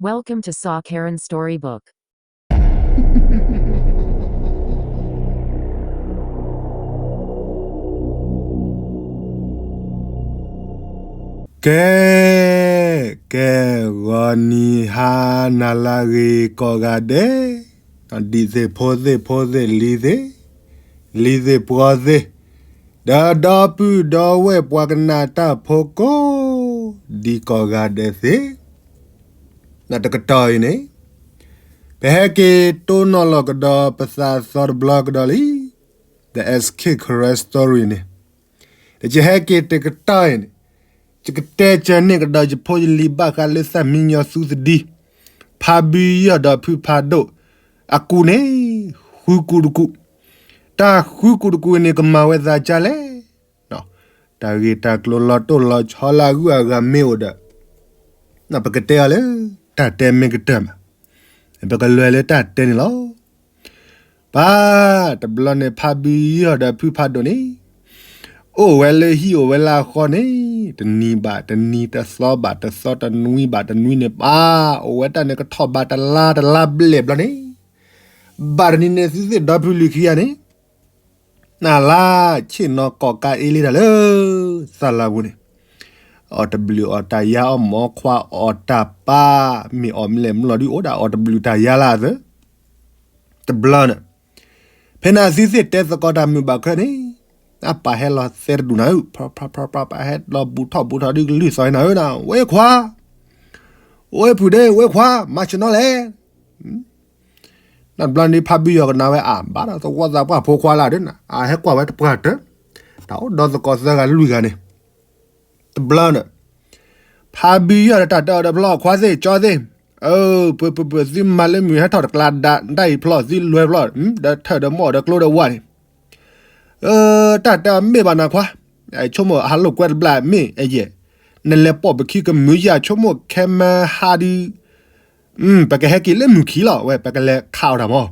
Welcome to Saw Karen Storybook. ကဲ, ကဲ, ဂီၤနံၤဟါနၤလၢအဂ့ၤကိးဂၤဒဲး, ဒံးသ့ၣ်ဖိသ့ၣ်ဖိသ့ၣ်လံၤသ့ၣ်, လံၤသ့ၣ်ပှီၤသ့ၣ်, ဒီးဒီပုၢ်ဒီဝဲၢ်ပှၤကနၣ်တၢ်ဖိကိး, ဒံးကိးဂၤဒဲးသ့ၣ် တကတီၢ်အံၤန့ၣ်, ပဟဲက့ၤတိၢ်နီၣ်လီၤကဒီးပသးသီတဘျီကဒီးလံ, The S K Karen Story န့ၣ်, ဒီးယဟဲက့ၤတကတီၢ်အံၤန့ၣ်, ယကတဲစၢၤန့ၢ်ကဒီးယဖိယလံၤဘၣ်ဃးလၢသၣ်မံညီသူသဒံ, ဖါဘုယီၢ်ဒီးဖုဖးဒိၣ်, အကူးန့ၣ်, ဃုကူးတကူး, တၢ်ဃုကူးတကူးန့ၣ် ကမၤဝဲသးဒ်လဲၣ် တၢ်ဂ့ၢ်တၢ်ကျိၤလီၤတိၢ်လီၤဆီလၢအဂုၤအဂၤမ့ၢ်အိၣ်ဒီး, ပကတဲအီၤလၢ, တၢ်တဲမ့ၢ်ကတၢၢ်မး, ပကလဲၤလၢတၢ်တဲန့ၣ်လီၤ. ပၢ်, တဘျီန့ၣ်ဖါဘုယီၢ်ဒီးဖုဖးဒိၣ်န့ၣ်, အိၣ်ဝဲလၢဟံၣ်အိၣ်ဝဲလၢအဃီန့ၣ်, တနံၤဘၣ်တနံၤ တသီဘၣ်တသီ တနွံဘၣ်တနွံန့ၣ် ပၢ်, အိၣ်ဝဲတၢ်န့ၣ်ကထီၣ်ဘးတလါတလါဘျဲၣ်ဘျီန့ၣ်, ဘၣ်တနံၤန့ၣ်သုသ့ၣ်ဒီဖုလံၤခံဂၤန့ၣ် နလါဆ့ၣ်နီၤကိးကါအ့လ့တၢ်လၢ သးလၢပူၤန့ၣ်, အီၣ်တဘျုးအီၣ်တၢ်ယါ အီၣ်မီခွါအီၣ်တၢ်ပၢ်, မ့ၢ်အီၣ်မ့ၢ်လဲၣ်မုၢ်လီၤဒုအိၣ်ဒၣ်အီၣ်တဘျုးတၢ်ယါလၢအသၢ, တဘျီန့ၣ်, ဖဲန့ၣ်သုသ့ၣ်တဲသကိးတၢ်မုာ်ဘၣ်ခဲန့ၣ်, အပၢ်ဟဲလီၤသဲတဒူၣ်နၤဧၢ, ဖျီဖျီဖျီဖျီ ပၢ်ဟဲလီၤဘူးထီၣ်ဘူးထီၣ်ဒုကလုၢ်သီနၤဧၢနၤ, ဝဲခွါ, ဝဲဖုဒ့ ဝဲခွါ မၤဆ့ၣ်နီၤလဲၣ် နဘျီန့ၣ်ဖါဘုယီၤကနၣ်ဝဲအါ ဘၣ်ဒီးသဝီသးပှၢ်ဖိခွါလၢဒ်နၤ အဟဲကွၢ်ဝဲတပှၢ်တၢၢ်, တၢ်အိၣ်ဒီသကိးသၢဂၤလွံၢ်ဂၤန့ၣ်, တဘျီန့ၣ်, ဖါဘုယီၤဒီးတၢ်တဲအီၤဒီး ဖျီခွါသ့ၣ်ကၠီသ့ၣ်, ပှဲၤပှဲၤပှဲၤ သုမၤလၢမုၢ်ဟဲထီၣ်တကျါဒၣ် ဒၣ်အံၤဖျီ သုလွဲဖျီ, ဒီးထၢၣ်ဒီးမီၣ်ဒီးကျိဒီးဝါန့ၣ် တၢ်တဲအီၤမ့ၢ်ဘၣ်နၤခွါ, ဆိကမိၣ်ဟးလိာ်ကွဲတဘျီမ့ၢ်အယဲၢ်, နလဲၤပိာ်ပခံကမုာ်ယၤ ဆိကမိၣ်ခဲမဟါဒု, ပကဟဲက့ၤလၢမုၢ်ခံလီၤ ဝဲပကလဲၤခးအီၤတၢ်မီၤ,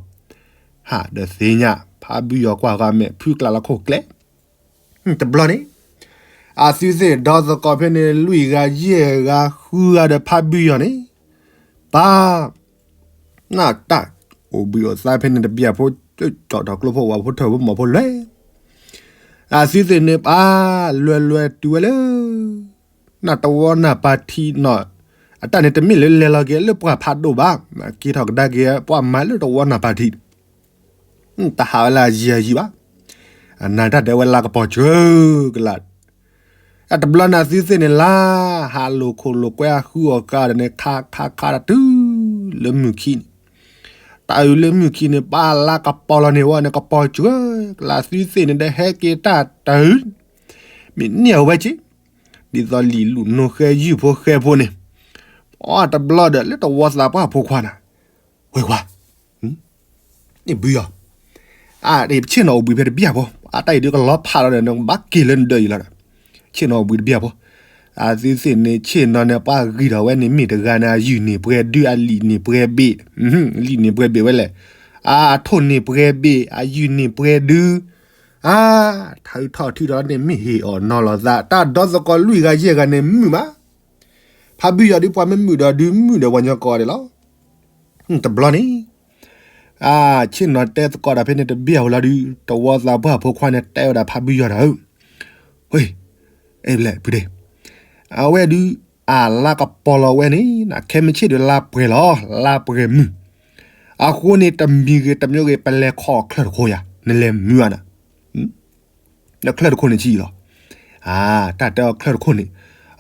ဟးဒီးသ့ၣ်ညါ ဖါဘုယီၤကွၢ်ဂၤမဲာ် ဖုကျးလီၤခိၣ်ကျဲ, တဘျီန့ၣ်, အသုသ့ၣ်ဒီသကိးဖဲန့ၣ် လွံၢ်ဂၤယဲၢ်ဂၤဃုဂၤဒီးဖါဘုယီၤန့ၣ်, ပၢ် နတၢ်အိၣ်ဘှံးအိၣ်သါဖဲန့ၣ်တဘျီဖိ, ကၠီၣ်ထီၣ်ကျိဖိဝၤဖိထၢၣ်ဖိမီၤဖိလွဲၢ်, အသုသ့ၣ်န့ၣ်ပၢ် လွဲၢ်လွဲၢ်တုၤဝဲလၢ နတဝီနၢ်ပၢ်ထံနီၤ, အတၢ်န့ၣ်တမ့ၢ်လၢလဲၤလီၤက့ၤလၢပှၢ်ဖးဒိၣ်ဘၣ်, က့ၤထီၣ်ကဒါက့ၤပှၢ်မၤလၢတဝီနၢ်ပၢ်ထံ, တဟးဝဲလၢအယံၤအယံၤဘၣ်, အနၢ်တၢ်ဒဲးဝဲလၢကပီၤစၢၤကလာ် အတဘျီန့ၣ်သုသ့ၣ်န့ၣ်လါ, ဟးလိာ်ခိၣ်လိာ်ကွဲအဃုအီၤဃာ်ဒီးန့ၣ် ခါခါခါတတုၤလၢမုၢ်ခံန့ၣ်, တၢ်အုးလၢမုၢ်ခံန့ၣ် ပၢ်လါကပီၤလီၤန့ၣ်ဝဲန့ၣ် ကပီၤစၢၤကလာ်သုသ့ၣ်န့ၣ်ဒီးဟဲက့ၤတၢ်တၢ်အုး, မ့ၢ်န့ၢ်အဝဲက့ၤ, ဒ်သိးလံာ်လူၢ်နိဃဲယုၢ်ဖိဃဲဖိန့ၣ်, အတဘျီဒီးလၢတဝီသးပှၢ်ဖိခွါန့ၣ်, ဝဲခွါ န့ၣ်ဘုယီၤ, အပဆ့ၣ်နီၤအိၣ်ဘှံးဖဲတဘျီဖိ, အတၢ်အံၤဒုးကလီၤဖးလီၤဒီး နဘၣ်က့ၤလၢနဒၢးအံၤလီၤဒီး, ဆ့ၣ်နီၤအိၣ်ဘှံးတဘျီဖိ, အသုသ့ၣ်န့ၣ် ဆ့ၣ်နီၤန့ၣ် ပှၤဂံၢ်ထီၣ်ဝဲန့ၣ်မ့ၢ်တဂၤန့ၣ် အယုၢ်န့ၢ်ပှဲၤဒု အလံာ်န့ၢ်ပှဲၤဘ့ၣ်, လံာ်န့ၢ်ပှဲၤဘ့ၣ်ဝဲလဲၣ်, အထိၣ်န့ၢ်ပှဲၤဘ့ၣ် အယုၢ်န့ၢ်ပှဲၤဒု, အ, ထးထီၣ်ထံထီၣ်န့ၣ်မ့ၢ်ဟ့ၣ်အီၤနီၤလီၤသး တၢ်ဒီသကိးလွံၢ်ဂၤယဲၢ်ဂၤန့ၣ်မုာ်မး, ဖါဘုယီၤဒုးပှၤမ့ၢ်မုာ်ဒီးဒုးမုာ်ဒီးပှၤညီကီးဒဲးလီၤ, တဘျီန့ၣ် အဆ့ၣ်နီၤတဲသကိးတၢ်ဖဲန့ၣ်တဘျီဖိလီၤဒုး တဝီသးပှၢ်ဖိခွါန့ၣ်တဲဝဲဒၣ်ဖါဘုယီၤဒီး, ဝ့ၢ်, အဲဘျဲၣ်ဖုဒ့, အဝဲဒုး အလါကပီၤလီၤဝဲန့ၣ် ခဲမုၢ်ဆ့ၣ်ဒုးလါပှဲၤလီၤ လါပှဲၤမုၢ်, အဃိန့ၣ်တမံၤဂ့ၤတမံၤဂ့ၤ ပလဲၤခီအီၤချၢၣ်တခိၣ်ယၤ နလဲၤမုာ်အါနၤ ဒီးချၢၣ်တခိၣ်န့ၣ်ဆံးလီၤ, အ, တၢ်တဲအီၤချၢၣ်တခိၣ်န့ၣ်,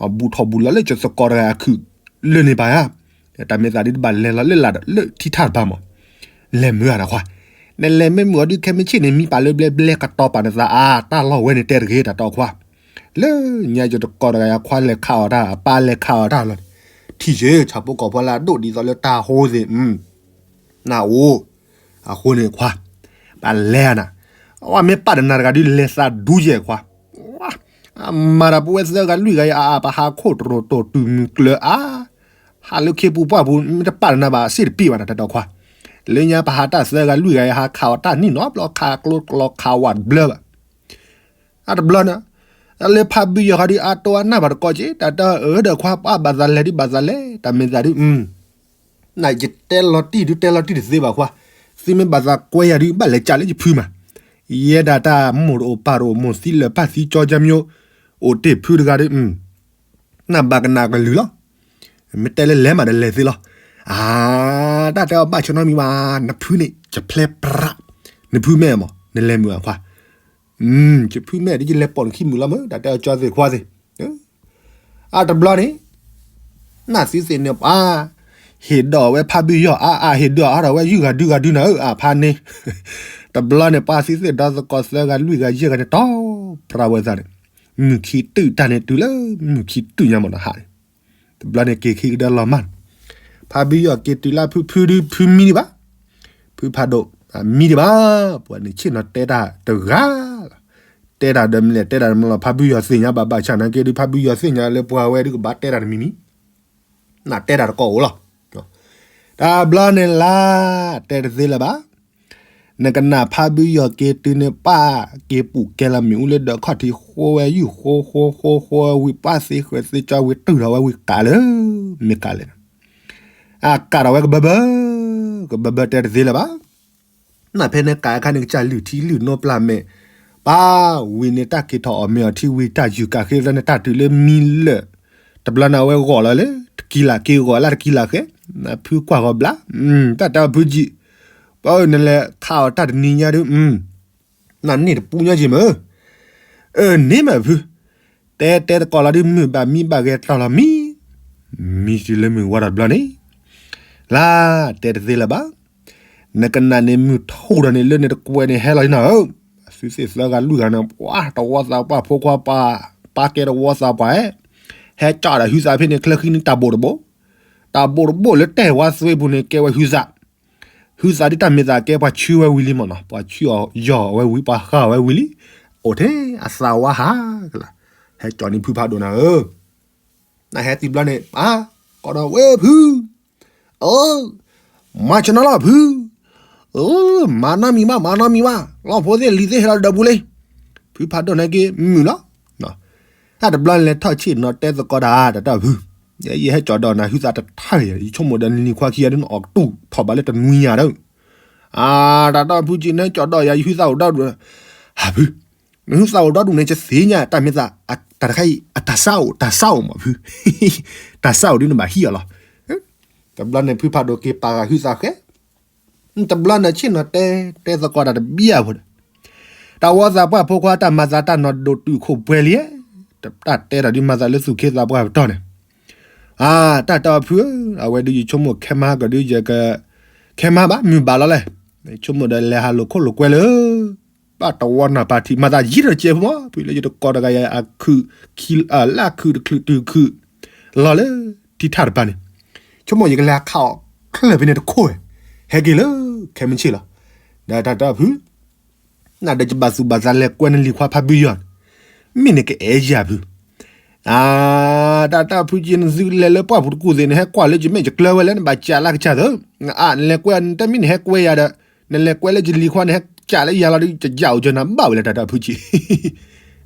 အဘူးထီၣ်ဘူးလီၤလၢကသကိးတဂၤအခုၣ်လၢန့ၣ်ဘၣ်ဧါ, တၢ်မ့ၢ်သးဒ်တဘၣ်လဲၤလီၤလၢလၢ်ဒီးလၢထံထၣ်တဘၣ်မး, လဲၤမုာ်အါနၤခွါ, နလဲၤမ့ၢ်မုာ်အီၤဒုးခဲမုၢ်ဆ့ၣ်န့ၣ် မံပာ်လၢဘျဲဘျဲကတီၤပာ်နသးအါ တၢ်လီၢ်ဝဲန့ၣ်တဲတဂ့ၤတၢ်တီခွါ, လၢညါယတကိးတဂၤယခွါလဲၤခးအီၤတၢ် အပၢ်လဲၤခးအီၤတၢ်လီၤန့ၣ်, ထံၣ်ယဲ ဆၣ်ဖိကီၢ်ဖိလၢအဒိၣ်ဒ်သိးလၢတၢ်ဟိသ့ၣ် နအိၣ်, အဃိန့ၣ်ခွါ, ပလဲၤနၤ, အဝဲမ့ၢ်ပာ်ဒီးနၤတဂၤဒုးလဲၤသးဒူယဲၢ်ခွါ, မၤတၢ်ပဝဲသၢဂၤလွံၢ်ဂၤအံၤအါအါ ပဟးခိၣ်တရိၤတိၢ်တုၤမုၢ်ကျၢၤအါ, ဟးလၢခ့ပူၤပှၢ်ပူၤ မ့ၢ်တပာ်ဒီးနၤဘၣ်စ့ၢ်တပ့ၢ်ဘၣ်နၤတၢ်တီခွါ, လၢညါပဟးတၢ်သၢဂၤလွံၢ်ဂၤအံၤ ဟးခးအီၤတၢ်နံၣ်နီတဘျီ ခးကျိကျီခးဝးတဘျၢဘၣ်, အတဘျီန့ၣ်, လၢဖါဘုယီၤခါဒုးအတိၢ်အနၢ်ဘၣ်တကီၢ်က့ တၢ်တဲအၢဒီးခွါ ပှၤဘၣ်သးလဲၤဒုးဘၣ်သးလဲၤ တၢ်မ့ၢ်သးဒုး, နယတဲလီၤတံၢ်ဒုးတဲလီၤတံၢ်တသ့ဘၣ်ခွါ, သုမ့ၢ်ဘၣ်သးကွဲယၤဒုး ဘၣ်လဲၤကးလၢယဖုမး, ယဲဒၣ်တၢ်မိၢ်တအိၣ်ပၢ်တအိၣ် မိၢ်သံလၢာ်ပၢ်သံကၠီကၠၢမံၤ, အိၣ်တ့ၢ်ဖုတဂၤဒီး နဘၣ်ကနၣ်ကလုၢ်လီၤ. မ့ၢ်တဲလၢလဲၤမးဒီးလဲၤသ့လီၤ. အါ, တၢ်တဲအီၤဘၣ်ဆၢနီတမံၤဘၣ်, နဖုန့ၣ် ယဖျဲပြး, နဖုမဲာ်မး နလဲၤမုာ်အခွါ, ယဖုမဲာ်ဒ်ယလဲၤပိာ်နခံမုာ်လီၤမး, တၢ်တဲအီၤကၠီသ့ၣ်ခွါသ့ၣ်, အါတဘျီန့ၣ် နသုသ့ၣ်န့ၣ်ပှၤ ဟ့ၣ်ဒီးဝဲဖးဘုယီၤအါအါ ဟ့ၣ်ဒီးအါထီၣ်ဝဲယုၢ်ဂၤဒုဂၤဒုနၤဧၢ အဖါန့ၣ်, တဘျီန့ၣ် ပှၤသုသ့ၣ်ဒီသကိးသၢဂၤလွံၢ်ဂၤယဲၢ်ဂၤန့ၣ် တီပြးဝဲသးန့ၣ်, မုၢ်ခံတုၤတၢ်န့ၣ်တုၤလၢ မုၢ်ခံတုၤညါမးနီၤဟးန့ၣ်, တဘျီန့ၣ်က့ၤခံကဒါလီၤမး, ဖးဘုယီၤက့ၤတုၤလၢဖုဖုဒုး ဖုမံဒံးဘၣ်, ဖုဖးဒိၣ်, မံဒံးဘၣ်, ပှၤန့ၣ်ဆ့ၣ်နီၤတဲတၢ်တဂၤလီၤ. တဲတၢ်ဒီးမလဲၣ် တဲတၢ်ဒီးမလဲၣ် ဖးဘုယီၤသ့ၣ်ညါဘၣ်ဘၣ်ဆၣ်နာ်က့ဒုး ဖးဘုယီၤသ့ၣ်ညါလၢပှၤဝဲဒုးကဘၣ်တဲတၢ်တမံၤမံၤ, နတဲတၢ်တကိးဧိၤလီၤ. တဘျီန့ၣ်လၢ တဲတသ့လၢၤဘၣ်, နကနၣ်ဖးဘုယီၤက့ၤတုၤန့ၣ် ပၢ်က့ၤပူၤကဲလီၤမ့ၣ်အူလၢဒၢးခီၣ်ထံးဃိဝဲယုၢ်ဃိဃိဃိဝဲဝံၤ ပၢ်သ့ဃဲၤသ့ကၠီဝံၤတုၤထီၣ်ဝဲဝံၤကးလၢ, မ့ၢ်ကးလဲၣ်, အကးထီၣ်ဝဲကဘၢဘၢ, ကဘၢဘၢတဲတသ့လၢၤဘၣ်. နဖဲန့ၣ်ကးအခါန့ၣ်ကစၢ်လုၢ်ထံလုၢ်နိပျၢ်မဲာ်, ပၢ်ဝံၤန့ၣ်တၢ်က့ၤထီၣ်အီၣ်မ့ၤအီထံဝံၤ တၢ်ယုၢ်ကးဃ့သၢန့ၣ် တၢ်တုၤလၢမံလၢာ်, တဘျီန့ၣ်အဝဲဂီၤလီၤလၢ တကံလၢ်က့ၤဂီၤလၢတကံလၢ်ဃဲ, နဖုကွၢ်ဂီၤဘျး, တၢ်တဲအီၤဖုကံး, ပၢ်ဧၢ နလဲၤခးအီၣ်တၢ်တနံၤညါဒုး နန့ၢ်တပူညါက့ၤမး, အၢ န့ၢ်မးဖု, တဲတဲတကိးလီၤဒုး မုၢ်ဘၣ်မံဘၣ်ဂဲၤတီၢ်လီၤမံ, မံတုၤလၢမုၢ်ဝါထီၣ်တဘျီန့ၣ်, လၢ တဲတသ့လၢၤဘၣ်, နကနၣ်န့ၣ်မုၢ်ထူၣ်ဒီးန့ၣ် လၢန့ၣ်တကွဲးန့ၣ်ဟဲလီၤနၤဧၢ, သုသ့ၣ်သၢဂၤလွံၢ်ဂၤန့ၣ် ပှၤတဝီသးပှၢ်ဖိခွါပၢ်, ပၢ်ကဲတဝီသးပှၢ်ဧဲ, ဟဲကၠီၣ်ဒီးဟုသးဖဲန့ၣ် ချၢဃံန့ၣ်တၢ်ဘိၣ်တဘိၣ်, တၢ်ဘိၣ်တဘိၣ်လၢတဲၢ်ဝါသွ့ပူၤန့ၣ် ကဲဝဲဟုသး ဟုသးဒ်တၢ်မ့ၢ်သးကဲပှၤဆှၢဝဲဝံၤလံမးနီၤ, ပှၤဆှၢအီၤယီၢ်အီၤဝဲဝံၤ ပှၤဃၢအီၤဝဲဝံၤလံ, အိၣ်ထဲအသးဝါဟးကလၤ, ဟဲကၠီၣ်န့ၢ်ဖုဖးဒိၣ်နၤဧၢ, နဟဲတံၤဘျီန့ၣ် ပၢ်, ကိးဒီးဝဲဖု, အၢ, မၤဆၢနီၤလီၤဖု, အၢ, မၤနီတမံၤဘၣ် မၤနီတမံၤဘၣ်, လီၢ်ဖိသ့ၣ်လံၤသ့ၣ်ဟဲလီၤဒီးပူၤလံ, ဖုဖးဒိၣ်န့ၣ်က့ၤမုာ်လီၤ တဘျီလဲၤထီၣ်ဆ့ၣ်နီၤတဲသကိးတၢ် တၢ်တဲအီၤဖု, ယဟဲကၠီၣ်ဒီးနၤဟုသးတထါ, ယဆိကမိၣ်ဒီးနလံၤခွါခံဂၤဒုး နအီၣ်ကတူၢ်ထီၣ်ဘးလၢတနွံညါဒီး, အါ, တၢ်တဲအီၤဖုကံး နဟဲကၠီၣ်ဒီးယၤ ယဟုသးအိၣ်ဒီဒူၣ်, ဟးဖု, နဟုသးအိၣ်ဒီဒူၣ်န့ၣ် ယသ့ၣ်ညါ တၢ်မ့ၢ်သး, တၢ်တခါအံၤ အတၢ်ဆါအိၣ် တၢ်ဆါအိၣ်မးဖု, တၢ်ဆါအိၣ်ဒုးနဘၣ်ဟံးအီၤလီၤ, တဘျီန့ၣ်ဖုဖးဒိၣ်က့ၤပာ်ဂၤဟုသးဃဲ တဘျီန့ၣ် ဆ့ၣ်နီၤတဲတဲသကိးတၢ်တဘံၣ်အဖိဒီး, တၢ်ဝီသးပှၢ်ဖိခွါ တၢ်မၤသးတၢ်နီၢ်ဒိၣ်တုာ်ခိၣ်ပှဲၤလံ, တၢ်တဲတၢ်ဒုးမၤသးလၢသူၣ်ခ့သးပှၢ်ပတီၢ်န့ၣ်, အါ, တၢ်တဲအီၤဖုဧၢ, အဝဲဒုးယဆိကမိၣ်ခဲမါကဒီးယက, ခဲမါဘၣ် မုၢ်ဘၣ်လီၤလဲၣ်, ယဆိကမိၣ်ဒီးလဲၤဟးလိာ်ခိၣ်လိာ်ကွဲလၢ ဘၣ်တဝီနၢ်ပၢ်ထံး မၤသးယံၤထီၣ်တကဲဖိမး ဖုလၢယတကိးတဂၤယၤအခုၣ်, လၢအခုၣ်တချုးတုၤခုၣ်, လီၤလၢထံထၣ်တပၤန့ၣ်, ဆိကမိၣ်ယကလဲၤခးအီၣ်ချၢၣ်ဖဲန့ၣ်တခိၣ်ဝဲ, ဟဲက့ၤလၢခဲမုၢ်ဆ့ၣ်လီၤ, ဒီးတၢ်တဲအီၤဖု, နဒီးယဘၣ်သူၣ်ဘၣ်သးလဲၤကွဲနလံၤခွါဖးဘုယီၤန့ၣ်, မ့ၢ်နကအဲၣ်ယၤဖု, အါ, တၢ်တဲအီၤဖုကံး နသုလဲၤလၢပှၢ်ပူၤတကူၣ်သ့ၣ်န့ၣ် ဟဲကွၢ်လၢယမဲာ်ယကျၢၤဝဲလၢ နဘၣ်ကးလၢကစၢ်သၢ, အါ, နလဲၤကွဲ နတမ့ၢ်နဟဲကွဲယၤဒီး, နလဲၤကွဲလၢယလံၤခွါန့ၣ် ဟဲကးလၢယၤလီၤဒီး ယယၣ်အိၣ်ကၢနၤဘၣ်ဝဲလၢတၢ်တဲအီၤဖုကံး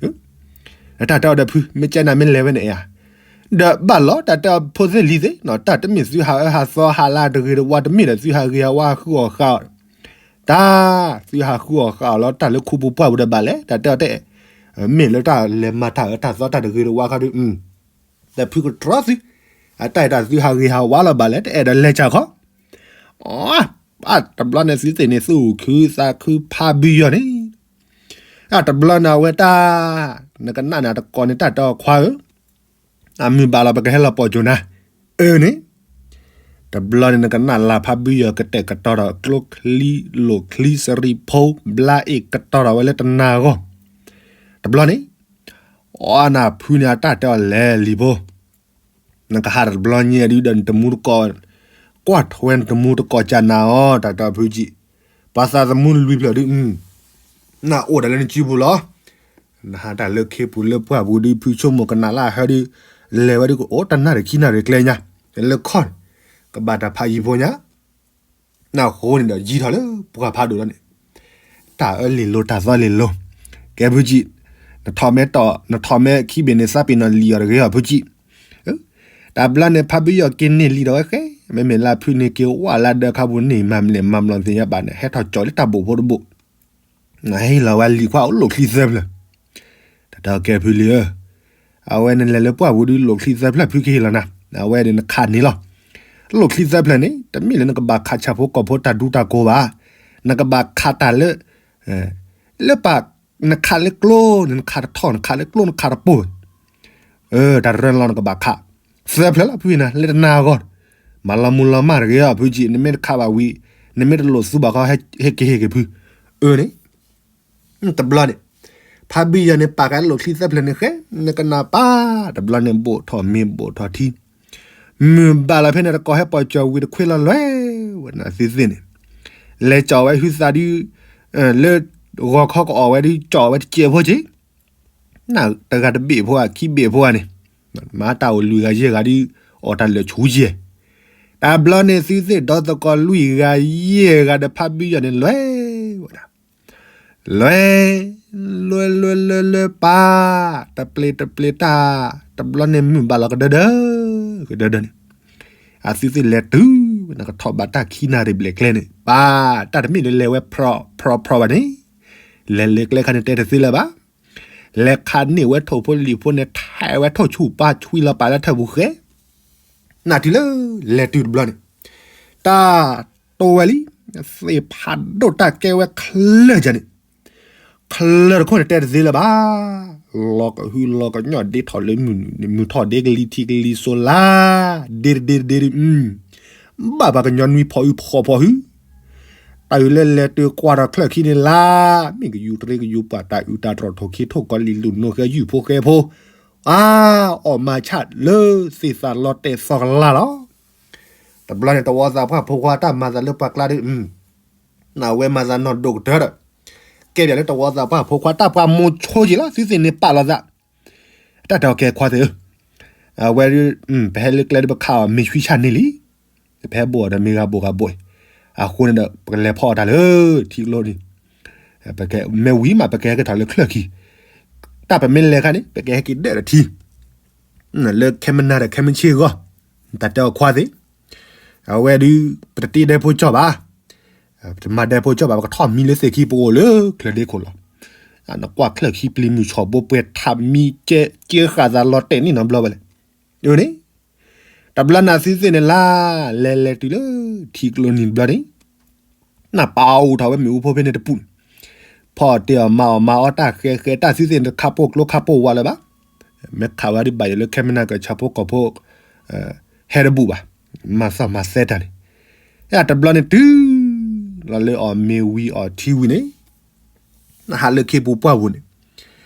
တၢ်တဲအီၤဒီးဖု မ့ၢ်ကဲနၤမ့ၢ်လဲၤဝဲန့ၣ်ဧါ, ဒီးဘၣ်လီၤ တၢ်တဲအီၤဖိသ့ၣ်လံၤသ့ၣ်, တၢ်တမ့ၢ်သုဟးအၢဟးသီဟးလၢတဂ့ၤတဝါ တမ့ၢ်ဒီးသုဟးဂ့ၤဟးဝါဟးဃုအီၣ်ဃာ်အီၤ, တၢ်, သုဟးဃုအီၣ်ဃာ်အီၤလီၤ တၢ်လၢခူပူၤပှၢ်ပူၤဒီးဘၣ်လဲၣ် တၢ်တဲအီၤတဲ, မ့ၢ်လၢတၢ်လဲၤမၤတၢ်အၢတၢ်သီတၢ်တဂ့ၤတဝါခါဒုး, ဒီးဖုကတြီသု, အတၢ်အဲၣ်တၢ်သုဟးဂ့ၤဟးဝါလီၤဘၣ်လဲၣ် တအဲၣ်ဒိးလဲၤကၢ်ခီ, အ, တဘျီန့ၣ်သုသ့ၣ်န့ၣ် သူၣ်ခုသးခုဖးဘုယီၤန့ၣ်, အတဘျီန့ၣ်အဝဲတၢ်, နကနၣ်န့ၣ်တကိးန့ၣ် တၢ်တဲအီၤခွါဧၢ, အမုၢ်ဘၣ်လီၤ ပကဟဲလီၤပိာ်ကၠိနၤ, အၢန့ၣ်, တဘျီန့ၣ် နကနၣ်လၢ်ဖးဘုယီၤကတဲာ်ကတီၤဒီး ကျိချံလိာ်ချံစရံဖိ ဘျါအ့ၣ်ကတီၤဒီးဝဲလၢတနၤအဂီၢ်, တဘျီန့ၣ်, အီနၤဖုန့ၣ်အတၢ်တဲအီၤလဲၤလံၤဖိ နကဟးတဘျီညါဒုးဒီးနတမူတကိး, ကွၢ်ထွဲနတမူတကိးကၢ်နၤအီၤ တၢ်တဲအီၤဖုကံး, ပှၤသးသမူနလွံၢ်ဖျၢၣ်ဒုး, နအိၣ်ဒၣ်လၢနစုပူၤလီၤ, နဟးတၢ်လၢခ့ပူၤလၢပှၢ်ပူၤဒုး ဖုဆိကမိၣ်ကနၣ်လၢဟၢဒုး, လဲၤဝဲဒုးကအိၣ်တနၣ်ရံၣ်ခံနၣ်ရံၣ်ကျဲညါ, လၢခီၣ်န့ၣ်, ကဘၣ်တၢ်ဖးယံၤဖိညါ နဃိန့ၣ်ဒီးယံၤထီၣ်လၢပှၢ်ဖးဒိၣ်လီၤန့ၣ်, တၢ်အၢလ့ၢ်လိၤတၢ်သီလ့ၢ်လိၤ, ကဲဖုကံး, နထီၣ်မဲတီၢ် နထီၣ်မဲခံဘ့ၣ်န့ၣ် သးပ့ၤနီၣ်လံာ်အီၤတဂ့ၤအီၤဖုကံး, တဘျီန့ၣ် ဖါဘံယီၤက့ၤန့ၢ်လံာ်ဒီးဝဲဃဲ, မ့မ့ၢ်လၢဖုန့ၣ်က့ၤဝဲလၢဒၢခါပူၤန့ၣ် မၤမလဲၣ်မၤမလီၤသ့ၣ်ညါဘၣ်န့ၣ် ဟဲထီၣ်ကၠီလၢတၢ်ဘိၣ်ဖိတဘိၣ်, ဟ့ၣ်လီၤဝဲလံာ်ခွါအိၣ်လိာ်ချံသၢဖျၢၣ်, တၢ်တဲအီၤကဲဖုလံဧၢ, အဝဲန့ၣ်လဲၤလၢပှၢ်ပူၤဒုးလိာ်ချံသၢဖျၢၣ်ဖုကဟ့ၣ်လီၤနၤ, အဝဲန့ၣ်နခးန့ၢ်လီၤ, လိာ်ချံသၢဖျၢၣ်န့ၣ် တမ့ၢ်လၢနကဘၣ်ခးဆၣ်ဖိကီၢ်ဖိတၢ်ဒူတၢ်ကိးဘၣ်, နကဘၣ်ခးတၢ်လၢ လၢပှၤ နခးလၢကျိန့ၣ် နခးတထီၣ် နခးလၢကျိနခးတပိၢ်, တၢ်ရၢလီၤနကဘၣ်ခး, သၢဖျၢၣ်လီၤဖုနၤ လၢတနၤအဂီၢ်, မၤလီၤမူလီၤမၢ်တဂ့ၤအီၤဖုကံ နမ့ၢ်တခးဘၣ်ဝံၤ နမ့ၢ်တလိာ်သူဘၣ်ခီ ဟဲက့ၤဟ့ၣ်က့ၤဖု, အၢန့ၣ် တဘျီန့ၣ် ဖါဘံယီၤန့ၣ် ပာ်ဃာ်လိာ်ချံသၢဖျၢၣ်န့ၣ်ဃဲ နကနၣ်ပၢ်, တဘျီန့ၣ် ဘိၣ်ထီၣ်မ့ၤဘိၣ်ထီၣ်ထံ မုၢ်ဘၣ်လီၤဖဲန့ၣ်တကိး ဟဲပိာ်ကၠီၤဝံၤတခွ့လီၤလွဲၢ်ဝဲ နသုသ့ၣ်န့ၣ်, လဲၤကၠီၤဝဲဟုသးဒုး လၢဂီၤခီကအီၣ်ဝဲဒုး ကၠီၤဝဲတစဲးဖိက့ၤ, နတဂၤတဘ့ၣ်ဖိဧါ ခံဘ့ၣ်ဖိဧါန့ၣ်, မၤတၢ်အိၣ်လွံၢ်ဂၤယဲၢ်ဂၤဒုး အီၣ်တၢ်လၢာ်ဆူယဲၢ်, တဘျီန့ၣ် သုသ့ၣ်ဒီသကိးလွံၢ်ဂၤယဲၢ်ဂၤဒီးဖါဘံယီၤန့ၣ် လွဲၢ်ဝဲဒၣ် လွဲၢ် လွဲၢ် လွဲၢ် လွဲၢ် လွဲၢ် ပၢ်, တပျ့ၤ တပျ့ၤတၢ်, တဘျီန့ၣ် မုၢ်ဘၣ်လီၤကဒၢဒၢ, ကဒၢဒၢန့ၣ်, အသုသ့ၣ်လဲၤတုၤ နကထီၣ်ဘၣ်တၢ်ခံနၣ်ရံၣ်ဘျဲၣ်ကျဲန့ၣ် ပၢ်, တၢ်တမ့ၢ်လၢလဲၤဝဲဖြီဖြီဖြီဘၣ်န့ၣ်, လဲၤလၢကျဲခါန့ၣ်တဲတသ့လၢၤဘၣ်, လဲၤခးန့ၢ်ဝဲထိၣ်ဖိလံာ်ဖိန့ၣ် ထဲးဝဲထိၣ်ဆူၣ်ပၢ်ဆွံလီၤပာ်လၢထၢၣ်ပူၤဃဲ နၢ်တုၤလၢ လဲၤတုၤတဘျီန့ၣ်, တၢ်တိဝဲလံ, သ့ၣ်ဖးဒိၣ်တၢ်ကဲဝဲချၢၣ်ကန့ၣ်, ချၢၣ်တခိၣ်န့ၣ်တဲတသ့လၢၤဘၣ်, လီၤကဟုလီၤကညီၣ်ဒ့ထီၣ်လၢမုၢ်ထီၣ်ဒ့ကလံၤထံကလံၤစိးလါ, ဒ့တဒ့တဒ့ဒုး, ဘၣ်ပှၤကညီနွံဖီအုဖီဖီဟု, တၢ်အုးလၢလဲၤတုၤကွၢ်ထီၣ်ချၢၣ်ခံန့ၣ်လါ, မ့ၢ်ကယူၤတရံးကယူၤပှၢ်တၢ်အုးတၢ်တြီၢ်ထိၣ်ခ့ထိၣ်ကီလံာ်လူၢ်နိဃဲယုၢ်ဖိဃဲဖိ အါ, အီၣ်မၤဆၣ်လၢသ့ၣ်သၣ်လီၤတဲာ်သီကလါလီၤ. တဘျီန့ၣ် တဝီသးပှၢ်ဖိခွါတၢ်မၤသးလၢပှၤကျါဒီး, နဝဲမၤသးနီၢ်ဒိၣ်ကတၢၢ်ဒီး, ကဲဘၣ်လၢတဝီသးပှၢ်ဖိခွါတၢ်ပှၤမိၤဆိက့ၤလီၤ သုသ့ၣ်န့ၣ်ပာ်လီၤသး, တၢ်တဲအီၤကဲခွါသ့ၣ်ဧၢ, အဝဲဒုး, ပဟဲလၢကျဲဒုးပခးအီၤမ့ၢ်ဆွံဆၣ်န့ၣ်လံ ပဟဲဘိၣ်အီၤဒီးမ့ၢ်ဂၤဘိၣ်ဂၤဘိၣ်, အဃိန့ၣ်ဒီး ပကလဲၤဖီၣ်အီၤတၢ်လၢထံကျိန့ၣ်, မ့ၢ်ဝံၤမး ပကဟဲက့ၤထီၣ်လၢချၢၣ်ခံ, တၢ်ပမ့ၢ်လဲၤခါန့ၣ် ပကဟဲက့ၤဒၢးဒီးထံ, လၢခဲမနၤဒီးခဲမုၢ်ဆ့ၣ်အဂီၢ်, တၢ်တဲအီၤခွါသ့ၣ်, အဝဲဒုး, ပတတ့ဒဲဖိကၠီၣ်ဘၣ်, ပတမၤဒဲဖိကၠီၣ်ဘၣ် ပကထီၣ်မံလၢသ့ၣ်ခံပအိၣ်လၢချၢၣ်ဒ့ခိၣ်လီၤ, နကွၢ်ချၢၣ်ခံပျံၤမုၢ်ဆီၣ်ဘိပှဲၤထးမံကဲဃာ်သးလီၤတဲာ်န့ၣ်နီတဘျီဝဲလဲၣ်, န့ၣ် တဘျီနသုသ့ၣ်န့ၣ်လါ, လဲၤလဲၤတုၤလၢထံကျိနံၤတဘျီန့ၣ်, နပာ်အီၤအိၣ်ထီၣ်ဝဲမ့ၣ်အူဖိဖဲန့ၣ်တပူၤန့ၣ်, ဖီၣ်တ့ၢ်အီၤမၤအီၣ်မၤအီတၢ်ဃဲဃဲတၢ်သုသ့ၣ်န့ၣ်တခါပိာ်ကျိခါပိာ်ဝါလၢၤဘၣ်, မ့ၢ်ခးဝဲဒ်ဘၣ်ယိၣ်လၢခဲမနၤကဆၣ်ဖိကီၢ်ဖိ, ဟဲတဘူၣ်ဘၣ်, မၤသီၣ်မၤသဲတၢ်န့ၣ်, တဘျီန့ၣ်တုၤ, လီၤလၢအီၣ်မ့ၤဝံၤအီၣ်ထံဝံၤန့ၣ် နဟးလၢခ့ပူၤပှၢ်ပူၤန့ၣ်,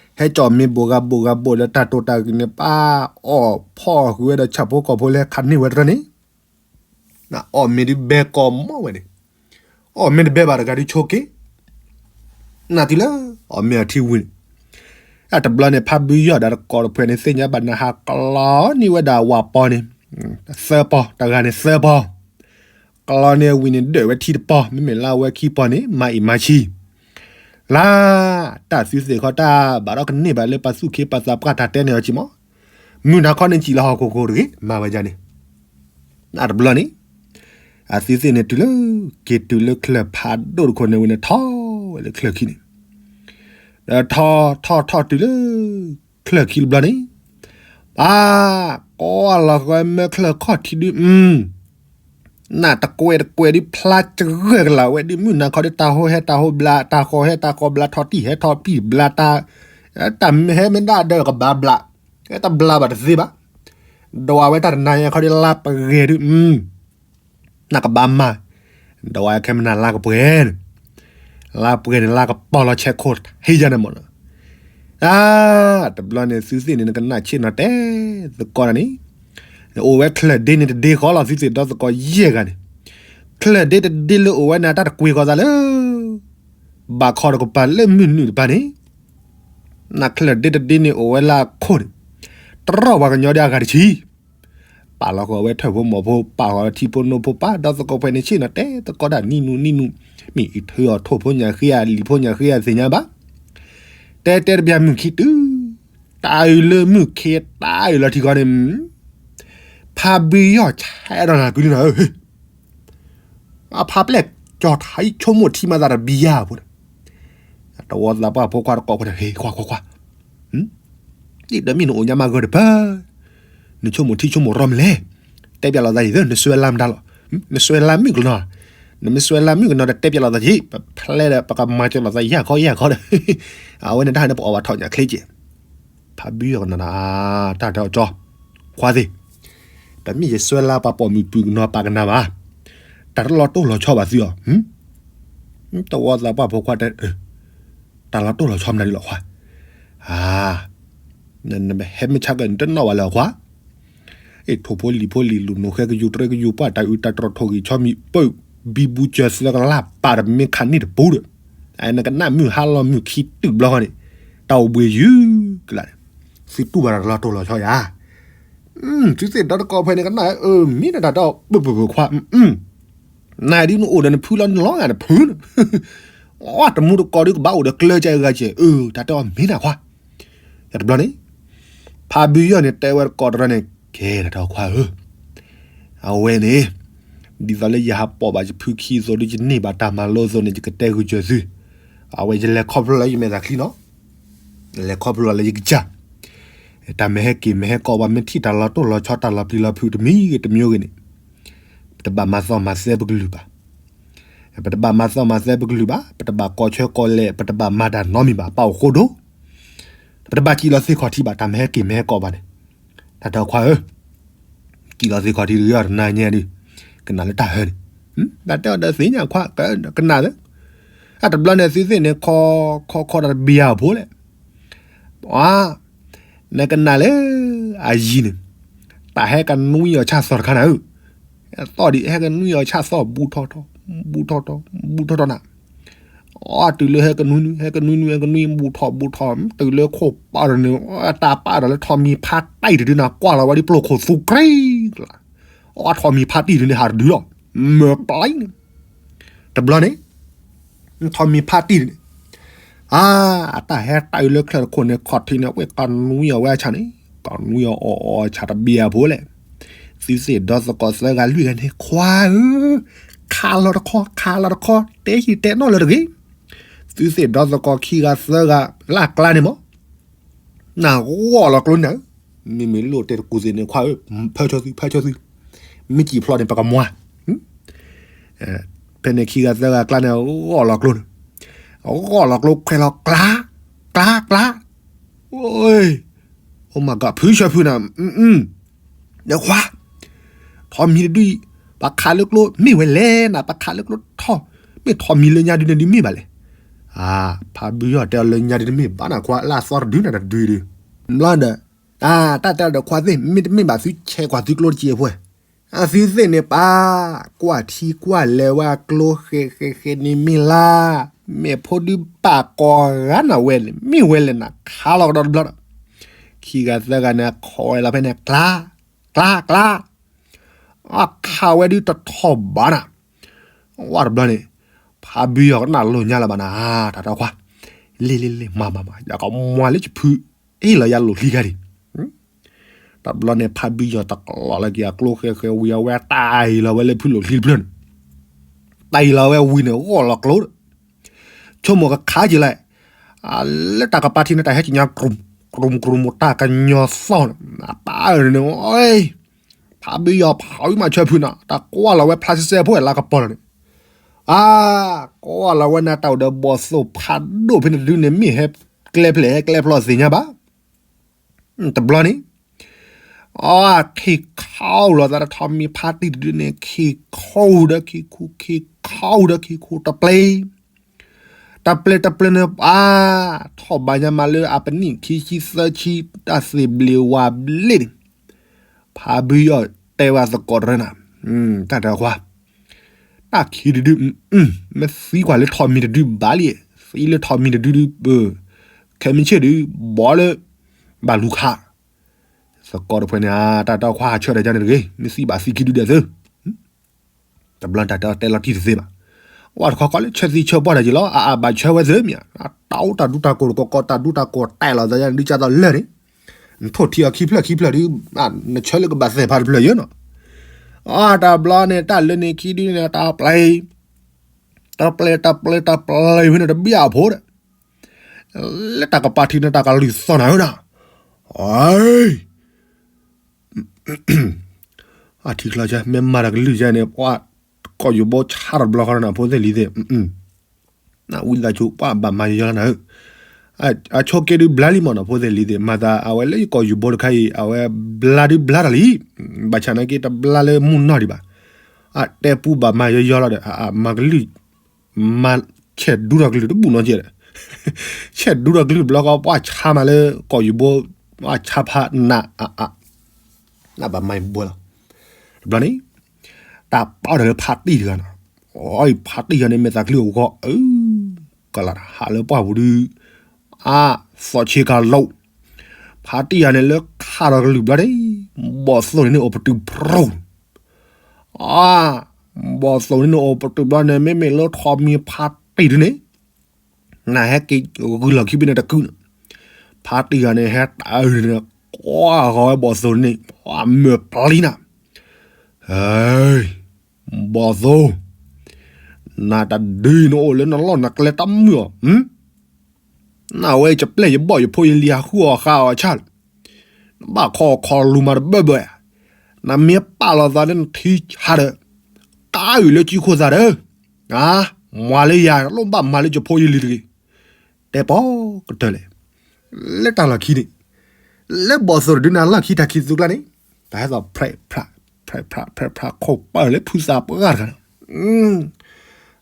ဟဲကၠီၣ်မ့ၤဘိၣ်ဂၤဘိၣ်ဂၤဘိၣ်လၢတၢ်တိာ်တၢ်ဂ့ၤန့ၣ် ပာ်အီၣ်ဖီၣ်ဃုာ်ဝဲဒီးဆၣ်ဖိကီၢ်ဖိလၢခးန့ၢ်ဝဲတရၢန့ၣ်, နအီၣ်မ့ၤဒုးဘဲကီၢ်မီၢ်ဝဲန့ၣ်, အီၣ်မ့ၤတဘဲဘၣ်တဂၤဒုးဆိးက့ၤ နတုၤလၢ အီၣ်မ့ၤအီထံဝံၤန့ၣ်, အတဘျီန့ၣ် ဖါဘုယီၢ်ဒီးတကိးတဖှဲးန့ၣ် သ့ၣ်ညါဘၣ်နဟးကလီန့ၢ်ဝဲဒၣ်ဝၣ်ပီန့ၣ်, သၢပီ, တဂၤန့ၣ်သၢပီ, ကလီန့ၢ်ဝံၤန့ၣ် ဒၢးဝဲထံတပီ, မ့မ့ၢ်လၢအဝဲခံပီန့ၣ် မၤအံၣ်မၤဆံ လၢ တၢ်သုသ့ၣ်ခီတၢ် ဘၣ်ဒီးကန့ၢ်ဘၣ်လၢပှၤသူၣ်က့ပှၤသးပှၢ်တၢ်တဲန့ၣ်အီၤက့မီၢ်, မုၢ်နၤခီန့ၣ်စံၣ်လီၤဟီၣ်ခိၣ်ခိၣ်တဂ့ၤ မၤဝဲဒ်န့ၣ်, အတဘျီန့ၣ် အသုသ့ၣ်န့ၣ်တုၤလၢ က့ၤတုၤလၢချၢၣ်ဖးဒိၣ်တခိၣ်န့ၣ်ဝံၤန့ၣ် ထီၣ်ဝဲလၢချၢၣ်ခံန့ၣ်, ဒီးထီၣ်ထီၣ်ထီၣ်တုၤလၢ ချၢၣ်ခံတဘျီန့ၣ်, ပၢ် ကိးလီၤဃီမၢချၢၣ်ခီၣ်ထံးဒုး နၢ်တကွဲးတကွဲးဒုးဖျါစှၢၢ်ကလာ်ဝဲဒုး မုၢ်နၤခီဒုးတၢ်ဟိဟဲတၢ်ဟိဘျါ တၢ်ဃီၤဟဲတၢ်ဃီဘျါ ထီၣ်တံၢ်ဟဲထီၣ်ပံၢ်ဘျါ တၢ်ဟဲမ့ၢ်ဒၣ်ဒီးကဘၣ်ဘျါ, ဟဲတဘျါဘၣ်တသ့ဘၣ်, ဒွးဝဲတၢ်တနၤညါခီဒုးလါပဂဲၤဒုး နကဘၣ်မၤ, ဒွးဝဲခဲမနၤလါကပှဲၤန့ၣ်, လါပှဲၤန့ၣ် လါကပီၤလီၤဆဲးခိၣ်ဟ့ယါန့ၣ်မ့ၢ်နီၤ, တဘျီန့ၣ် သုသ့ၣ်န့ၣ် နကနၣ်ဆ့ၣ်နီၤတဲသကိးနၤန့ၣ်, အိၣ်ဝဲချၢၣ်ဒ့န့ၣ်တဒ့ဃီလီၤ သုသ့ၣ်ဒီသကိးယဲၢ်ဂၤန့ၣ်, ချၢၣ်ဒ့တဒ့လၢအိၣ်ဝဲန့ၣ် တၢ်တကွံဃီသးလၢ ဘၣ်ခီတကပၤလၢမုၢ်နုာ်တပၤန့ၣ်, နချၢၣ်ဒ့တဒ့န့ၣ်အိၣ်ဝဲလၢအခိၣ်န့ၣ်, တြီၢ်ပှၤကညီဒ်အဂၤတဆံ ပာ်လီၤဃီၤဝဲထၢၣ်ဖိမီၢ်ဖိ ပာ်ဃီၤထံဖိနိဖိ ပာ်ဒီသကိးဖဲန့ၣ်ဆ့ၣ်နီၤတဲသကိးတၢ် နံၣ်နူနံၣ်နူ, မ့ၢ်အံၤထုးအီၤထိၣ်ဖိညၣ်ဃ့ဧါ လံာ်ဖိညၣ်ဃ့ဧါသ့ၣ်ညါဘၣ်, တဲတဲတဘျီမုၢ်ခံတုၤ, တၢ်အုးလၢမုၢ်ခ့တၢ်အုးလီၤထံဃီန့ၣ်, ဖါဘုယီၢ်ဆဲးဒီးနၤကွံာ်လံနၤဧၢ, အဖါပျဲၢ်ကၠီၤထးအံၤ ဆိကမိၣ်ထံမၤသးတဘံယၢ်ဖိန့ၣ်, တဝီသးပှၢ်ဖိခွါတကိးဖိန့ၣ် ဟ့ၣ်ခွါခွါခွါ, ဒ်ဒီးမ့ၢ်နအိၣ်ညါမးဂၢၢ်တပၢၢ်, နဆိကမိၣ်ထံဆိကမိၣ်ရီမနုၤလဲၣ်, တဲပျးလိာ်သးဒ်သိး နစွဲလါမတၤလီၤ, နစွဲလါမုၣ်ကနီၤ, နမ့ၢ်စွဲလါမုၣ်ကနီၤဒီး တဲပျးလိာ်သးယံၤ ပဖျဲဒီး ပကမၤကၢၤလိာ်သးယၢ်ခီယၢ်ခီဒီး, အဝဲန့ၣ်တၢ်ဟဲန့ၣ် ပအီၣ်ဘၣ်ထီၣ်ညၣ်ချ့က့ၤ ဖါဘုယီၢ်ကနၣ်နၤ, တၢ်တဲအီၤကၠီ, ခွါသ့ၣ်, တမ့ၢ်ယစွဲလါပှၤပိာ်မုၣ်ပုၢ်ကနီၤပာ်ကနၣ်ဘၣ်, တၢ်တလီၤတိၢ်လီၤဆီဘၣ်သုအီၤ, တဝီသးပှၢ်ဖိခွါတဲ, တၢ်လီၤတိၢ်လီၤဆီမနုၤဒ်လဲၣ်ခွါ, နဟဲမုၢ်ဆါကနံၤတနီၣ်ဘၣ်လၢအခွါ အ့ၣ် ထိၣ်ဖိလံၤဖိလံၤလူၤ နိၣ်ဃဲကယူၤတြဲကယူၤပှၢ် တၢ်အုးတၢ်တြီၢ် ထိၣ်ဂံၢ်ဆီမံၤပၢၢ် ဘံဘူစၢၤသၢကလး ပာ်တမ့ၢ်ခါန့ၣ်တပူၤဒီး, နကနၣ်မုၢ်ဟါလီၤမုၢ်ခံတုၤဘျီဃီန့ၣ်, တၢ်အိၣ်ဘှံးယုၢ်ကလာ်န့ၣ်, သုတူၢ်ဘၣ်တၢ်တလီၤတိၢ်လီၤဆီယၤ, သုသ့ၣ်ဒီသကိးဖဲန့ၣ်ကနၣ်, မ့ၢ်နတၢ်တဲအီၤပၢၢ်ပၢၢ်ပၢၢ်ခွါ, နဒုးနအိၣ်ဒီးနဖုလီၤ နလီၤဂာ်နဖု, အတမူတကိးဒုးကဘၣ်အိၣ်ဒီးကျၢၤကဲဂၤကဲ, တၢ်တဲအီၤမ့ၢ်နခွါ တဘျီန့ၣ်, ဖါဘုယီၢ်န့ၣ် တဲဝဲတကိးတရၢန့ၣ်, ကဲ တၢ်တဲခွါဧၢ, အဝဲန့ၣ်, ဒ်သိးလၢယဟးပိာ်ဘၣ်ယဖုခံအသိးဒီး ယန့ၢ်ဘၣ်တၢ်မၤလိအသိးန့ၣ် ယကတဲဂုာ်စၢၤသု, အဝဲယလဲၤခီဖျိလၢယမဲာ်သၣ်ချံနီၤ, လဲၤခီဖျိလၢယကစၢ်, တၢ်မ့ၢ်ဟဲက့ၤမ့ၢ်ဟဲကိး ပှၤမ့ၢ်ထံၣ်တၢ်လီၤတိၢ်လီၤဆီ တၢ်လီၤပျံၤလီၤဖုးတမံၤဂ့ၤတမံၤဂ့ၤန့ၣ်, ပတဘၣ်မၤသီမၤသဲပကလုၢ်ဘၣ် ပတဘၣ်မၤသီမၤသဲပကလုၢ်ဘၣ်, ပတဘၣ်ကိးဆၢကိးလဲၣ်, ပတဘၣ်မၤတၢ်နီတမံၤဘၣ်, ပအိၣ်ဃိဒိၣ်, ပတဘၣ်စံၣ်လီၤသ့ခီၣ်ထံးဘၣ်, တၢ်မ့ၢ်ဟဲက့ၤမ့ၢ်ဟဲကိးဘၣ်န့ၣ်, တၢ်တဲခွါဧၢ, စံၣ်လီၤသ့ခီၣ်ထံးတဂ့ၤအီၤ တနၤညါဒုး, ကနၣ်လၢတၢ်ဟၢန့ၣ်, တၢ်တဲအီၤဒီးသ့ၣ်ညါခွါ, ကနၣ်လၢ, အတဘျီန့ၣ်သုသ့ၣ်န့ၣ် ခီခီခီတၢ်တဘံယၢ်အဖိလဲၣ် နကနၣ်လၢအယံၤန့ၣ်, တၢ်ဟဲကနွံအီၤဆၣ်သီတခါနၤဧၢ, သီၣ်ဒံး ဟဲကနွံအီၤဆၣ်သီ ဘူးထီၣ်ထီၣ်, ဘူးထီၣ်ထီၣ်, ဘူးထီၣ်ထီၣ်နၤ, အီ တုၤလၢဟဲကနွံနွံ ဟဲကနွံနွံ ဟဲကနွံ ဘူးထီၣ်ဘူးထီၣ်, တုၤလၢခိၣ်ပာ်ဒီးန့ၣ်, တၢ်ပာ်ဒီးလၢထိးမံၤဖါတံၢ်တဒုနၤ ကွၢ်လီၤဝဲဒ်ပျိၢ်ခိၣ်သူကြ့, အီ ထိးမံၤဖါတံၢ်တဒုန့ၣ် ဟးတဒုလီၤ, မၢပျဲန့ၣ် တဘျီန့ၣ်, ထိးမံၤဖါတံၢ်န့ၣ်, အါ, အတၢ်ဟဲတၢ်အုးလၢချၢၣ်တခိၣ်န့ၣ် ခီၣ်ထံးန့ၣ် ဝဲကနွံအီၤဝဲအဆၣ်န့ၣ်, ကနွံအီၤအီၣ်အီၤဆၣ်တဘံအဖိလဲၣ်, သုသ့ၣ်ဒီသကိးသၢဂၤလွံၢ်ဂၤန့ၣ် ခွါဧၢ, ခးလီၤတခီ ခးလီၤတခီ တဲဟံၣ်တဲနီၣ်လၢတဂ့ၤ, သုသ့ၣ်ဒီသကိးခံဂၤသၢဂၤ လၢအကျါန့ၣ်မး နဂီၢ်လီၤကျိနၤ, မ့မ့ၢ်လိၣ်တဲတကူၣ်သ့ၣ်န့ၣ် ခွါဧၢ, ဖၢဆိသု ဖၢဆိသု, မ့ၢ်စံၣ်ဖျိးန့ၣ် ပကမွၤ, ဖဲန့ၣ်ခံဂၤသၢဂၤကျါန့ၣ် ဂီၢ်လီၤကျိန့ၣ်, ဂီၢ်လီၤကျိခွဲးလီၤကျါ, ကျါ ကျါ, အိ, အိမၤကီး ဖုဆၢဖုနၤ, နခွါ ထိးမံၤတဒုအံၤ, ပှၤခးလၢကျိမ့ၢ်ဝဲလဲၣ်နၤ, ပှၤခးလၢကျိထီၣ်, မ့ၢ်ထိးမံၤလၢညါဒုန့ၣ်ဒုမ့ၢ်ဘၣ်လဲၣ်, အါ, ဖါဘုယီၢ်တဲအီၤလၢညါဒုတမ့ၢ်ဘၣ်နခွါ လၢအသီတဒုနၤတဒုဒု, ဘျီဒီး, အါ, တၢ်တဲအီၤဒီးခွါသ့ၣ် မ့တမ့ၢ်ဘၣ်သုဆဲးကွၢ်သုကျိတစဲးဖိ, အသုသ့ၣ်န့ၣ်ပၢ်, ကွၢ်ထံကွၢ်လဲၤဝဲအကျိဃဲးဃဲးဃဲးန့ၣ်မ့ၢ်လါ, မ့ၢ်ဖိဒုပာ်ကိးဂၤနၤဝဲလဲၣ် မ့ၢ်ဝဲလဲၣ်နၤ ခးလီၤကဒီးတဘျီဒီး, ခံဂၤသၢဂၤန့ၣ် ခိးဝဲလီၤဖဲန့ၣ် ကျါ, ကျါ ကျါ, အခးဝဲဒုတထီၣ်ဘၣ်နၤ, ဝဲတဘျီန့ၣ်, ဖါဘုယီၢ်ကနၣ်လိာ်ညါလၢၤဘၣ်နၤ, တၢ်တဲခွါ, လ့လ့လ့ မၤမၤမၤ ယကမွၤလၢယဖု, အ့ၣ်လီၤယၤလိာ်ချံခါဒံး, တဘျီန့ၣ် ဖါဘုယီၢ်တကျီၢ်လၢက့ၤအကျိဃဲးဃဲးဝံၤ အဝဲတၢ်အံၤလီၤဝဲလၢဖုလိာ်ချံတဖျၢၣ်န့ၣ်, တၢ်အံၤလီၤဝဲဝံၤန့ၣ် ဂီၢ်လီၤကျိ ဆိကမိၣ်ကခးက့ၤလၢ, လၢတၢ်ကပၤထံန့ၣ် တၢ်ဟဲကညီၤ ကြုမ်ကြုမ် တၢ်ကညီၤသီၣ်န့ၣ်, အပၢ်န့ၣ်, ဖါဘုယီၢ်ဖးဝံၤမးဆၢဖုနၤ တၢ်ကွၢ်လီၤဝဲဖျါစဲစဲဖိလၢကပီၤလီၤန့ၣ်, အါ, ကွၢ်လီၤဝဲနၤတၢ်အိၣ်ဒီးဘီၣ်သိၣ်ဖးဒိၣ်ဖဲန့ၣ်တဒုန့ၣ် မ့ၢ်ဟဲကျဲဖျဲးဟဲကျဲဖျီသ့ၣ်ညါဘၣ် တဘျီန့ၣ်, အါ, ခံခီလီၤသးဒီးထိးမံၤဖါတံၢ်တဒုန့ၣ် ခံခီဒီးခံခူ ခံခီဒီးခံခူ တပျ့ၤ, တပျ့ၤတပျ့ၤန့ၣ် အါ, ထီၣ်ဘၣ်ညါမးလၢအပနံၣ်ခံဆံသၢဆံ တၢ်သ့ၣ်ဘျ့ဝါဘျ့န့ၣ်, ဖါဘုယီၢ်တဲဝဲသကိးတရၢနၤ, တၢ်တခွါ တၢ်ခံတဒု, မ့ၢ်သံကွၢ်လၢထိးမံၤတဒုဘၣ်လံ, သံလၢထိးမံၤတဒုဒု, ခဲမုၢ်ဆ့ၣ်ဒု, ဘီလၢ, ဘၣ်လူၤခး, သကိးတဖုန့ၣ် တၢ်တခွါဟးဆၢဒီးယၤန့ၣ်တဂ့ၤ, မ့ၢ်သံဘၣ်သံခံဒုဒဲးသု, တဘျီတၢ်တဲတဲလီၤတံၢ်တသ့ဘၣ်, ဝဲတခီခီလၢဆၢသံဆၢပှၢ်တၢ်က့ၤလီၤ, အအဘၣ်ဆၢဝဲသ့မ့ၢ်, တၢ်အိၣ်တၢ်ဒူတၢ်ကိၢ်တကီကီ တၢ်ဒူတၢ်ကိၢ်တဲလီၤသးယၤန့ၣ် ဒုကၢ်သိးလၢာ်န့ၣ်, နထိၣ်ထံအီၤခံဖျၢၣ်ခံဖျၢၣ်ဒုး, နဆၢလၢကဘၣ်သဲးဖးတဖျၢၣ်ယဲနီၤ. အတဘျီန့ၣ် တၢ်လၢန့ၣ်ခံဒုန့ၣ် တၢ်ပျဲ, တၢ်ပျဲ တၢ်ပျဲ တၢ်ပျဲဖဲန့ၣ်တဘျီအဖိဒီး, လၢတၢ်ကပၤထံးန့ၣ် တၢ်ကလုၢ်သီၣ်နၤဧၢနီၤ. အထံချီဆၢ မ့ၢ်မၤတၢ်ကလုၢ်ယဲန့ၣ် ပှၤကီၢ်ယူၤဘိဆါထီၣ်တဘျီဃီနီၤ ဖိသ့ၣ်လံၤသ့ၣ်, နဝံသးစူၤ ပှၤဘၣ်မၤယီၤလီၤနၤဧၢ. အဆိက့ဒုးဘျါလံမးနီၤ ဖိသ့ၣ်လံၤသ့ၣ်, မၤသး အဝဲလၢယကီၢ်ယူၤဘိတခါအံၤ အဝဲဘျါဒုးဘျါတၢ်လံ. ဘၣ်ဆၣ်နာ်က့တဘျါလၢမုၢ်နီၢ်ဒံးဘၣ်. အတဲပူဘၣ်မၤယီၤယီၤလီၤဒီး မၤကလုၢ်, မၤဆဲးဒူထီၣ်ကလုၢ်တဘူၣ်နီတစဲးဒီး, ဆဲးဒူထီၣ်ကလုၢ်တဘျီဃီ ပှၤဆါမးလၢကီၢ်ယူၤဘိ, ပှၤဆါဖးနး, နဘၣ်မၤဘှဲလီၤ. တဘျီန့ၣ် တၢ်ပာ်အီၤဒီးလၢဖါတံၢ်တဂၤနီၤ. အီ ဖါတံၢ်ဂၤန့ၣ် မ့ၢ်သးကလုၢ်အဂီၢ်, ကလးတၢ်ဟးလၢပှၢ်ပူၤဒုး, အါ, သီၣ်ဆ့ကၤလိာ်, ဖါတံၢ်ဂၤန့ၣ်လၢခးထီၣ်ကလုၢ်ဘျီန့ၣ်, ဘီၣ်သိၣ်န့ၣ်န့ၣ်အိၣ်ပတုာ်ဖရိၣ်, အါ, ဘီၣ်သိၣ်န့ၣ်န့ၣ်အိၣ်ပတုာ်ဘျီန့ၣ် မ့မ့ၢ်လၢထိးမံၤဖါတံၢ်ဒုးန့ၣ် နဟဲက့ၤဂုာ်လီၢ်ခံဘ့ၣ်န့ၣ်တကုာ်န့ၣ်, ဖါတံၢ်ဂၤန့ၣ် ဟဲတၢ်အုၣ်န့ၣ် ကွၢ်ဃီၤဝဲဘီၣ်သိၣ်န့ၣ် မၢၢ်ပျံၤနၤ, ဘီၣ်သိၣ်, နတၢ်ဒုးနအိၣ်လၢနလီၢ်နကျဲတမုာ်အီၤ, နဝဲယပျဲၢ်ယဘီၣ်ယဖိယလံၤဟးဃုအီၤဃာ်အီၤဆၣ်လၢ, နဘၣ်ခီၣ်ခီၣ်လူၤမၤတဘၢဘၢ, နမ့ၢ်ပာ်လီၤသးလၢနထံဆါဒီး, တၢ်အုၣ်လၢကံခိၣ်သးဒီး, မၤလၢယၤ လိၣ်ဘၣ်မၤလၢယဖိယလံၤတဂ့ၤ, တဲပီၤကတၢၢ်လဲၣ်, လၢတၢ်လီၢ်ခံန့ၣ်, လၢဘီၣ်သိၣ်တဒုန့ၣ်လီၢ်ခံတၢ်ခံးသူကျါန့ၣ်, တၢ်ဟဲသီၣ်ဖြဲးဖြး, ဖြဲးဖြး ဖြဲးဖြး ခိၣ်ပၢၢ်လၢဖုသးပှၢ်တဂၤန့ၣ်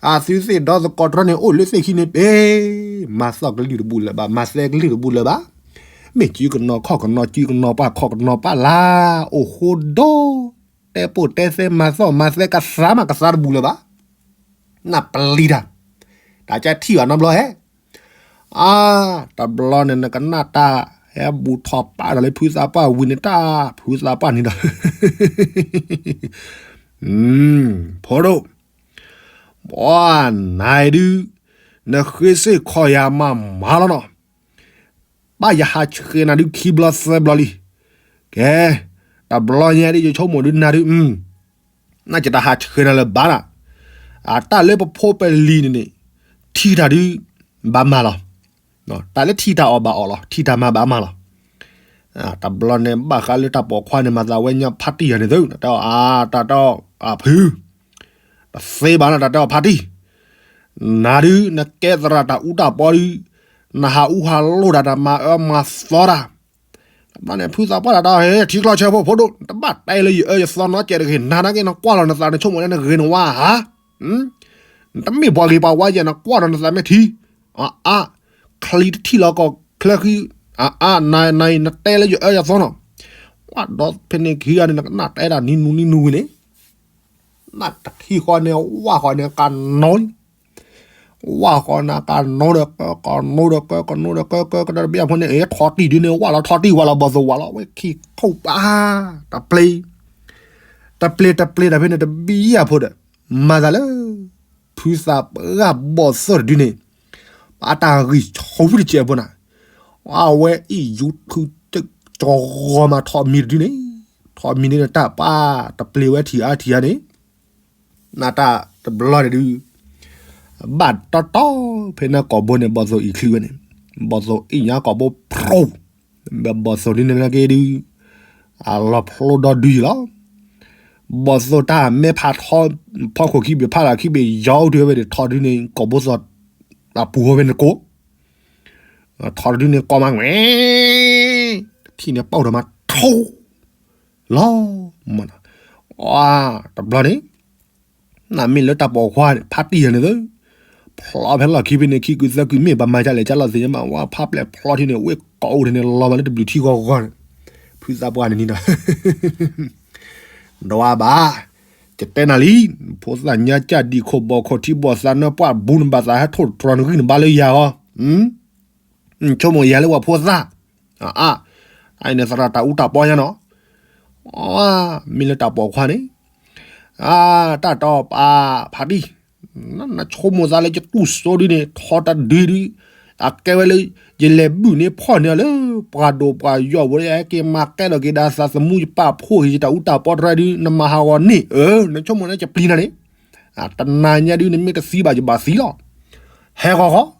အသုသ့ၣ်ဒီသကိးတြီန့ၣ် အိၣ်လၢသ့ၣ်ခံန့ၣ်ပ့ၤ, မၤသီၣ်ကလုၢ်တဘူၣ်လၢၤဘၣ်, မၤသဲကလုၢ်တဘူၣ်လၢၤဘၣ်, မ့ၢ်စုကနီၤခီၣ်ကနီၤ စုကနီၤပှၢ်ခီၣ်ကနီၤပှၢ်လၢ, အိၣ်ဃိဒီး, တဲပိာ်တဲသဲမၤသီၣ်မၤသဲကသးမးကသးတဘူၣ်လၢၤဘၣ်, နပျံၤတၢ်, တၢ်ကထံၣ်ဘၣ်နီတဘျီဟဲ အါ, တဘျီန့ၣ်နကနၣ်တၢ်, ဟဲဘူးထီၣ်ပာ်ဒီးလၢဖုသးပှၢ်ဝံၤန့ၣ်တၢ်, ဖုသးပှၢ်န့ၣ်ဒီး, ဖိဒိၣ်, ပှၤနၤဒုး, နဃ့စ့ၢ်ခီၣ်ယၤမၤမၤလီၤနီၤ, ဘၣ်ယဟးဆှဲးနၤဒုးခံဘျီသၢဘျီလံ, ကဲ, တဘျီညါဒုးယဆိကမိၣ်ဒုးနၤဒုး နကတၢ်ဟးဆှဲးနၤလၢၤဘၣ်နၤ, အတၢ်လၢပဖိပလံၤန့ၣ်န့ၣ်, ထံၣ်တၢ်ဒုး, ဘၣ်မၤလီၤ, တၢ်လၢထံၣ်တၢ်အီၣ်ဘၣ်အီၣ်လီၤ ထံၣ်တၢ်မၤဘၣ်မၤလီၤ, တဘျီန့ၣ်ဘၣ်ဃးလၢတၢ်ပိာ်ခွါန့ၣ် မၤသးဝဲညါဖါတံၢ်ယၤန့ၣ်သု, တၢ်အီၣ်အါ တၢ်တီ အဖု တသ့ဘၣ်နၤတၢ်တဲအီၤဖါတံၢ်, နၤဒုး နကဲသရၣ်တၢ်အူတၢ်ပီဒုး, နဟးအူဟးလိၢ်တၢ် နမၤအၢမၤသီတၢ်, တဘျီန့ၣ် ဖုသးပှၢ်တၢ်တဲအီၤ ထံကျီဆၢဖိ ဖိဒိၣ် နတဘၣ်တဲလၢယအၢယသီနီတစဲးတဂ့ၤ, နၤနာ်က့ နကွၢ်လီၤနသး နဆိကမိၣ်လၢနဂ့ၤနဝါဧါ, နတမ့ၢ်ပှၤဂ့ၤပှၤဝါယဲၢ် နကွၢ်လီၤနသးမ့ၢ်ထံ, အါအါ, ချံတထံၣ်လီၤကီၢ်ချၢဃံ, အါအါ, နၤနၤ နတဲလၢယအၢယသီနီၤ, ဝဲဒီးဖဲန့ၣ်ခံဂၤန့ၣ် နကနၣ်တဲဒၣ်နံၤနူနံၤနူဝံၤန့ၣ် နတထံၣ်ဃီန့ၣ် ဝၣ်ဃီန့ၣ်ကနီၤလံ, ဝၣ်ဃီန့ၣ်ကနီၤဒီးကၢ ကနီၤဒီးကၢ ကနီၤဒီးကၢ ကၢ ကဒီးတဘ့ၣ်အဖိန့ၣ် အ့ ထီၣ်တံၢ်ဒုးန့ၣ် ဝၣ်လီၤထီၣ်တံၢ် ဝၣ်လီၤဘီၣ်သိၣ် ဝၣ်လီၤဝဲခံခိၣ်ပၢ်, တပျ့ၤ, တပျ့ၤ တပျ့ၤဒီးဖဲန့ၣ် တဘံယၢ်ဖိဒီး မၤသးလၢ ဖုသးပှၢ်ဘီၣ်သိၣ်တဒုန့ၣ် ပှၤတၢ်ဂံၢ်ဆူၣ်တစဲးဖိနၤ, အဝဲအံၤယူၤထူၣ်တကီၢ်ဂီၤမး ထီၣ်မံၤတဒုန့ၣ်, ထီၣ်မံၤန့ၣ်တၢ်ပၢ် တပျ့ၤဝဲထံၣ်အါထံၣ်အါန့ၣ် နတၢ်တဘျီန့ၣ်ဒုး ဘၣ်တီတီ ဖဲန့ၣ်ကိာ်ဘိန့ၣ် ဘီၣ်သိၣ်အံၤချံဝဲန့ၣ်, ဘီၣ်သိၣ်အံၤညါကိာ်ဘိဖျိ, ဘီၣ်သိၣ်ဒုးန့ၣ်က့ဒုး အလီၤဖျိဒီဒုယံၤလီၤ. ဘီၣ်သိၣ်တၢ်မဲဖးထီ ဖီခိၣ်ခံဘ့ၣ်ဖးလၢခံဘ့ၣ်ယီၤအိၣ်တုၤဝဲန့ၣ် ထီၣ်ဒုးန့ၣ် ကိာ်ဘိသိၣ် အပူၤဟိဝဲန့ၣ်ကိး ထီၣ်တဒုန့ၣ် ကိးမး ငွဲ, တထံၣ်န့ၣ် ပီၣ်ဒီးမး ထိၣ်, လီၤ, မနီၤ, တဘျီန့ၣ် နမ့ၢ်လၢတၢ်ပိာ်ခွါန့ၣ် ဖါတံၢ်ယၤန့ၣ်သၢ, ဖျီဖဲလီၢ်ခံဖဲန့ၣ် ခံကုာ်သၢကုာ် မ့ၢ်ဘၣ်မၤဒ်လဲၣ် ကၢ်လီၤသ့ၣ်ညါမး ဝဲဖးပျဲၢ်ဖျီထံန့ၣ် ဝ့ၢ်ကိးအိၣ်ထံန့ၣ် လီၤမးလၢတဘျုးထံဂီၤဂီၤန့ၣ်, ဖုသးပှၢ်န့ၣ်န့ၣ်ဒီး ဒွးဘၣ်, ယတဲနၤလံ, ဖိသၣ်ညါကၢ်ဒံးခိၣ်ဘီၣ်ခိၣ်ထံဘီၣ်သးနၢပှၢ်ဘူး နဘၣ်သးဟဲထိၣ်တြီၤနဂံၢ်နဘါလၢယၤအီၤ, ဆိကမိၣ်ယၤလၢပှၤဖိသၣ်, အအါ, အအံၤန့ၣ်သရၣ်တၢ်အူတၢ်ပီညါနီၤ, မ့ၢ်လၢတၢ်ပိာ်ခွါန့ၣ်, အတၢ်တီပာ်ဖးတံၢ်, နဆိကမိၣ်သးလၢယတူၢ်စိဒုန့ၣ် ထီၣ်တဒုဒု, အကဲဝဲလၢ ယလဲၤဘုၣ်န့ၢ်ဖီၣ်န့ၢ်အီၤလၢ ပှၤဒိၣ်ပှၤယီၢ်ဝဲ ဟဲက့ၤမၤကဲထီၣ်က့ၤဒီးသးသမူ ယပာ်ဖှိၣ်က့ၤယတၢ်အူတၢ်ပီတရၢဒုး နမၤဟးဂီၤန့ၢ် အၢ နဆိကမိၣ်န့ၣ် ယပျံၤနၤန့ၣ် တနၤညါဒုး နမ့ၢ်တသံဘၣ် ယဘၣ်သံလီၤ. ဟဲဃီဃီ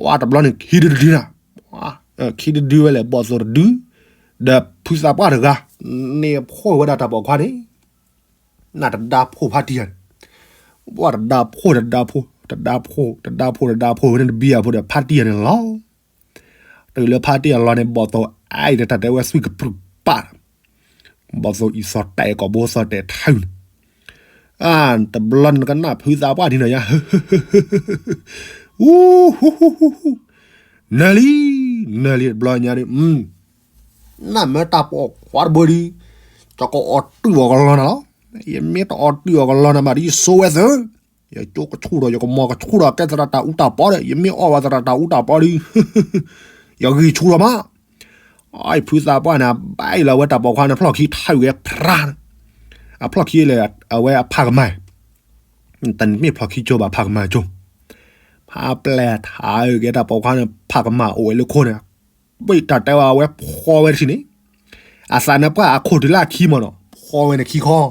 ဝဲတဘျီန့ၣ် ခံဒုတဒုနၤ ခံဒုဒုဝဲလဲၣ် ဘီၣ်သိၣ်တဒု ဒီးဖုသးပှၢ်တဂၤ န့ၣ်ဖှိၣ်ဝဲဒၣ်တၢ်ပိာ်ခွါန့ၣ် နတဒါဖှိၣ်ဖါတံၢ်ဧါန့ၣ်, ပှၢ်တဒါဖှိၣ်တဒါဖှိၣ် တဒါဖှိၣ် တဒါဖှိၣ်တဒါဖှိၣ်ဝဲန့ၣ်တဘံၣ်အဖိဒီး ဖါတံၢ်ဧါန့ၣ်လီၤ. တုၤလၢဖါတံၢ်အလီၢ်န့ၣ် ဘီၣ်သိၣ်အါအံၤတၢ်တဲဝဲသွံၣ်ကပြုၢ်ပာ်, ဘီၣ်သိၣ်အံၤသီၣ်တဲာ်ကိာ်ဘိသီၣ်တဲာ်ထၢန့ၣ်, တဘျီန့ၣ်နကနၣ်ဖုသးပှၢ်ဒ်နီၤယါ ဟူ ဟူ ဟူ ဟူ နၢၤလံ နၢၤလံတဘျီညါဒ် နၢ်မၢတၢ်ပိာ်ခွါတဘိဒုး, ယကအီၣ်တုာ်အီၤကလီနၤလီၤ. ယမ့ၢ်တအီၣ်တုာ်အီၤကလီနၤဘၣ်ဒီး ယဆိဝဲသၢ, ယကၠိကဆူၣ်ဒီး ယကမီၤကဆူၣ်ဒီး ကဲသရၣ်တၢ်အူတၢ်ပီဒီး ယမ့ၢ်အီၣ်ဝဲသရၣ်တၢ်အူတၢ်ပီဒီး ယဂံၢ်ဆူၣ်လီၤမး. အဖုသးပှၢ်န့ၣ် ဘၣ်အံၤလီၤဝဲတၢ်ပိာ်ခွါန့ၣ် ဖျီၣ်ခံထၢဝဲဖျါ, အဖျီၣ်ခံလဲၣ် အဝဲအဖးကမၢ် တမ့ၢ်ဖျီၣ်ခံကၠိဘၣ် ဖးကမၢ်ကၠိ, ဖးပျဲၢ်ထးအုးကဲတၢ်ပိာ်ခွါန့ၣ် ဖးကမၢ်အိၣ်ဝဲလၢခိန့ၣ်, ဘၣ်တၢ်တဲဝဲအဝဲဖီဝဲတထံၣ်န့ၣ်, အသးနၢ်ပှၢ်အခိၣ်တုၤလၢအခံမ့ၢ်နီၤ ဖီဝဲန့ၣ်ခံခီ,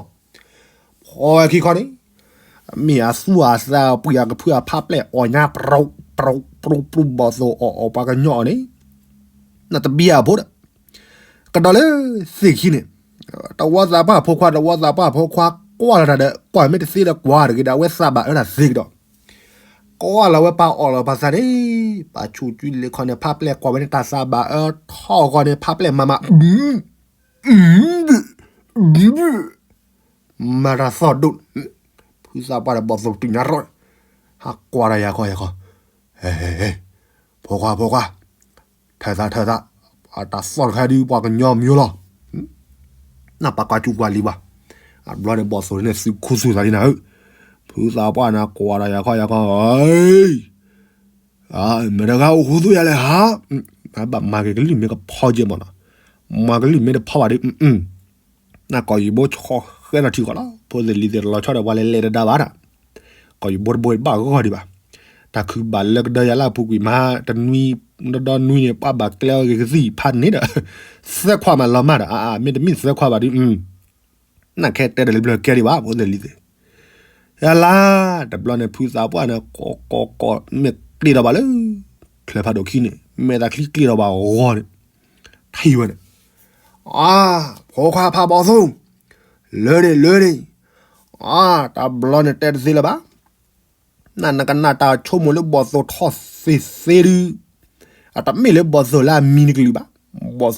ဖီဝဲခံခီန့ၣ်, မ့ၢ်အသူၣ်အသးပှံၤအကဖုအဖးပျဲၢ်အီၣ်ညါ ပြူပြူပြူ ဘီၣ်သိၣ်အီၣ်အီၣ်ပှၤကညီအီၤန့ၣ်, နတဘံၣ်အဖိဒီး ကဒီးလၢသ့ၣ်ခံန့ၣ်, တဝီသးပှၢ်ဖိခွါ တဝီသးပှၢ်ဖိခွါ ကွၢ်လီၤတၢ်ဒီး ကွၢ်မ့ၢ်တသ့ဒီးကွၢ်တဂ့ၤဒီး အဝဲသးဘၣ်အၢတၢ်သ့ကဒီး, ကွၢ်လီၤဝဲပာ်အီၣ်လီၤပာ်သးန့ၣ်, ပာ်ဆူၣ်ကွံာ်လ့ခီန့ၣ် ဖးပျဲၢ်ကွၢ်ဝဲန့ၣ် တၢ်သးဘၣ်အၢထီၣ်ဃီန့ၣ် ဖးပျဲၢ်မၤမၤ မၤတၢ်သီၣ်ဒိၣ်, ဖုသးပှၢ်ဒီးဘီၣ်သိၣ်တုၤညါရီၣ်, ဟးကွၢ်တၢ်ယၤခီယၤခီ, ဖိခွါဖိခွါ, ထၢသးထၢသး, အတၢ်သီၣ်တခါဒုးပှၤကညီမံၤလီၤ, နပာ်ကွၢ်စူၣ်ကွၢ်လံၤဘၣ်, အဘျီန့ၣ်ဘီၣ်သိၣ်န့ၣ်သုးခူသူၣ်သးလံနၤဧၢ, ဖုသးပှၢ်န့ၣ်ကွၢ်တၢ်ယၤခီယၤခီ, မတၤတဂၤအိၣ်ဃူသူၣ်ယၤလဲၣ်ဟါ, ဘၣ်မၤက့ၤကလုၢ်မ့ၢ်ကဖီကဲမ့ၢ်နီၤ, မၤကလုၢ်မ့ၢ်တဖီဘၣ်ဒီး နကီၢ်ယံၤဘိဆီဃဲနီၤထံဃီလီၤ, ဖိသ့ၣ်လံၤသ့ၣ်တလီၤဆီဒီးပှၤလဲၤလဲၤတဒါဘၣ်တၢ်, ကီၢ်ယံၤဘိတဘိဘၣ်ဂီၢ်ဒံးဘၣ်, တၢ်ခုၣ်ဘၣ်လၢကဒၢယၤလၢအပူၤကွံာ်မး, တနွံ, ဒီဒီနွံန့ၣ် ပှၤဘၣ်ကျဲအီၤဂ့ၤကသံၣ်ဖးန့ၣ်ဒီး, သၢခွါမးလီၤမးဒီး အါအါ မ့တမ့ၢ်သၢခွါဘၣ်ဒီး, နခဲတဲဒီးလၢဘျၢကဲဒံးဘၣ် ဖိသ့ၣ်လံၤသ့ၣ် ယလါ, တဘျီန့ၣ် ဖုသးပှၢ်န့ၣ် ကိးကိးကိး မ့ၢ်ကျ့ထီၣ်ဘၣ်လၢ ချၢဖးဒိၣ်ခံန့ၣ် မဲာ်သးချံကျ့ထီၣ်ဘၣ်ဂီၤန့ၣ်, ထံၣ်ဝဲန့ၣ်, အါ, ဖိခွါဖးဘီၣ်သိၣ်, လၢန့ၣ်လၢန့ၣ်, အါ, တဘျီန့ၣ်တဲတသ့လၢၤဘၣ် နနကနၣ်တၢ်ဆိကမိၣ်လၢဘီၣ်သိၣ်ထီၣ်သ့သ့ဒုး, အတမ့ၢ်လၢဘီၣ်သိၣ်လၢအမံၤနကလုာ်ဘၣ်,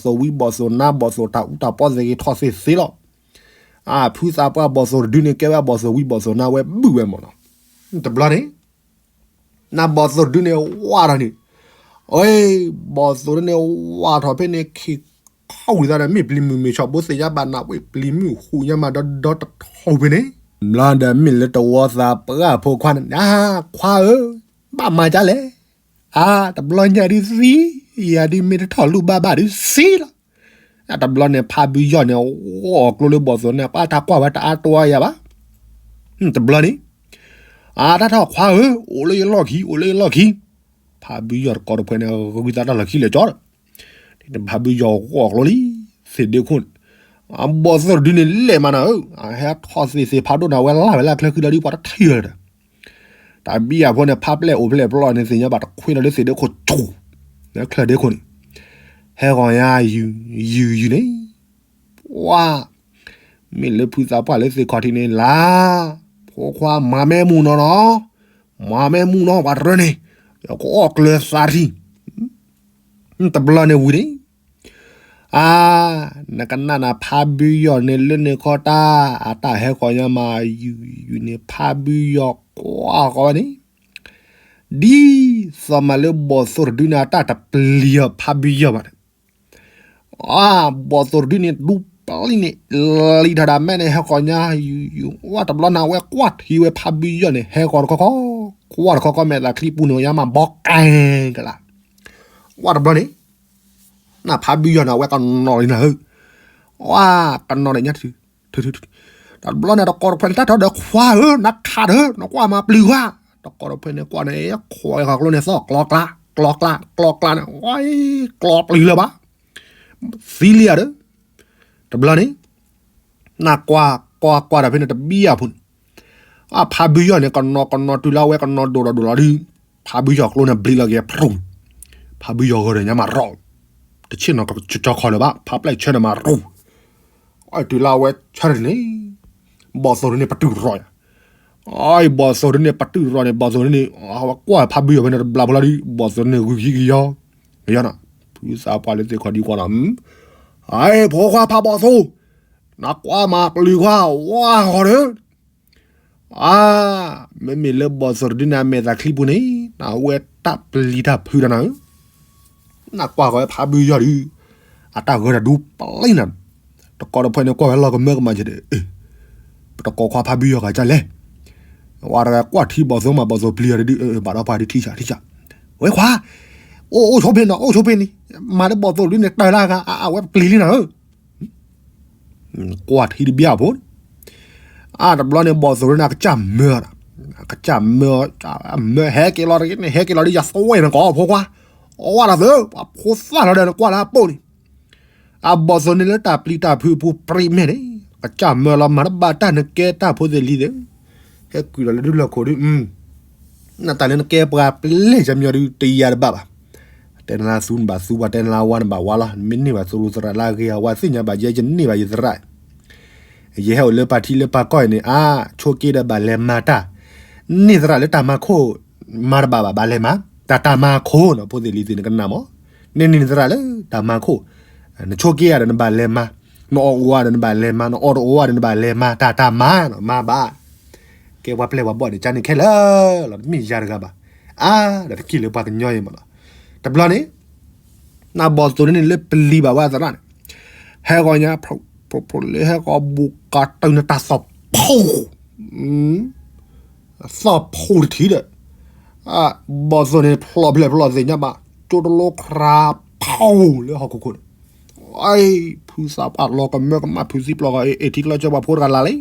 ဘီၣ်သိၣ်ဝံဘီၣ်သိၣ်နါ ဘီၣ်သိၣ်တၢ်အူတၢ်ပီသ့ၣ်ဂ့ၤထီၣ်သ့သ့လီၤ. အါ, ဖုသးပှၢ်ဘီၣ်သိၣ်တဒုန့ၣ် ကဲဝဲဘီၣ်သိၣ်ဝံဘီၣ်သိၣ်နါဝဲဘုၣ်ဝဲမ့ၢ်နီၤ. တဘျီန့ၣ် နဘီၣ်သိၣ်တဒုန့ၣ်ဝးထီၣ်န့ၣ်, အ့, ဘီၣ်သိၣ်တဒုန့ၣ်ဝးထီၣ်ဖဲန့ၣ် ခံခီဝံၤသးဒီး မ့ၢ်ပျံၤမုၢ်မ့ၢ်ဆီၣ်ဘိသ့ၣ်ညါဘၣ်နးဝ့ၢ်ပျံၤမုၢ်ဃူညါမးဒီဒီတထီၣ်ဖဲန့ၣ်, ဘျီဒီးမ့ၢ်လၢတဝီသးပှၢ်ဖိခွါန့ၣ်, ခွါဧၢ, ဘၣ်မၤဒ်လဲၣ်, အါ, တဘျီညါဒုးသံ, ယၤဒုးမ့ၢ်တထီၣ်လူၢ်ဘၣ်ဘၣ်ဒုးသံလီၤ. တဘျီန့ၣ် ဖးဘုယီၢ်န့ၣ် ဂီၢ်ကျိလၢဘီၣ်သိၣ်န့ၣ် ပှၤတၢ်ကွၢ်ဝဲတအါတဝီယၤဘၣ်. တဘျီန့ၣ် အါ တၢ်ထီၣ်ခွါဧၢ, အိၣ်လၢယလီၢ်ခံ, အိၣ်လၢယလီၢ်ခံ, ဖးဘုယီၢ်တကိးတဖှဲးန့ၣ် ဂုၤသးတၢ်လီၢ်ခံလၢာ်ကၠီဒီး, ဖးဘုယီၢ်ဂီၢ်ကျိလံ, သ့ၣ်ဒ့ခိၣ်န့ၣ်, အဘီၣ်သိၣ်တဒုန့ၣ်လဲၣ်မးနၤဧၢ, အဟဲထီၣ်သ့သ့ဖးဒိၣ်န့ၣ် အဝဲလၢ်ဝဲလၢချၢဃံဒီးဒ်ပှၤတထံၣ်လၢၤဒီး တၢ်ဘံၣ်အဖိန့ၣ် ဖးပျဲၢ်အိၣ်ဖျဲၣ်ပျီန့ၣ် သ့ၣ်ညါဘၣ်တခွ့လီၤလၢသ့ၣ်ဒ့ခိၣ်ဆူၣ်, လၢချၢဒ့ခိၣ်န့ၣ်, ဟဲဂီၤညါ ယူၤယူၤန့ၣ်, ပှၤ, မ့ၢ်လၢဖုသးပှၢ်လၢသ့ၣ်ခီၣ်ထံးန့ၣ်လၢ, ဖိခွါမၤမဲမူနီၤနီၤ, မၤမဲမူနီၤ ပှၤတရၢန့ၣ်, ယကအီၣ်ကျၢၤသးထံၣ်, တဘျီန့ၣ်ဝံၤန့ၣ် အါ, နကနၣ်နၤဖးဘုယီၢ်န့ၣ်လၢန့ၣ်ခီတၢ်, အတၢ်ဟဲဃီၤညါမး ယူၤယူၤန့ၣ် ဖးဘုယီၢ်ကွၢ်ဃီၤဝဲန့ၣ်, ဒ်သိးမးလၢဘီၣ်သိၣ်တဒုန့ၣ် အတၢ်တပျံၤအီၤဖးဘုယီၢ်ဘၣ်န့ၣ်, အါ, ဘီၣ်သိၣ်တဒုန့ၣ် ဒူပျံၤန့ၣ် လံၤထီၣ်ဒၣ်မဲန့ၣ် ဟဲဃီၤညါ ယူၤယူၤ ဝဲတဘျီန့ၣ် အဝဲကွၢ်ထံဝဲဖးဘုယီၢ်န့ၣ် ဟဲဃီၤတခီခီ, ကွၢ်တခီခီ မဲာ်သးချံပူၤန့ၣ် ညါမးဘီကဲကလး, ဝဲတဘျီန့ၣ် နဖးဘုယီၢ်န့ၣ် အဝဲကနီၤလံနၤဧၢ, အါ, ကနီၤန့ၣ်ညါ တဘျီန့ၣ် တကိးတဖှဲးန့ၣ် တၢ်ထီၣ်ဒီးခွါဧၢ, နခးတၢ်, နကွၢ်မၤပျံၤဝဲ, တကိးတဖှဲးန့ၣ် ကွၢ်န့ၣ် ခွါဂ့ၤခီကျိန့ၣ် သီၣ်ကျီကျါ ကျီကျါ ကျီကျါန့ၣ် ဝဲ ကျီပျံၤလၢၤဘၣ် သံလံဧါဒီး တဘျီန့ၣ် နကွၢ် ကွၢ်ကွၢ်ဒီးဖဲန့ၣ်တဘံၣ်အဖိန့ၣ် အဖါဘုယီၤန့ၣ် ကနီၤကနီၤတုၤလၢအဝဲကနီၤဒိၣ်ဒီးဒိၣ်လီၤဒုး ဖါဘုယီၤကျိန့ၣ်ဘျံးလီၤက့ၤဖရူၣ်န့ၣ် ဖါဘုယီၤဂီၤဒီးညါမၤရီၣ် တဆ့ၣ်နီၤကကၠီခီလၢၤဘၣ် ဖါပျဲၢ်ဆၢန့ၣ်မၤရီၣ် အတုၤလၢအဝဲဆၢန့ၣ် ဘီၣ်သိၣ်ဒ်န့ၣ်ပတုာ်ရီၣ်ယၤ အဘီၣ်သိၣ်ဒ်န့ၣ်ပတုာ်ရီၣ်န့ၣ် ဘီၣ်သိၣ်ဒ်န့ၣ် အဝဲကွၢ်ဖါဘုယီၤဖဲန့ၣ်တဘျီဖိလီၤဒုး ဘီၣ်သိၣ်ဒ်န့ၣ်ဂုာ်ခံကယီ ကယီနီၤ ဖုသးပှၢ်လၢသ့ၣ်ခီဒံကွၢ်နီၤ အဖိခွါဖါဘီၣ်သိၣ် နကွၢ်မၤပျံၤခွါဝါဃီဒီး အါ မ့မ့ၢ်လၢဘီၣ်သိၣ်တဒုန့ၣ် အမဲာ်သးချံပူၤန့ၣ် နဝဲတၢ်ပျံၤတၢ်ဖုးဒီးနၤဧၢ နကွၢ်ဃီဖါဘုယီၤဒုး အတၢ်ဂၢၢ်တၢ်ဒူပျံၤနၤ တကိးတဖၣ်န့ၣ်ကွၢ်ဝဲလီၤကမၢကမၣ်က့ၤဒီး ပတကိးခွါဖါဘုယီၤဂၤကလဲၣ် ဝဲတဂၤကွၢ်ထံဘီၣ်သိၣ်မး ဘီၣ်သိၣ်ပျံၤအီၤတဒုး ဘၣ်ဒီးပှၤဒုးထံဆးထံဆး ဝဲခွါ အိၣ်အိၣ်ဆိဖဲနီၤ အိၣ်ဆိဖဲန့ၣ် မၤဒီးဘီၣ်သိၣ်ဒုးန့ၣ် တၢ်လၢအဂၤ အဝဲပျံၤလံနၤဧၢ ကွၢ်ထံတဘံၣ်အဖိန့ၣ် အါတဘျီန့ၣ် ဘီၣ်သိၣ်ဒုးန့ၣ် အကစၢ်မၢအီၤဒီး အကစၢ်မၢအီၤ မၢဟဲက့ၤလီၤတဂ့ၤန့ၣ် ဟဲက့ၤလီၤဒ်ယၤသွဲၣ်နကိးဖိခွါ အီဝဲဒီးသၢ ပှၤဖိသၣ်လီၤဒီးနကွၢ်လၢအပိၢ်န့ၣ် အဘီၣ်သိၣ်န့ၣ်လၢတၢ်ပျံၤတၢ်ဖုးအပူၤပြံးမဲာ်န့ၣ် အကစၢ်မၢလီၤမၤတဘၣ်တၢ်နကဲတၢ်ဖိသ့ၣ်လံၤသ့ၣ် ဟဲကွံာ်လီၤလၢဒုလီၢ်ခိၣ်ဒုး နတၢ်လၢနကဲပှၤပျဲၢ်ယမီၤဒုး တယၤတဘၣ်ဘၣ် တဲနလၢသူနဘၣ်သူ ပှၤတဲနလၢဝါနဘၣ်ဝါလီၤ နမ့ၢ်န့ၢ်ဘၣ်သရူးသရၣ်လၢအဂ့ၤအဝါ သ့ၣ်ညါဘၣ်ယဲ ယန့ၢ်ဘၣ်ယသရၣ် ယဟဲအိၣ်လၢပၢ်ထံလၢပၢ်ကီၢ်အံၤန့ၣ် အါ ဆိက့ဒီးဘၣ်လဲၤမၤတၢ် န့ၢ်သရၣ်လၢတၢ်မၤခိၣ် မၤတဘၣ်ဘၣ် ဘၣ်လဲၤမၤ တၢ်တၢ်မၤခိၣ်နီၤ ဖိသ့ၣ်လံၤသ့ၣ်နကနၣ်မး န့ၢ်န့ၢ်သရၣ်လၢတၢ်မၤခိၣ် နဆိက့ဧါဒီးနဘၣ်လဲၤမၤ နအီၣ်အိၣ်ဧါဒီးနဘၣ်လဲၤမၤ နအီၣ်တအိၣ်ဧါဒီးနဘၣ်လဲၤမၤ တၢ်တၢ်မၤနီၤ မၤဘၣ် ကဲပှၤပျဲၢ်ပှၤဘီၣ်န့ၣ် ကန့ၣ်ခဲလၢာ်လီၤ တမ့ၢ်ယၤတဂၤဘၣ် အါ ဒီးတက့ၢ်လၢပှၤကညီအံၤမးနီၤ တဘျီန့ၣ် နဘီၣ်သိၣ်ဒုးန့ၣ်လၢပျံၤဘၣ်ဝဲအသရၣ်န့ၣ် ဟဲဂီၤညါ ဖိလၢဟဲဂီၤဘူးကးတုၤနတၢ်သီၣ်ဖီ သီၣ်ဖီတထံၣ်ဒီး ဘီၣ်သိၣ်န့ၣ်ဖျိးဖျဲးဖျိးသ့ၣ်ညါဘၣ် ကၠိတလိခရါဖီလၢဟီၣ်ခိၣ်ခိၣ်န့ၣ် အံၤ ဖုသးပှၢ်လီၤကမၢကမၣ်ဖုသံပျီၢ်ဂီၤအ့ၣ်ထံကျီဆၢပှၤဖိတဂၤလၢ်လံ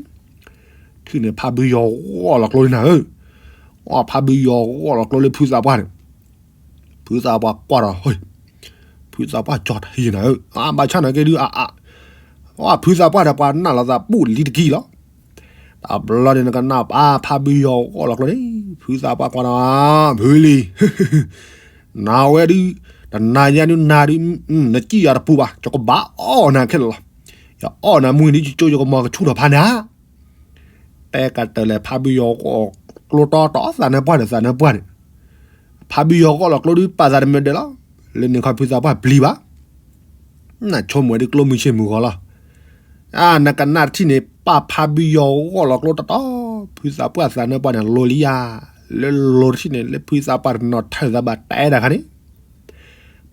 ထံၣ်န့ၣ်ဖါဘုယီၤဂီၢ်လီၤကျိလံနၤဧၢ အဖါဘုယီၤဂီၢ်လီၤကျိလၢဖုသးပှၢ်န့ၣ် ဖုသးပှၢ်ကွၢ်ဒီး ဖုသးပှၢ်ကၠီထံနၤဧၢ အဘၣ်ဆၣ်နာ်က့ဒုး အ ဖုသးပှၢ်ဒီးပှၤနာ်လီၤသးပူၣ်လံတကံၢ်လီၤ တဘျီန့ၣ်နကနၣ်ပၢ်ဖါဘုယီၤဂီၢ်လီၤကျိန့ၣ် ဖုသးပှၢ်ကွၢ်ဒီး ဖုလံၤ နၤဝဲဒုး တနၤညါဒုးနၤဒုး နစံၣ်ယၤတပူၤဘၣ် ယကဘၣ်အီၣ်နၤခဲလၢာ်လီၤ ယအီၣ်နၤမုၢ်နံၤကၠိယကမီၤကဆူၣ်ထီၣ်ဖးနၤ တဲကတၢၢ်လဲၣ် ဖါဘုယီၤဂီၢ်ကျိတီတီသးနၢပှၢ်န့ၣ် သးနၢပှၢ်န့ၣ် ဖါဘုယီၤဂီၢ်လီၤကျိဒုးပာ်သးတမုာ်ဒဲးလီၤ လၢန့ၣ်ခီဖုသးပှၢ်ပျံၤဘၣ် နဆိကမိၣ်ဝဲဒုးကျိမုၢ်ဆ့ၣ်မုၢ်ဂီၤလီၤ အါ နကနၣ်တထံၣ်န့ၣ် ပၢ်ဖါဘုယီၤဂီၢ်လီၤကျိတီတီ ဖုသးပှၢ်သးနၢပှၢ်န့ၣ် လိၤလံယၤ လၢလိၤတထံၣ်န့ၣ် လၢဖုသးပှၢ်တနီၤထၢၣ်သးဘၣ်တဲဒၣ်ခါန့ၣ်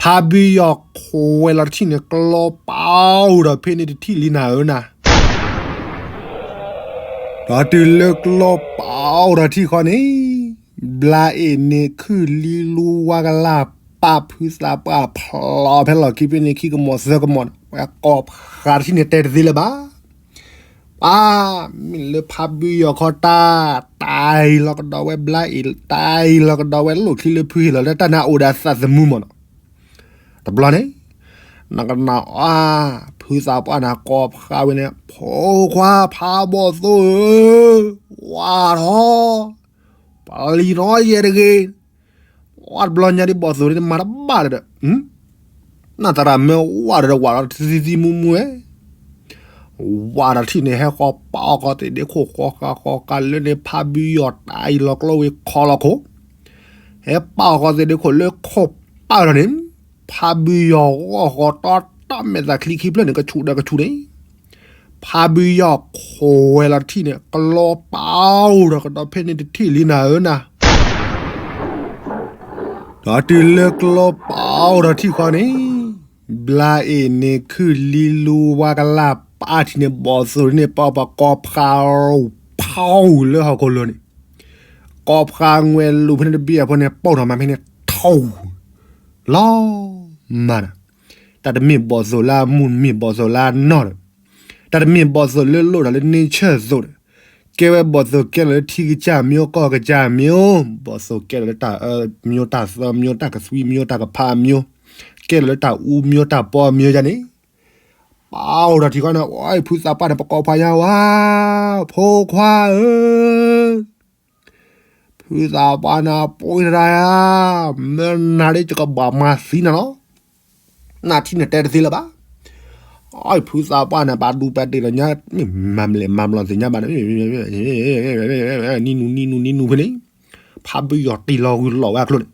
ဖါဘုယီၤခွဲးလီၤတထံၣ်န့ၣ် ကျီပာ်အိၣ်ဒီးဖဲန့ၣ်တထံၣ်လံနၤဧၢနၤ ဒီးတုၤလၢကျီပာ်အိၣ်ဒီးထံၣ်ဃီန့ၣ် ဘျါအ့ၣ်န့ၣ်ခုၣ်လံလူဝါကလၢ် ပၢ်ဖုသးပှၢ်ဖျိးဖဲလီၢ်ခံဖဲန့ၣ်ခံကမီၤသၢကမီၤန့ၣ် ဝဲကိးဖးတထံၣ်န့ၣ်တဲတသ့လၢၤဘၣ် ပၢ် မ့ၢ်လၢဖါဘုယီၤခီတၢ် တၢ်အံၤလီၤကဒီးဝဲဘျါအ့ၣ် တၢ်အံၤလီၤကဒီးဝဲလိၣ်ချံလၢဖုဟ့ၣ်လီၤလၢတၢ်န့ၣ်အိၣ်ဒီးသးသမူမးနီၤ တဘျီန့ၣ် နကနၣ်အါ ဖုသးပှၢ်န့ၣ်ကိးဖးဝဲန့ၣ် ဖိခွါဖးဘီၣ်သိၣ်ဧၢ, ဝါထီၣ်, ပျံၤထီၣ်ယဲတဂ့ၤ, ဝါတဘျီညါဒ်ဘီၣ်သိၣ်န့ၣ်မၤတဘၣ်လၢၤဒီး နသရၣ်မၢဝါဒီးဝးလီၤတသံသံမူမူဝဲ ဝးဒီးထံၣ်န့ၣ် ဟဲဃီပာ်အီၣ်ဃီသ့ၣ်ဒ့ခိၣ်ဃီဃာ်ဃီကၤလၢန့ၣ် ဖါဘုယီၤတၢ်အံၤလီၤကျိဝံၤခီလီၤခိၣ်, ဟဲပာ်အီၣ်ဃီသ့ၣ်ဒ့ခိၣ်လၢခိၣ်ပာ်လီၤန့ၣ်, ဖါဘုယီၤဂီၢ်ဃီတီတီမဲာ်သၣ်ချံခံဖျၢၣ်န့ၣ် ကဆူၣ်ဒီးကဆူၣ်န့ၣ်, ဖါဘုယီၤခွဲးလီၤတထံၣ်န့ၣ် ကျီပာ်အိၣ်ဒီးကဒီးဖဲန့ၣ်တထံၣ်လံနၤဧၢနၤ ဒီးတုၤလၢကျီပာ်အိၣ်ဒီးထံၣ်ဃီန့ၣ်, ဘျါအ့ၣ်န့ၣ်ခုၣ်လံလူဝါကလၢ်ပာ်ထံၣ်န့ၣ် ဘီၣ်သိၣ်န့ၣ် ပာ်ပာ်ကိးဖးဖီလၢဟီၣ်ခိၣ်လိၤန့ၣ်, ကိးဖးငွဲၣ်လူၤဖဲန့ၣ်တဘ့ၣ်အဖီန့ၣ် ပိၢ်ထီၣ်မးဖဲန့ၣ်ထီၣ် လီၤမၢ်ဒီး, တၢ်တမ့ၢ်ဘီၣ်သိၣ်လၢအမူ တမ့ၢ်ဘီၣ်သိၣ်လၢအနီၢ်ဒီး, တၢ်တမ့ၢ်ဘီၣ်သိၣ်လၢလိၣ်ဒီးလၢ nature သိးဒီး, က ကဲဝဲဘီၣ်သိၣ်ကဲလီၤလၢထံကစၢ်မၠိ ကီၢ်ကစၢ်မၠိ, ဘီၣ်သိၣ်ကဲလီၤလၢတၢ်အၢမၠိ တၢ်သီမၠိ တၢ်ကသွံမၠိ တၢ်ကဖးမၠိ, ကဲလီၤလၢတၢ်အူမၠိတၢ်ပီမၠိယါန့ၣ်, ပအိၣ်ဒီးထံဃီန့ၣ် ဖုသးပှၢ်န့ၣ် ပကိးဖးညါဝဲ, ဖိခွါဧၢ, ဖုသးပှၢ်န့ၣ် ပှ့ၤတရၣ်ဧါ, မ့ၢ်နၤဒ်ယကဘၣ်မၤသံနၤလီၤ. နထံၣ်န့ၣ်တဲတသ့လၢၤဘၣ်. အဖုသးပှၢ်န့ၣ် ပာ်ဒူပာ်တ့ၢ်လီၤညါ, မ့ၢ်မၤမလဲၣ်မၤမလီၤသ့ၣ်ညါဘၣ်န့ၣ်, နံၤနူၤနံၤနူၤနံၤနူၤဖဲန့ၣ်, ဖးဘုယီၤတ့ၢ်လီၤဂုၤလီၤဝဲအကျိၤန့ၣ်,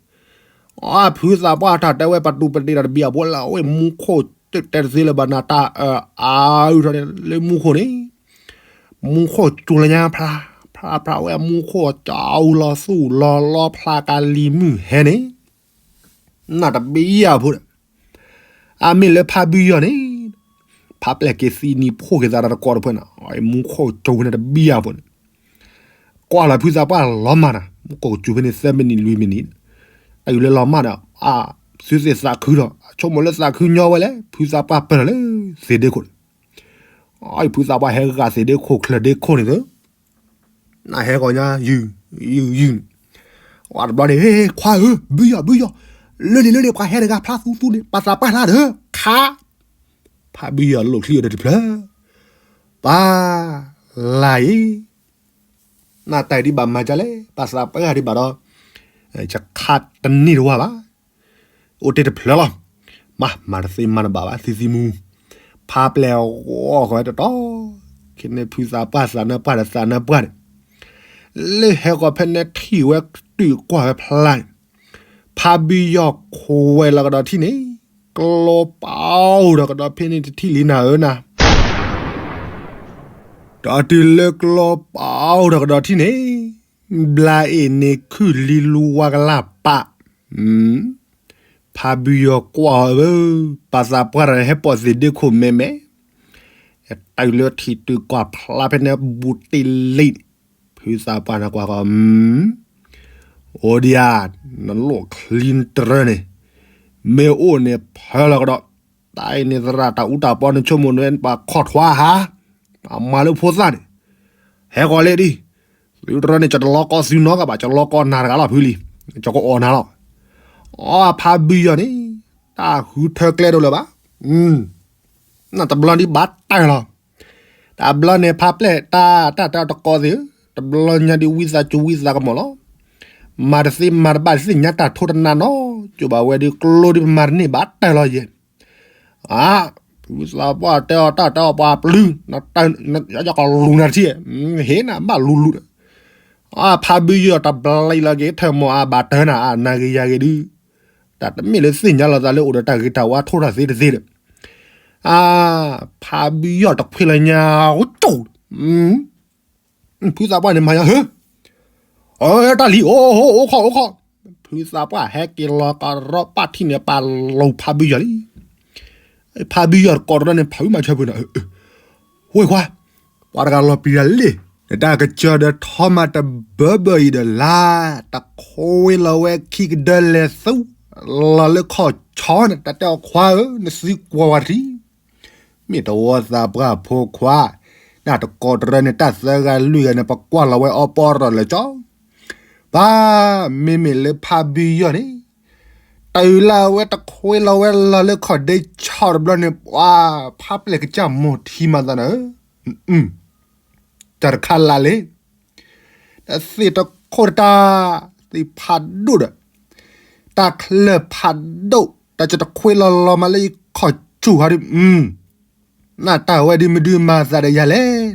အဖုသးပှၢ်တၢ်တဲဝဲ ပာ်ဒူပာ်တ့ၢ်ဒီးတဘံၣ်အဘိလၢ အဝဲမူခိၣ်တဲတသ့လၢၤဘၣ်န့ၣ် တၢ်အၢအါအုၣ်ထီၣ်န့ၣ် လၢမူခိၣ်န့ၣ် မူခိၣ်စူၤလၢညါဖျါ, ဖျါဖျါဝဲမူခိၣ်ကၠီအူလီၤသူၣ်လီၤလီဖျါ ကလံၤမုၢ်ဟဲန့ၣ်, နတဘံၣ်အဖိဒီး, အမ့ၢ်လၢဖးဘုယီၤန့ၣ်, ဖးပျဲၢ်က့ၤသံနံၤဖှိၣ်က့ၤသးဒီးတကိးတဖၣ်န့ၣ်, မူခိၣ်စူၤဖဲန့ၣ်တဘံၣ်အဖိန့ၣ်, ကွၢ်လီၤဖုသးပှၢ်လီၤမၢ်ဒီး မူခိၣ်စူၤဖဲန့ၣ်သၢမံးနံးလွံၢ်မံးနံး, တၢ်ယူၤလၢလီၤမၢ်ဒီး အသုသ့ၣ်သးခုဒီး ဆိကမိၣ်လၢသးခုညီဝဲလဲၣ် ဖုသးပှၢ်ပၢၢ်လီၤလၢသ့ၣ်ဒ့ခိၣ်န့ၣ်, အဖုသးပှၢ်ဟဲဂာ်သ့ၣ်ဒ့ခိၣ်ချၢၣ်ဒ့ခိၣ်န့ၣ်သၢ နဟဲဂီၤညါယုၢ်, ယုၢ်, ယုၢ်, ဝဲတဘျီန့ၣ်, ခွါဧၢ, ဘုယီၤ, ဘုယီၤ, လၢန့ၣ်လၢန့ၣ် ပှၤဟဲတဂၤဖျါသူသူန့ၣ် ပှၤသးပှၢ်လၢဒီး ခါ, ဖးဘုယီၤလိၣ်ချံအီၤဒီးတဖျၢၣ်, ပၢ်, လၢ်အံၤ, နတၢ်ဒံးဘၣ်မၤဒ်လဲၣ် ပှၤသးပှၢ်ဒံးဘၣ်ဒီး, ယခါတန့ၢ်တဝၢ်ဘၣ် အိၣ်တ့ၢ်တဖျၢၣ်လီၤ. မၤ, မၤတသ့မၤတဘၣ်ဘၣ် သံသံမူ, ဖးပျဲၢ်ဂီၤဃီၤဝဲတတီၤ, ခဲန့ၣ်ဖုသးပှၢ်သးနၢပှၢ်ဒီးသးနၢပှၢ်န့ၣ်, လၢဟဲဃီၤဖဲန့ၣ်ထံၣ်ဝဲတုၤကွၢ်ဝဲဖျါန့ၣ်, ဖးဘုယီၤခွဲးလီၤကဒီးထံၣ်န့ၣ်, ကျီပာ်အိၣ်ဒီးကဒီးဖဲန့ၣ်တထံၣ်လံနၤဧၢနၤ ဒီးတုၤလၢကျီပာ်အိၣ်ဒီးကဒီးထံၣ်န့ၣ်, ဘျါအ့ၣ်န့ၣ်ခုၣ်လံလူဝါကလၢ်ပာ်, ဖးဘုယီၤကွၢ်အီၤဧၢ, ပှၤသးပှၢ်တဂၤဟဲပိာ်သ့ၣ်ဒ့ခိၣ်မဲာ်မဲာ်, တုၤလၢထံၣ်တုၤကွၢ်ဖျါဖဲန့ၣ်ဘူးတ့ၢ်လံ, ဖုသးပှၢ်န့ၣ်ကွၢ်ဃီၤ, အိၣ်ဒံးဧါ, နလိၣ်ချံတရၢန့ၣ်, မ့ၢ်အိၣ်န့ၣ်ဖၢလီၤကဒီး, တၢ်အံၤန့ၣ်သရၣ်တၢ်အူတၢ်ပီန့ၣ်ဆိကမိၣ်န့ၣ် ပှၤခီၣ်ထွါဟါ, အမၤလၢဖိသၣ်န့ၣ်, ဟဲဃီၤလၢဒ်, သုတရၢန့ၣ် ကတလီၤကီသုနီတဂၤဘၣ် ကလီၤကီနၤတဂၤလီၤဖုလံ, ကကအီၣ်နၤလီၤ, အဖးဘုယီၤန့ၣ်, တၢ်ဃုထၢကျဲဒိၣ်လၢၤဘၣ်, နတဘျီဒ်ဘၣ်တၢၢ်လီၤ, တဘျီန့ၣ်ဖးပျဲၢ်တၢ်တၢ်တၢ်တကိးသ့ၣ်ဧၢ, တဘျီညါဒ်ဝံသးစူၤဝံသးကမီၤလီၤ, မၤတသ့မၤတဘၣ်သ့ၣ်ညါတၢ်ထိတနးနီၤ, ကၠိဘၣ်ဝဲဒ်ကျိဒ်ပမၤတန့ၢ်ဘၣ်တၢၢ်လီၤယဲၢ် အါ, ဖုသးပှၢ်တဲအီၤတၢ်တဲအီၤပှၤပျုၤ, ယကလူၤနၤတထံၣ်, ဟ့ၣ်နၤဘၣ်လူၤလူၤဒီး, အါဖးဘုယီၤတဘျီလီၤက့ၤထၢၣ်မီၤအါဘၣ်တၢၢ်နၤအါနၤဂ့ၤယၤဂ့ၤဒုး, တၢ်တမ့ၢ်လၢသ့ၣ်ညါလီၤသးလၢအိၣ်ဒီးတၢ်ဂ့ၤတၢ်ဝါထိၣ်တၢ်သ့တသ့ဒီး, အါ, ဖးဘုယီၤတခွ့လီၤညါ, ကၠိ ဖုသးပှၢ်န့ၣ်မၤညါဟၢ, အၢ တၢ်လံၤ အိၣ် အိၣ် အိၣ်ခီၣ် အိၣ်ခီၣ်, ဖုသးပှၢ်ဟဲက့ၤလီၤကရီပာ်ထံၣ်န့ၣ် ပာ်လီၤဖးဘုယီၤလံ, ဖးဘုယီၤတကိးတရၢန့ၣ် ဖးဘုမၤဆၢဖုန့ၣ်, ဝ့ၢ်ခွါ, ပှၤတဂၤလီၤပျံၤတၢ်လံ, နတၢ်ကစၢၢ်ဒီးထီမၤတဘၢဘၢအံၤဒီးလၢ်, တခွ့လီၤဝဲခံကဒၢလဲၤသူ, လီၤလၢခီၣ်ဆီန့ၣ် တၢ်တဲအီၤခွါဧၢ နသံကွၢ်ဝဲတထံၣ် မ့ၢ်တဝီသးပှၢ်ဖိခွါ, နတကိးတရၢန့ၣ် တၢ်သၢဂၤလွံၢ်ဂၤန့ၣ် ပကွၢ်လီၤဝဲအီပီရီၢ်လၢာ်ကၠီ, ပၢ်, မ့မ့ၢ်လၢဖးဘုယီၤန့ၣ်, တုၤလၢအဝဲတခွ့လီၤဝဲလီၤလၢခီၣ်ဒ့ဆီတဘျီန့ၣ် ပှၤဖးပျဲၢ်ကစၢ်မိၢ်ထံမၤသးနၤဧၢ, တၢ်တခါလၢ်လံ တၢ်သ့ၣ်တခိၣ်တၢ်, သ့ၣ်ဖးဒိၣ်ဒီး, တၢ်ချၢၣ်ဖးဒိၣ်, တၢ်ကတခွ့လီၤလီၤမးလၢယခီၣ်ဆူၣ်ဟီဒ်, နတၢ်ဝဲဒ်မနုၤမၤသးဒီးယၤလဲၣ်,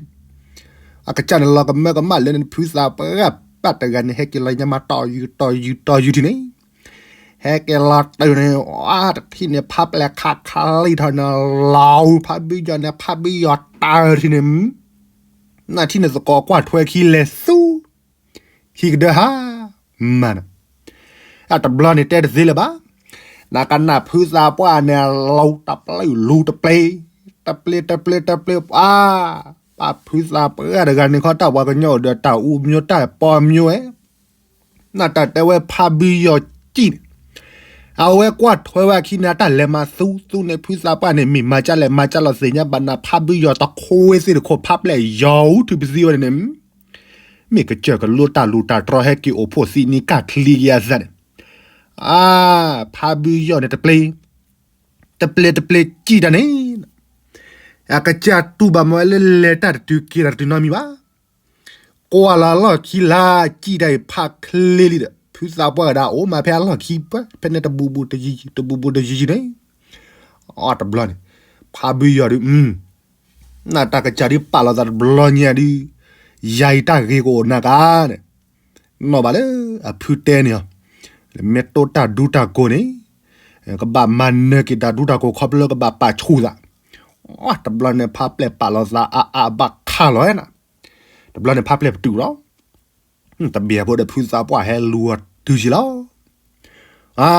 အကစၢ်န့ၣ်လီၤကမၢကမၣ်လၢနဖုသးပှၢ်ပၢ်တဂၤန့ၣ် ဟဲက့ၤလီၤညါမးတီၢ်ယူၤတီၢ်ယူၤတီၢ်ယူၤထံၣ်န့ၣ် ဟဲက့ၤလီၤတုၤန့ၣ် အါတထံၣ်န့ၣ် ဖးပျဲၢ်ခးခးလံထီၣ်န့ၣ် လီၤဖးဘုယီၤန့ၣ် ဖးဘုယီၤတၢ်ထံၣ်န့ၣ် နထံၣ်န့ၣ်သကိးကွၢ်ထွဲခံလဲၤသူ, ခံကဒၢဟါ, မၤနၤ, အတဘျီန့ၣ်တဲတသ့လၢၤဘၣ်, နကနၣ်ဖုသးပှၢ်န့ၣ် လူၤတပျုၢ်လူၤတပျ့ၤ, တပျ့ၤတပျ့ၤတပျ့ၤပှၤ, ပှၤဖုသးပှၢ်တဂၤန့ၣ်ခီတၢ်ပှၤကညီအိၣ်ဒီးတၢ်အူမၠိတၢ်ပီမၠိဝဲ နတၢ်တဲဝဲဖးဘုယီၤစံၣ်န့ၣ်, အဝဲကွၢ်ထွဲဝဲအခံန့ၣ် အတၢ်လဲၤမၤသူသူန့ၣ် ဖုသးပှၢ်န့ၣ် မ့ၢ်မၤကၢ်လဲၣ်မၤကၢ်လီၤသ့ၣ်ညါဘၣ်နၤ ဖးဘုယီၤတခွ့သ့ၣ်တခိၣ် ဖးပျဲၢ်ယီၤအူထုးပသံဝဲန့ၣ်န့ၣ်, မ့ၢ်ကစၢၢ်ကလိတၢ်လူၤတၢ်တြီဟဲက့ၤအိၣ်ဖှိၣ်သံနံၤကၢ်ချံက့ၤအသးန့ၣ်, အါ, ဖးဘုယီၢ်န့ၣ်တပျ့ၤ, တပျ့ၤတပျ့ၤစံၣ်တၢ်န့ၣ်, အကစၢ်တူၢ်ဘၣ်မၤဝဲလၢလဲၤတၢ်တတုၤက့ၤတၢ်တတုၤနီတမံၤဘၣ်. ကွၢ်လီၤအလီၢ်ခံလၢ် စံၣ်တၢ်အံၤဖးချ့လံဒီး ဖုသးပှၢ်ကဒါအိၣ်မးဖဲအလီၢ်ခံပှဲၤ ဖဲန့ၣ်တဘူးဘူးတယံၤယံၤ တဘူးဘူးတယံၤယံၤန့ၣ်, အတဘျီန့ၣ် ဖးဘုယီၢ်ဒုး နတၢ်ကစၢ်ဒုးပာ်လီၤသးတဘျီညါဒုး, ယၤအံၤတၢ်ဂ့ၤကအိၣ်နၤကါန့ၣ်, နီၣ်ဘၣ်လၢအဖုတဲန့ၣ်, မ့ၢ်တိၢ်တၢ်ဒူတၢ်ကိၢ်န့ၣ်, ကဘၣ်မၤနၢၤက့ၤတၢ်ဒူတၢ်ကိၢ်ခီဖျိလၢကဘၣ်ပာ်ဆူၣ်သး, တဘျီန့ၣ်ဖးပျဲၢ်ပာ်လီၤသးအါအါဘၣ်ခးလီၤနၤ, တဘျီန့ၣ်ဖးပျဲၢ်ပတုာ်လီၤ, တဘၣ်ဖိဒီးဖုသးပှၢ်ဟဲလူၤအီၤတုၤက့ၤလီၤ. အါ,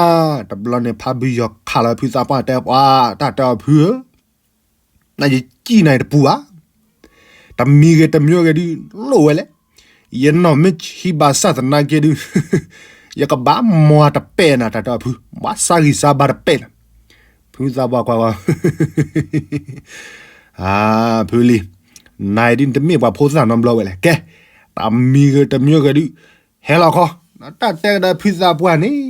တဘျီန့ၣ်ဖးဘုယီၢ်ခးလီၤဖုသးပှၢ်တဲပှၤ တၢ်တဲအီၤဖုဧၢ, နယစံၣ်နၤအံၤတပူၤဘၣ်, တမံၤဂ့ၤတမံၤဂ့ၤဒုးလိၣ်ဝဲလဲၣ်, ယနီၢ်မ့ၢ်ဆံးဘၣ်ဆၣ်သနာ်က့ဒုး, ယကဘၣ်မၤတပဲာ်နၤ တၢ်တဲအီၤဖု, ဘၣ်ဆါဂံၢ်ဆါဘါတပဲာ်နၤ, ဖုသးပှၢ်ကွၢ်ကွၢ် အါ, ဖုလံၤ, နၤအံၤဒ်နတမ့ၢ်ပှၤဖိသၣ်နီတဘျီဝဲလဲၣ်, ကဲ, တမံၤဂ့ၤတမံၤဂ့ၤဒုး, ဟဲလီၤခီ, တၢ်တဲကဒီးဖုသးပှၢ်န့ၣ်,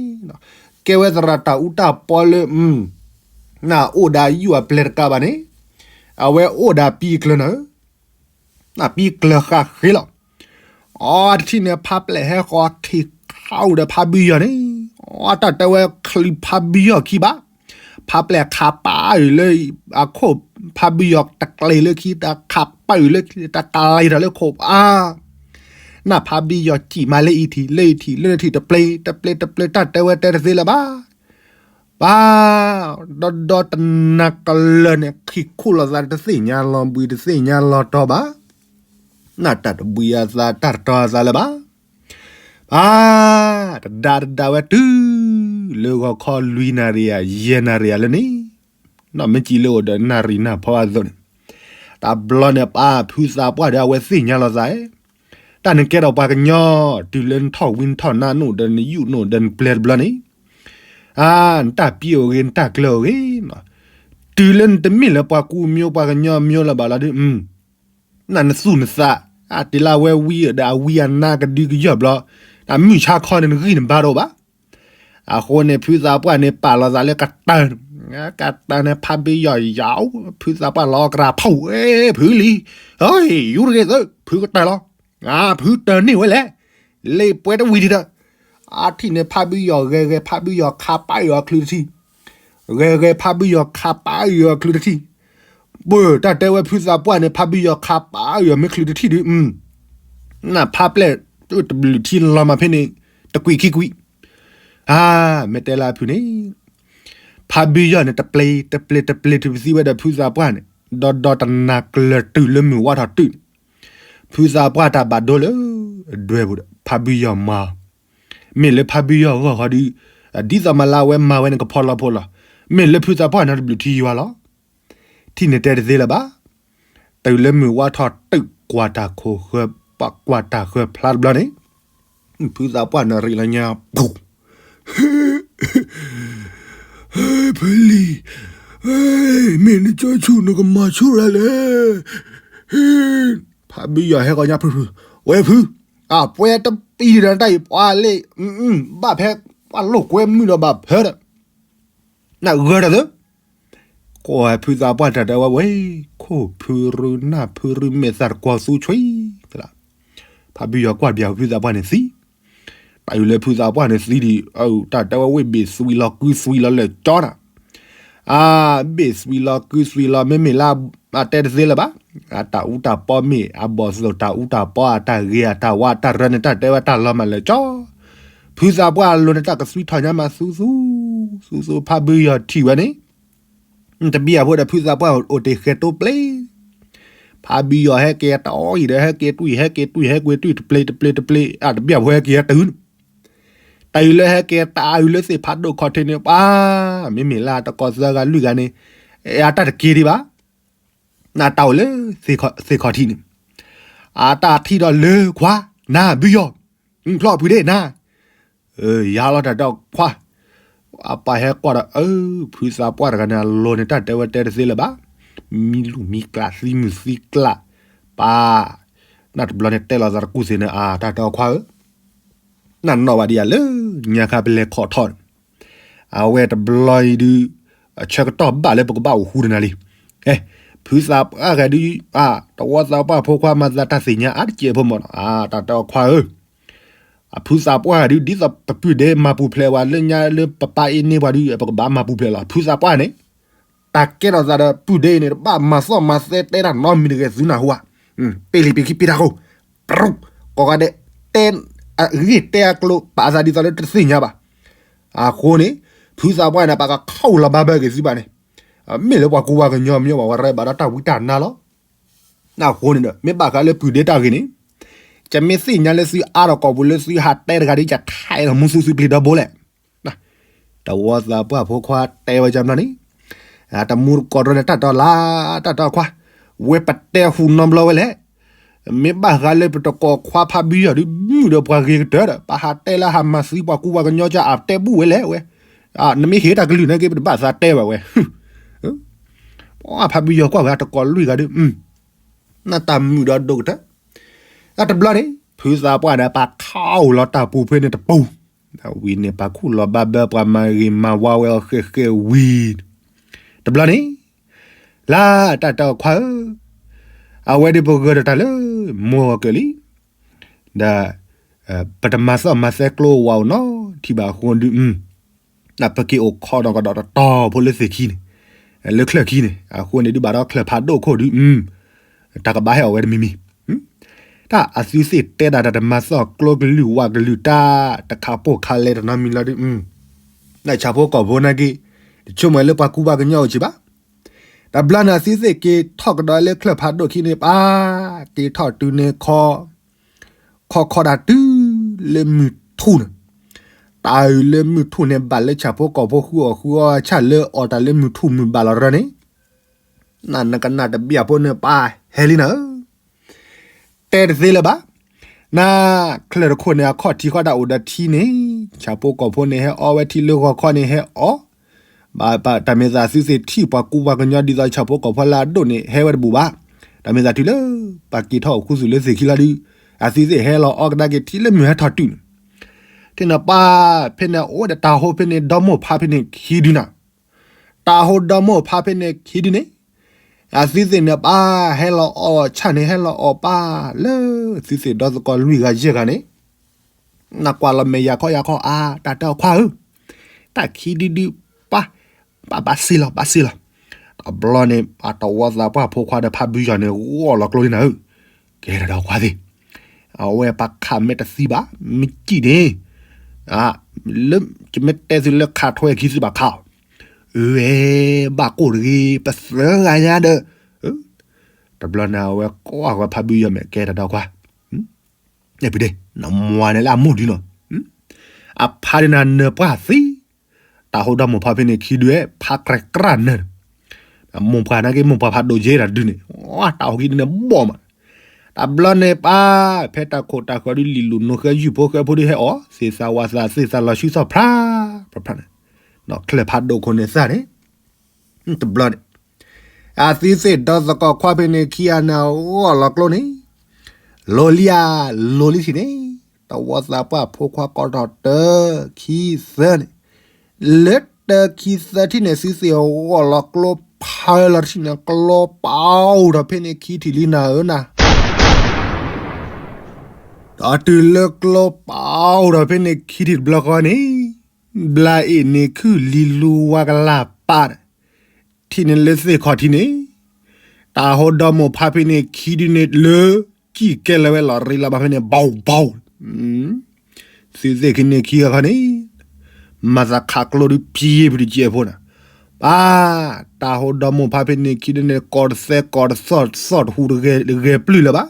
ကဲဝဲသရၣ်တၢ်အူတၢ်ပီလၢ, နအိၣ်ဒီးယုၢ်အပျဲၢ်တကးဘၣ်န့ၣ်, အဝဲအိၣ်ဒီးပံကျၢၤနၤဧၢ, နပံကျၢၤဃာ်ဃ့လီၤ. အီတထံၣ်န့ၣ် ဖးပျဲၢ်ဟဲဃီၤခံခးအိၣ်ဒီးဖးဘုယီၢ်န့ၣ်, အီတၢ်တဲဝဲချုးဖးဘုယီၢ်ခံဘၣ်, ဖးပျဲၢ်ခးပာ်အုာ်လၢအခိၣ်, ဖးဘုယီၢ်တကျဲၤလၢခံ တၢ်ခးပာ်အုာ်လၢခံ တၢ်ကလဲၤထီၣ်လၢခိၣ်အါ, နဖးဘုယီၢ်စံၣ်မးလၢအံၤထံၣ် လၢအံၤထံၣ် လၢနထံၣ်တပျ့ၤ တပျ့ၤ တပျ့ၤ တၢ်တဲဝဲတဲတသ့လၢၤဘၣ်. ပၢ်, ဒီဒီတနၤကလၢာ်န့ၣ် ခံခူၣ်လီၤသးတသ့ၣ်ညါလီၤဘှံးတသ့ၣ်ညါလီၤတီၤဘၣ်. နတၢ်တဘှံးအသးတၢ်တတီၤအသးလၢၤဘၣ်. ပၢ်, တဒါတဒါဝဲတုၤလၢဂီၤခီလွံၢ်နၣ်ရံၣ်ဧါ ယဲၢ်နၣ်ရံၣ်ဧါလၢန့ၣ်, နီၢ်မ့ၢ်စံးလၢအိၣ်ဒီးနၣ်ရံၣ်နၢ်ဖီအသိးန့ၣ်, တဘျီန့ၣ်ပၢ်ဖုသးပှၢ်ဒီးအဝဲသ့ၣ်ညါလီၤသး, တၢ်နကဲထီၣ်ပှၤကညီ, တုၤလၢနထီၣ်ဝံနထီၣ်နါနအိၣ်ဒီးနယူၣ်နအိၣ်ဒီးနပျဲၢ်တဘျီန့ၣ်, အါ, နတၢ်ပံအိၣ်ဂ့ၤ နတၢ်ကျၢၤအိၣ်ဂ့ၤ, တုၤလၢနတမ့ၢ်လၢပှၤကူမံၤပှၤကညီမံၤလၢၤဘၣ်လီၤဒုး, နနသူၣ်နသး, အတ့လၢအဝဲဝံဒီးအဝံအနါကဒုကယၢၢ်ဘျီ, နမုၢ်ဆါခီန့ၣ်နဂံၢ်နဘါတအိၣ်ဘၣ်. အဃိန့ၣ် ဖုသးပှၢ်န့ၣ် ပာ်လီၤသးလၢကတၢၢ်, ကတၢၢ်န့ၣ် ဖးဘ့ယီၤယၤ, ဖုသးပှၢ်လီၤကရၢ်ဖီၣ်, ဖုလံ, ယူၤတဂ့ၤသၢ, ဖုကတၢၢ်လီၤ, ဖုတၢၢ်န့ၢ်ဝဲလဲၣ်, လ့ပှဲၤတဝံၤဒံးဒီး, အါထံၣ်န့ၣ် ဖးဘ့ယီၤဂဲၤဂဲၤ ဖးဘ့ယီၤခးပာ်အုၣ်အီၤချုးတထံၣ်, ဂဲၤဂဲၤ ဖးဘ့ယီၤခးပာ်အုၣ်အီၤချုးတထံၣ်, ပၢၢ် တၢ်တဲဝဲဖုသးပှၢ်န့ၣ် ဖးဘ့ယီၤခးပာ်အုၣ်အီၤမ့ၢ်ချုးတထံၣ်ဒုး, နဖးပျဲၢ်တဘျုးထံလီၤမးဖဲန့ၣ် တကွံာ်ခံကွံာ်, အါ, မ့ၢ်တဲလၢအဖုန့ၣ်, ဖးဘ့ယီၤန့ၣ် တပျ့ၤ တပျ့ၤ တပျ့ၤ တုၤပသံဝဲဒီးဖုသးပှၢ်န့ၣ် ဒီးဒီတနၤကျၢၤတုၤလၢမုၢ်ဝါထီၣ်တုၤန့ၣ်, ဖုသးပှၢ်တၢ်ဘၣ်ဒိလၢအဒွဲၣ်ပူၤဒီး ဖးဘ့ယီၤမၤ, မ့ၢ်လၢဖးဘ့ယီၤဂီၢ်ဃီဒုး, ဒ်သိးမၤလၢအဝဲမၤဝဲန့ၣ်ကဖီလီၤဖိလီၤ, မ့ၢ်လၢဖုသးပှၢ်န့ၣ်တဘျုးထံယွၤလီၤ. ထံၣ်န့ၣ်တဲတသ့လၢၤဘၣ်. တုၤလၢမုၢ်ဝါထီၣ်တုၤ ကွၢ်တၢ်ခိၣ်ဃၢၤ, ကွၢ်တၢ်ဃၢၤဖျါတဘျီန့ၣ်, ဖုသးပှၢ်န့ၣ်ရံးလီၤညါပူၤ, ဖဲလံ, မ့ၢ်နကၠီဆူၣ်နကမၤဆူၣ်ရၤလဲၣ်. ဖးဘ့ယီၤဟဲဃီညါဖုဖု, ဝဲဖု, အပှဲၤတပံၤဒီးတၢ်အံၤပှၤလ့, ဘၣ်ဖဲပှၤလိာ်ကွဲမုာ်ဒီးဘၣ်ဖၢဒီး နဂၢၢ်တၢ်သၢ, ကွၢ်ဖုသးပှၢ်တၢ်တဲဝဲဝဲ, ခိၣ်ဖုရူနၢ်ဖုရူမဲာ်သၣ်တကွီၤသူဆွံ, ဖးဘ့ယီၤကွၢ်တဘျီဖုသးပှၢ်န့ၣ်သံ, တၢ်အံၤလၢဖုသးပှၢ်န့ၣ်သံဒံး, တၢ်တဲဝဲဝ့ၢ်ဘ့ၣ်သွံလီၤကုသွံလီၤလၢာ်ကၠီနၤ, အါ, ဘ့ၣ်သွံလီၤကုသွံလီၤ မ့မ့ၢ်လၢ အတဲတသ့လၢၤဘၣ်. အတၢ်အူတၢ်ပီမ့ၢ်အဘီၣ်သိၣ်တၢ်အူတၢ်ပီ အတၢ်ဂ့ၤအတၢ်ဝါတၢ်ရၢန့ၣ် တၢ်တဲဝဲတၢ်လီၤမၢ်လၢာ်ကၠီ, ဖုသးပှၢ်လိၤန့ၣ်တၢ်ကသွံထီၣ်ညါမးသူသူ, သူသူ ဖးဘ့ယီၤထံၣ်ဝဲန့ၣ်, တဘံၣ်အဖိဒီးဖုသးပှၢ်အိၣ်တ့ၢ်ဃဲၤတိပျ့ၤ, ဖးဘ့ယီၤဟဲက့ၤတအီအံၤဒီး ဟဲက့ၤတွံၢ် ဟဲက့ၤတွံၢ် ဟဲက့ၤတွံၢ်တပျ့ၤတပျ့ၤတပျ့ၤ အတဘံၣ်အဖိဟဲက့ၤဟဲတုၤန့ၣ်, တၢ်အံၤလၢဟဲက့ၤတၢ်အုးလၢသ့ၣ်ဖးဒိၣ်ခီၣ်ထံးန့ၣ် ပှၤ, မ့မ့ၢ်လၢတကီၢ်သၢဂၤလွံၢ်ဂၤန့ၣ်, အတၢ်တက့ၤဒံးဘၣ်. နတၢ်အိၣ်လၢသ့ၣ်ခီၣ်ထံးန့ၣ်, အတၢ်ထံၣ်ဒီးလၢခွါ, နၤဘ့ယီၤ, ဖျီၣ်ဖုဒ့ၣ်နၤ, ယၤလီၤတၢ်ဒီးခွါ, အပၢ်ဟဲကွၢ်ဒီး အၢ ဖုသးပှၢ်တဂၤန့ၣ် အလိၤန့ၣ် တၢ်တဲဝဲတဲတသ့လၢၤဘၣ်, မံလူၢ်မံကျး သံမုၢ်သံကျး, ပၢ်, နတဘျီန့ၣ်တဲလီၤသးတကူၣ်သ့ၣ်န့ၣ် အတၢ်တဲအီၤခွါဧၢ, နနီၣ်ဘၣ်ဒံးယၤလၢညါခါပလဲၤခိးထီၣ်န့ၣ်, အဝဲတဘျီအံၤဒုး အဆၢကတီၢ်ဘၣ်လၢပကဘၣ်အိၣ်ဃူဒီးနၤလံ. ဖုသးပှၢ်ဂၤဒုး တဝီသးပှၢ်ဖိခွါမၤသးတၢ်သ့ၣ်ညါအါတကဲးဖိမးနီၤ အတၢ်တဲအီၤခွါဧၢ, အဖုသးပှၢ်ဂၤဒုး ဒ်သိးပပုၢ်ဒဲမၤပူၤဖျဲးဝဲလၢညါလၢပပၢ်အ့န့ၢ်ပှၤဒုး ပကဘၣ်မၤပူၤဖျဲးလီၤ. ဖုသးပှၢ်န့ၣ် တၢ်ကဲထီၣ်သးဒီးပုၢ်ဒဲအံၤန့ၣ် တဘၣ်မၤသီၣ်မၤသဲတဲတၢ်နီတမံၤတဂ့ၤ သုနၢ်ဟူဧါ. ပ့ၢ်လံပ့ၤခံပ့ၢ်တၢ်ကိၢ် ပရူၢ် ကိးဂၤဒဲး တဲ အဂ့ၢ်တဲအကျိၤ ပာ်သးဒ်သိးလၢတသ့ၣ်ညါဘၣ်. အဃိန့ၣ် ဖုသးပှၢ်န့ၣ် ပှၤကခီၣ်အူလီၤဘၣ်ဘၢက့ၤသုဘၣ်န့ၣ်, မ့ၢ်လၢပှၤကူပှၤကညီမ့ၢ်ဘၣ် ပှၤရဲၣ်ဘၣ်ဒီးတၢ်ဝံတၢ်နါလီၤ. အဃိန့ၣ်ဒီး မ့ၢ်ဘၣ်ဃးလၢပုၢ်ဒဲတၢ်ဂ့ၢ်န့ၣ်, ယမ့ၢ်သ့ၣ်ညါလၢသုအါထီၣ်ကိာ်ပူၤလၢသုဟးတဲတဂၤဒီး ယထါအံၤလီၤမူသူသုပျံၤဒီဘိလဲၣ်. တဝီသးပှၢ်ဖိခွါတဲဝဲကမျီန့ၣ်, တမူတကိးတရၢန့ၣ် တၢ်တီလၢ တၢ်တီခွါ, ဝဲပတဲဟူးနီတဘျီဝဲလဲၣ်. မ့ၢ်ဘၣ်ဃးလၢပတကိးခွါဖးဘံယီၤဒုး မုာ်ဒီးပှၤဂ့ၤကတၢၢ်ဒီး ပဟးတဲလၢဟးမၤသံပှၤကူပှၤကညီကၢ်အတဲဘူၣ်ဝဲလဲၣ်ဝဲ, နမ့ၢ်ဟ့ၣ်တၢ်ကလုၢ်န့ၣ်က့ ပတဘၣ်သးတဲဘၣ်ဝဲ ဖးဘံယီၤကွၢ်ဝဲတကိးလွံၢ်ဂၤဒုး, နတၢ်မုာ်ဒီးဒိၣ်ကတၢၢ်. တဘျီန့ၣ် ဖုသးပှၢ်န့ၣ် ပှၤခီၣ်အူလီၤတၢ်ပူၤဖဲန့ၣ်တပူၤ, ဝံၤန့ၣ် ပှၤခူၣ်လီၤဘၣ်ဘၢ ပှၤမၤဂ့ၤမၤဝါဝဲအီၤဃဲးဃဲးဝံၤ, တဘျီန့ၣ် လၢတၢ်တဲအီၤခွါဧၢ, အဝဲဒုးပဂၢၢ်ဒီးတၢ်လၢ မိၢ်ဂီၤကၢးလံ, ဒီး ပတမၤသီၣ်မၤသဲကျိဝဲအိၣ်နီတထံၣ်ဘၣ်အဃိဒုး ပက့ၤအိၣ်ခိးဒီးကဒီးတတီၤဖိလၢသ့ၣ်ခံန့ၣ်, လၢချၢၣ်ခံန့ၣ် အဃိန့ၣ်ဒုးဘၣ်ဒီးချၢၣ်ဖးဒိၣ်ခိၣ်ဒုး, တၢ်ကဘၣ်ဟဲအီၣ်ဝဲတမံၤမံၤ, တၢ်အသုသ့ၣ်တဲဒၣ်တၢ်တမၤသီၣ်ကျိကလုာ်ဝးကလုာ်တၢ် တခးပိာ်ခးလဲတနီတမံၤလီၤဒုး, နဆၣ်ဖိကီၢ်ဖိနာ်က့, တဆိကမိၣ်လၢပှၤကူပှၤကညီအိၣ်က့ဘၣ်. တဘျီန့ၣ် အသုသ့ၣ်က့ၤထီၣ်ကဒီးလၢချၢၣ်ဖးဒိၣ်ခံန့ၣ် ပှၤ က့ၤထီၣ်တုၤန့ၣ်ခီ ခီခီဒၣ်တုၤလၢမုၢ်ထူၣ်န့ၣ်, တၢ်အုၣ်လၢမုၢ်ထူၣ်န့ၣ် ဘၣ်လၢဆၣ်ဖိကီၢ်ဖိဃုအီၣ်ဃုအီဆၣ်လၢအီၣ်တၢ်လၢမုၢ်ထူၣ် မုၢ်ဘၣ်လီၤရၢန့ၣ်, နနကနၣ်တဘျီဖိန့ၣ် ပှၤဟဲလံနၤဧၢ, တဲတသ့လၢၤဘၣ်. နချၢၣ်တခိၣ်န့ၣ် အခီၣ်ထံးဃီဒၣ်အိၣ်ဒီးထံန့ၣ်, ဆၣ်ဖိကီၢ်ဖိန့ၣ် ဟဲအီဝဲထံလၢဂီၤခီန့ၣ် ဟဲအီ, ဘၣ်တၢ်မ့ၢ်သးသုသ့ၣ်ထံၣ်ပှၤကူပှၤကညီဒ်သိးဆၣ်ဖိကီၢ်ဖိလၢအဒိၣ်န့ၣ် ဟဲဝဲတဘူၣ်ဘၣ်. တၢ်မ့ၢ်သးတုၤလၢ ပှၤက့ၤထီၣ်အိၣ်ခူသူၣ်လၢသ့ၣ်ခံလီၤဒုး, အသုသ့ၣ်ဟဲလီၤအီကဒါက့ၤထံလၢမုၢ်ဟဲထီၣ်တုၤန့ၣ်, ထံၣ်န့ၣ်ပှၤ ဖဲန့ၣ်အိၣ်ဝဲဒီးတၢ်ဟိဖဲန့ၣ် ဒီမိၢ်ဖါဖဲန့ၣ်ခံဒုနၤ, တၢ်ဟိဒီမိၢ်ဖါဖဲန့ၣ်ခံဒုန့ၣ်, အသုသ့ၣ်န့ၣ်ပှၤ ဟဲလီၤအီဆၣ်န့ၣ် ဟဲလီၤအီပှၤလၢ သုသ့ၣ်ဒီသကိးလွံၢ်ဂၤယဲၢ်ဂၤန့ၣ်, နကွၢ်လီၤမဲာ်ယၤခီယၤခီအါ တၢ်တဲအီၤခွါဧၢ, တၢ်ခံဒုဒုပှၤ, ဘၣ်ဘၣ်စ့လီၤ ဘၣ်စ့လီၤ. တဘျီန့ၣ် အတဝီသးပှၢ်ဖိခွါဒီးဖးဘုယီၤန့ၣ် ဂီၢ်လီၤကျိလံနၤဧၢ, ကဲတၢ်ဒီးခွါသ့ၣ်, အဝဲပှၤခးမ့ၢ်တသံဘၣ် မ့ၢ်စံၣ်န့ၣ်, လၢ ယမ့ၢ်တဲသုလၢခးထွဲခံသုဘၣ်ခးအီၤ, အၢ ဘၣ်ကိၢ်တဂ့ၤ ပသၢဂၤညါဒီး, တဘျီန့ၣ် အဝဲကွၢ်ဝဲဖးဘုယီၤမဲာ် ကဲတၢ်ဒီးခွါ, ပဒဲ နမွၤန့ၣ်လၢအမိၢ်ဒုနီၤ, အဖါဒုနၤနၢၤပှၢ်သံ, တၢ်ဟိဒီမိၢ်ဖါဖဲန့ၣ်ခံဒု ဖါကြၢးကြၢးနၢၤ, မိၢ်ပှၢ်နာ်က့ မိၢ်ပှၢ်ဖးဒိၣ်ယဲဒၣ်ဒုန့ၣ်, တၢ်ဟိခံဒုန့ၣ်ဘီၣ်မး, တဘျီန့ၣ်ပှၤ ဖဲတၢ်ခိၣ်တၢ်ဃၢၤဒု လံာ်လိာ်နိဃဲယုၢ်ဖိဃဲဖိဒုဟဲအီၣ် သ့ၣ်သးဝါသး သ့ၣ်သးလီၤဆူသီၣ်ဖျါ, ဖျါဖျါန့ၣ်, ချၢၣ်ဖးဒိၣ်ခိၣ်န့ၣ်သၣ်န့ၣ်, တဘျီန့ၣ် အသုသ့ၣ်ဒီသကိးခွါဖဲန့ၣ်ခံဂၤန့ၣ် အဂီၢ်လီၤကျိန့ၣ်, လိၤလံဧါ, လိၤလံထံၣ်န့ၣ်, တဝီသးပှၢ်ဖိခွါကိးထီၣ်တၢ ခံသၢန့ၣ်, လၢတၢခံသၢထံၣ်န့ၣ် သုသ့ၣ်အဂီၢ်လီၤကျိဖးလီၤထံၣ်န့ၣ် ကျိပာ်အိၣ်ထီၣ်ဖဲန့ၣ်ခံထံၣ်လံနၤဧၢနၤ ဒီးတုၤလၢကျိပာ်အိၣ်ထီၣ်ဖဲန့ၣ်ခံထံၣ်တဘျီဃီန့ၣ်, ဘျါအ့ၣ်န့ၣ်ခုၣ်လံၤလူဝါကလၢ်ပာ်န့ၣ်, ထံၣ်န့ၣ်လၢသ့ၣ်ခီၣ်ထံးန့ၣ်, တၢ်ဟိဒီမိၢ်ဖါဖဲန့ၣ်ခံဒုန့ၣ်လၢ ကံၣ်ကဲလၢၤဝဲလီၤရံလီၤဘၣ်ဖဲန့ၣ် ဘီဘီ, သုသ့ၣ်ခံန့ၣ်ခံဂၤခီန့ၣ်, မၤသးခးကျိဒုးပျံၤပတကဲးဖိန့ၣ်, ပၢ်, တၢ်ဟိဒီမိၢ်ဖါဖဲန့ၣ်ခံဒုန့ၣ် ကိးတသဲကိးတသီၣ်သီၣ်တဟူးတဂဲၤပျုၢ်လၢၤဘၣ်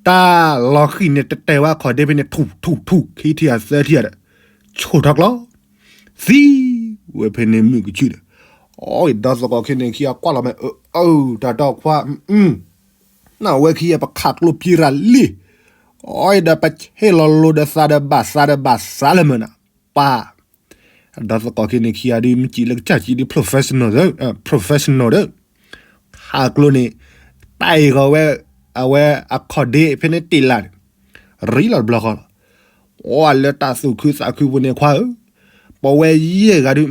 တၢ်လီၤဃံၣ်န့ၣ် တတဲာ်ဝဲခီၣ်ဒ့ဖဲန့ၣ် ထူၣ်ထူၣ်ထူၣ် ခံထံၣ်အသၢထံၣ်ဒီး ဆိၣ်ထီၣ်ကျီ, သံဝဲဖဲန့ၣ်မုၢ်ကဆူၣ်ဒီး, အီဒီးသကိးခဲန့ၣ်ခံဂၤကွၢ်လီၤမဲာ် အၢ တၢ်ဒီခွါ, နဝဲခံဂၤပခးကျိပျံၤရၤလံ, အီဒီးပဟ့ၣ်လီၤလိၤဒီးသးဒီးဘၣ်သးဒီးဘၣ်သးလၢမုၢ်နၤ, ပၢ် ဒီးသကိးခဲန့ၣ်ခံဂၤဒုး မ့ၢ်စံးလၢကစၢ်စံးဒုး professional ဒီး professional ဒီး ခးကျိန့ၣ် တၢ်အံၤဂီၤဝဲ အဝဲအခီၣ်ဒ့ဖဲန့ၣ်တ့ၢ်လၢ်န့ၣ် ရံလီၤတဘျီဃီလီၤ. အိၣ်လၢတၢ်သူၣ်ခုသးခုပူၤန့ၣ်ခွါဧၢ, ပဝဲယဲၢ်ဂၤဒုး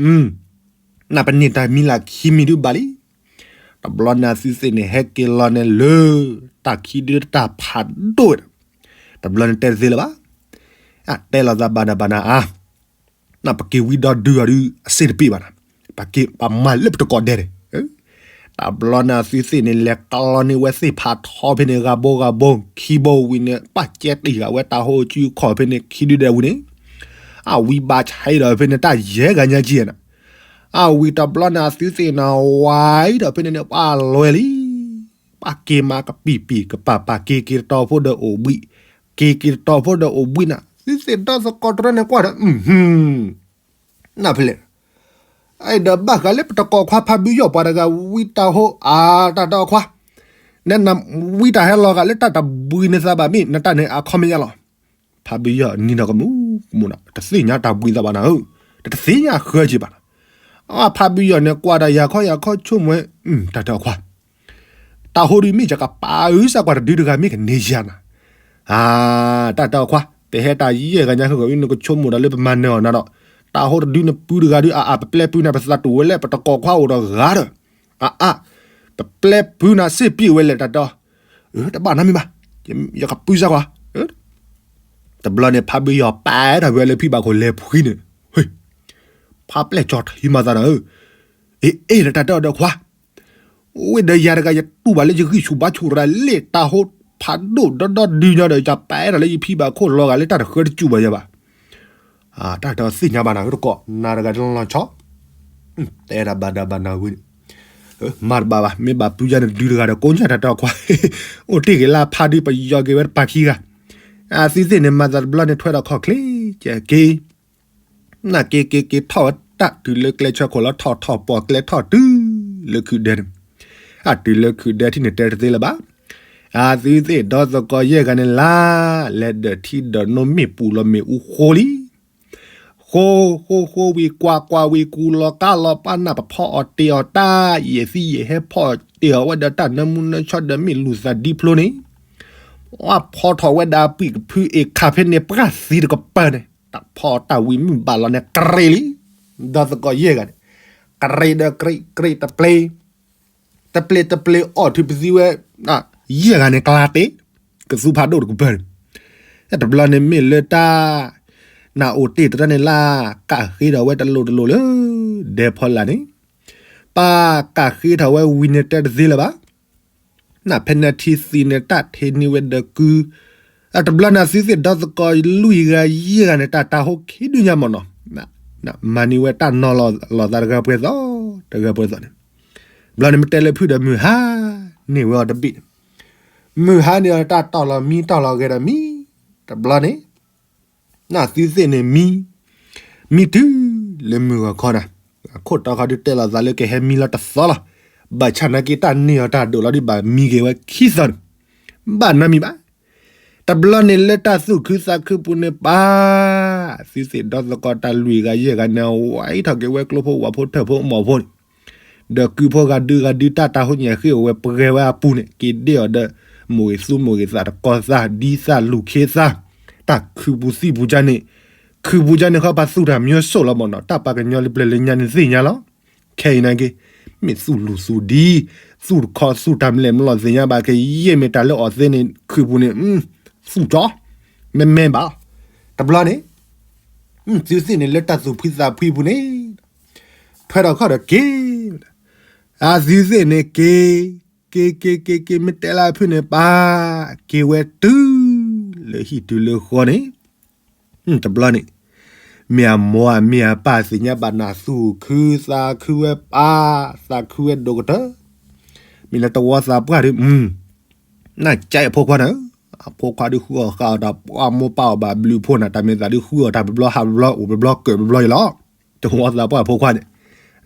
နပန့ၢ်တၢ်မံလၢခံမံၤဒုးဘၣ်လံ. တဘျီန့ၣ်အသုသ့ၣ်န့ၣ် ဟဲက့ၤလီၤန့ၣ်လၢ တၢ်ခံဒုတၢ်ဖးဒိၣ်ဝဲဒီး တဘျီန့ၣ်တဲတသ့လၢၤဘၣ်. တဲလီၤသးဘၣ်နၤဘၣ်နၤအါ, နပက့ၤဝံဒီဒုအီၤဒုးအစ့တပ့ၢ်ဘၣ်နၤ, ပက့ၤပမၤလၢပတကိးဒဲန့ၣ် တဘျီန့ၣ်အသုသ့ၣ်န့ၣ် လဲၤကလီန့ၢ်ဝဲသ့ၣ်ဖးထီဖဲန့ၣ် ဂၤဘိဂၤဘိ ခံဘိဝံၤန့ၣ် ပာ်ကဲတံၢ်ဃာ်ဝဲတၢ်ဟိၣ်စုခီၣ်ဖဲန့ၣ် ခံဒုဒဲဝံၤန့ၣ်, အဝံဘၣ်ဆါဒီးဖဲန့ၣ် တၢ်ယဲၢ်ဂၤညါက့နၤ, အဝံတဘျီန့ၣ်အသုသ့ၣ်န့ၣ် ဝါအံၤဒီးဖဲန့ၣ်န့ၣ် ပှၤလွဲလံ ပှၤက့ၤမးကပံာ်ပံာ်ကပၤပၤ က့ၤက့ၤတတီဖိဒီးအိၣ်ဘှံး, က့ၤက့ၤတတီဖိဒီးအိၣ်ဘှံးနၤ, သုသ့ၣ်ဒီသကိးတရၢန့ၣ်ကွၢ်ဒီး နဖဲလဲၣ်, အဲၣ်ဒိးဘၣ်ဃးလၢပတကိးခွါဖးဘုယီၢ်ပှၤတဂၤဝံတၢ်ဟိၣ်အါ တၢ်တၢ်ခွါ, နနဝံတၢ်ဟဲလီၤဂာ်လၢတၢ်တဘှံးနသးဘၣ်မ့ၢ် နတၢ်န့ၣ်အခီပညီလီၤ. ဖးဘုယီၢ်နံၤဒီးကမူးကမူးနီၤ တသ့ၣ်ညါတၢ်ဘှံးသးဘၣ်နၤဧၢ, တသ့ၣ်ညါဃၢက့ၤဘၣ်နၤ. အဖးဘုယီၢ်န့ၣ်ကွၢ်ဒီးယၤခီယၤခီဆိကမိၣ်ဝဲ တၢ်တၢ်ခွါ တၢ်ဟိၣ်ဒုးမ့ၢ်ယကပာ်အုစၢ်ကွၢ်တဒုတဂၤမ့ၢ်ကန့ၢ်ယၤနၤ, အါ တၢ်တၢ်ခွါ ပဟဲတၢ်ယဲၢ်ဂၤညါဃုာ်ဂီၢ်အံၤ နကဆိကမိၣ်ဒီးလၢပမၤနၢၤအီၤနၤဒီး တၢ်ဟိၣ်တဒုနပုၢ်တဂၤဒုး အါအါ ပပျဲပုၢ်နၤ ပသးတူၢ်ဝဲလၢပတကိးခွါအိၣ်ဒီးဂၤဒီး အါအါ ပပျဲပုၢ်နၤစ့ၢ်ပံးဝဲလဲၣ်တၢ်တီ, တဘၣ်နီတမံၤဘၣ်, ယကပုၢ်စၢ်ကွၢ်, တဘျီန့ၣ် ဖးဘုယီၢ်ပာ်ထီၣ်ဝဲလၢဖံဘၣ်ခိၣ်လဲၤဖှံန့ၣ်, ဖးပျဲၢ်ကၠီထံမၤသးနၤဧၢ, အ့ၣ်အ့ၣ်ဒီးတၢ်တၢ်ဒီးခွါ ဝ့ၢ်ဒီးယၤတဂၤ ယတူၢ်ဘၣ်လၢယဂံၢ်ဆူၣ်ဘါဆူၣ်ရၤလ့ၣ် တၢ်ဟိၣ်ဖးဒိၣ်ဒီဒီဒုညါဒီး ယပာ်အဲၣ်ထီၣ်လၢယဖံဘၣ်ခိၣ်လီၤဂာ်လၢတၢ်တဃၢတစူၢ်ဘၣ်ယၤဘၣ်. တၢ်တသ့ၣ်ညါဘၣ်နၤတကိး နၤတဂၤတလီၤဆီ တဲဒၣ်ဘၣ်ဒၣ်ဘၣ်နၤဝံၤန့ၣ် မၤတဘၣ်ဘၣ် မ့ၢ်ဘၣ်ပုယါန့ၣ်ဒုတဂၤဒီးကိးညါတၢ်တၢ်ခွါ အိၣ်တ့ၢ်က့ၤလၢဖးဒုပယီၤက့ၤဝဲတပၤခံဂၤ အသုသ့ၣ်န့ၣ် မၤသးတဘျီန့ၣ်ထွဲဒီးခီၣ်ချ့ကဲက့ၤ နက့ၤက့ၤက့ၤထီၣ်ဝဲတၢ်တုၤလၢကျဲဆၢခိၣ်လီၤထီၣ်ထီၣ်ပီၣ်ကျဲထီၣ်တုၤလၢခုၣ်ဒဲန့ၣ်, အတုၤလၢခုၣ်ဒဲထံၣ်န့ၣ်တဲတသ့လၢၤဘၣ်. အသုသ့ၣ်ဒီသကိးယဲၢ်ဂၤန့ၣ်လၢ လဲၤဒၢးထံဒၢးနိမ့ၣ်ပူၤလီၤမ့ၣ်အူဃိလံ ဃိဃိဃိဝံၤကွၢ်ကွၢ်ဝံၤကူလီၤကါလီၤပာ်နၢ်ပဖီအီၣ်တ့ၢ်အီၣ်တၢ် ယဲၢ်သံယဲၢ်ဟဲဖီအီၣ်တ့ၢ်အီၣ်ဝဲဒီးတၢ်နၢမူနၢဆှီဒီး မ့ၣ်လူၤသးဒံဖျိန့ၣ် အဖီထီၣ်ဝဲဒၣ်ပှံၢ်ကဖုအ့ၣ်ခၣ်ဖဲန့ၣ် ပှၢ်သံတကပၤန့ၣ် တၢ်ဖီတၢ်ဝံၤမုၢ်ဘၣ်လီၤန့ၣ် ကရ့လံ. ဒီသကိးယဲၢ်ဂၤန့ၣ် ကရ့ဒီးကရ့ ကရ့တပျ့ၤ တပျ့ၤတပျ့ၤအီၣ်ထုးပသံဝဲ ယဲၢ်ဂၤန့ၣ် ကျါတ့ၢ် ကသူဖးဒိၣ်တကပၤန့ၣ် တဘျီန့ၣ်မ့ၢ်လၢတၢ် နအိၣ်တ့ၢ်တရၢန့ၣ်လၢ ကးဃ့ထီၣ်ဝဲတလိၣ်တလိၣ်လၢ ဒဲဖီလာ်န့ၣ် ပၢ်ကးဃ့ထီၣ်ဝဲဝံၤန့ၣ်တဲတသ့လၢၤဘၣ်. နဖဲန့ၣ်ထံသံန့ၣ် တၢ်ထံၣ်န့ၢ်ဝဲဒီးကု တဘျီန့ၣ်သုသ့ၣ်ဒီသကိးလွံၢ်ဂၤယဲၢ်ဂၤန့ၣ် တၢ်တၢ်ဟိၣ်ခံဒုညါမ့ၢ်နီၤ မၤန့ၢ်ဝဲတၢ်နီၤလီၤသးတဂၤပှဲၤသီ တဂၤပှဲၤသီန့ၣ် ဘျီန့ၣ်မ့ၢ်တဲလၢဖုဒီးမုၢ်ဟါန့ၢ်ဝဲအီၤတဘ့ၣ်န့ၣ် မုၢ်ဟါန့ၢ်အီၤတၢ်တီၢ်လီၤမံတီၢ်လီၤဂဲၤဒီးမံ တဘျီန့ၣ် နသုသ့ၣ်န့ၣ်မံ မံတုၤလၢမုၢ်ဂီၤခီနၤ အခိၣ်တီခီဒုးတဲလီၤသးလၢကဟဲမံလီၤတသီလီၤ. ဘၣ်ဆၣ်နာ်က့တၢ်န့ၢ်အီၤတၢ်ဒိၣ်လီၤဒုးဘၣ်မံက့ၤဝဲခံသီန့ၣ် ဘၣ်နီတမံၤဘၣ်. တဘျီန့ၣ်လၢတၢ်သူၣ်ခုသးခုပူၤန့ၣ်ပၢ် သုသ့ၣ်ဒီသကိးတၢ်လွံၢ်ဂၤယဲၢ်ဂၤန့ၣ် ဝဲအံၤထီၣ်က့ၤဝဲကျိဖိဝၣ်ဖိထၢၣ်ဖိမီၢ်ဖိန့ၣ် ဒီးကုဖိဂၤဒုဂၤဒုတၢ်တၢ်ဟိၣ်ညၣ်ဃ့အိၣ်ဝဲပှဲၤဝဲအပူၤန့ၣ် က့ၤဒ့အီၤဒီး မိၢ်ဂ့ၤသူမိၢ်ဂ့ၤသးတကီသးဒ်သးလူၢ်ခ့သး တၢ်ခုၣ်ပူၤသံၣ်ပူၤကန့ၣ် ခုၣ်ပူၤကန့ၣ်ဃီပှၤသူၣ်တၢ်မံဆိၣ်လီၤမ့ၢ်နီၤ တၢ်ပှၤကညီလၢပျၢၤလၢညါန့ၣ်သ့ၣ်ညါလီၤ. ခဲအံၤနာ်က့ မ့ၢ်သူၣ်လူၢ်သူၣ်ဒ် သူၣ်တခီသူၣ်တၢ်မလဲၣ်မလီၤသ့ၣ်ညါဘၣ်က့ၤ ယဲၢ်မ့ၢ်တၢ်လၢအီၤသ့န့ၣ် ခုၣ်ပူၤန့ၣ် သူၣ်ကၠီ မ့မ့ၢ်ဘၣ်. တဘျီန့ၣ် သုသ့ၣ်န့ၣ်လၢတၢ်သူၣ်ဖှံသးဖှံပူၤန့ၣ် ထွဲထီၣ်ခီၣ်ဒီးက့ၤ အသုသ့ၣ်န့ၣ်က့ၤ က့ၤက့ၤက့ၤက့ၤ မ့ၢ်တဲလၢအဖုၣ်န့ၣ်ပၢ် က့ၤဝဲတုၤလၢဟံၣ်တုၤလၢဃီန့ၣ် တဘျီန့ၣ် မ့ၢ်အမိၢ်အမ့ၢ်အပၢ်သ့ၣ်ညါဘၣ်နၤသူၣ်ခုသးခုဝဲပၢ် သးခုဝဲဒိၣ်ကတၢၢ် မ့ၢ်လၢတဝီသးပှၢ်ဒီး နကၢအဖိခွါန့ၣ် အဖိခွါဒုးဃုအီၣ်ဃာ်အီၤတၢ်ပှၢ်မိၢ်ပၢ်အီၤဘၣ်ဘျုးဖိန့ၣ် တၢ်မ့ၢ်သးဒုးဃုအီၣ်တၢ်ပဘျီဟးပဘျီအိၣ်ပဘျီကၢၣ်ပဘျီအံၤလီၤ. တဝီသးပှၢ်ဖိခွါန့ၣ်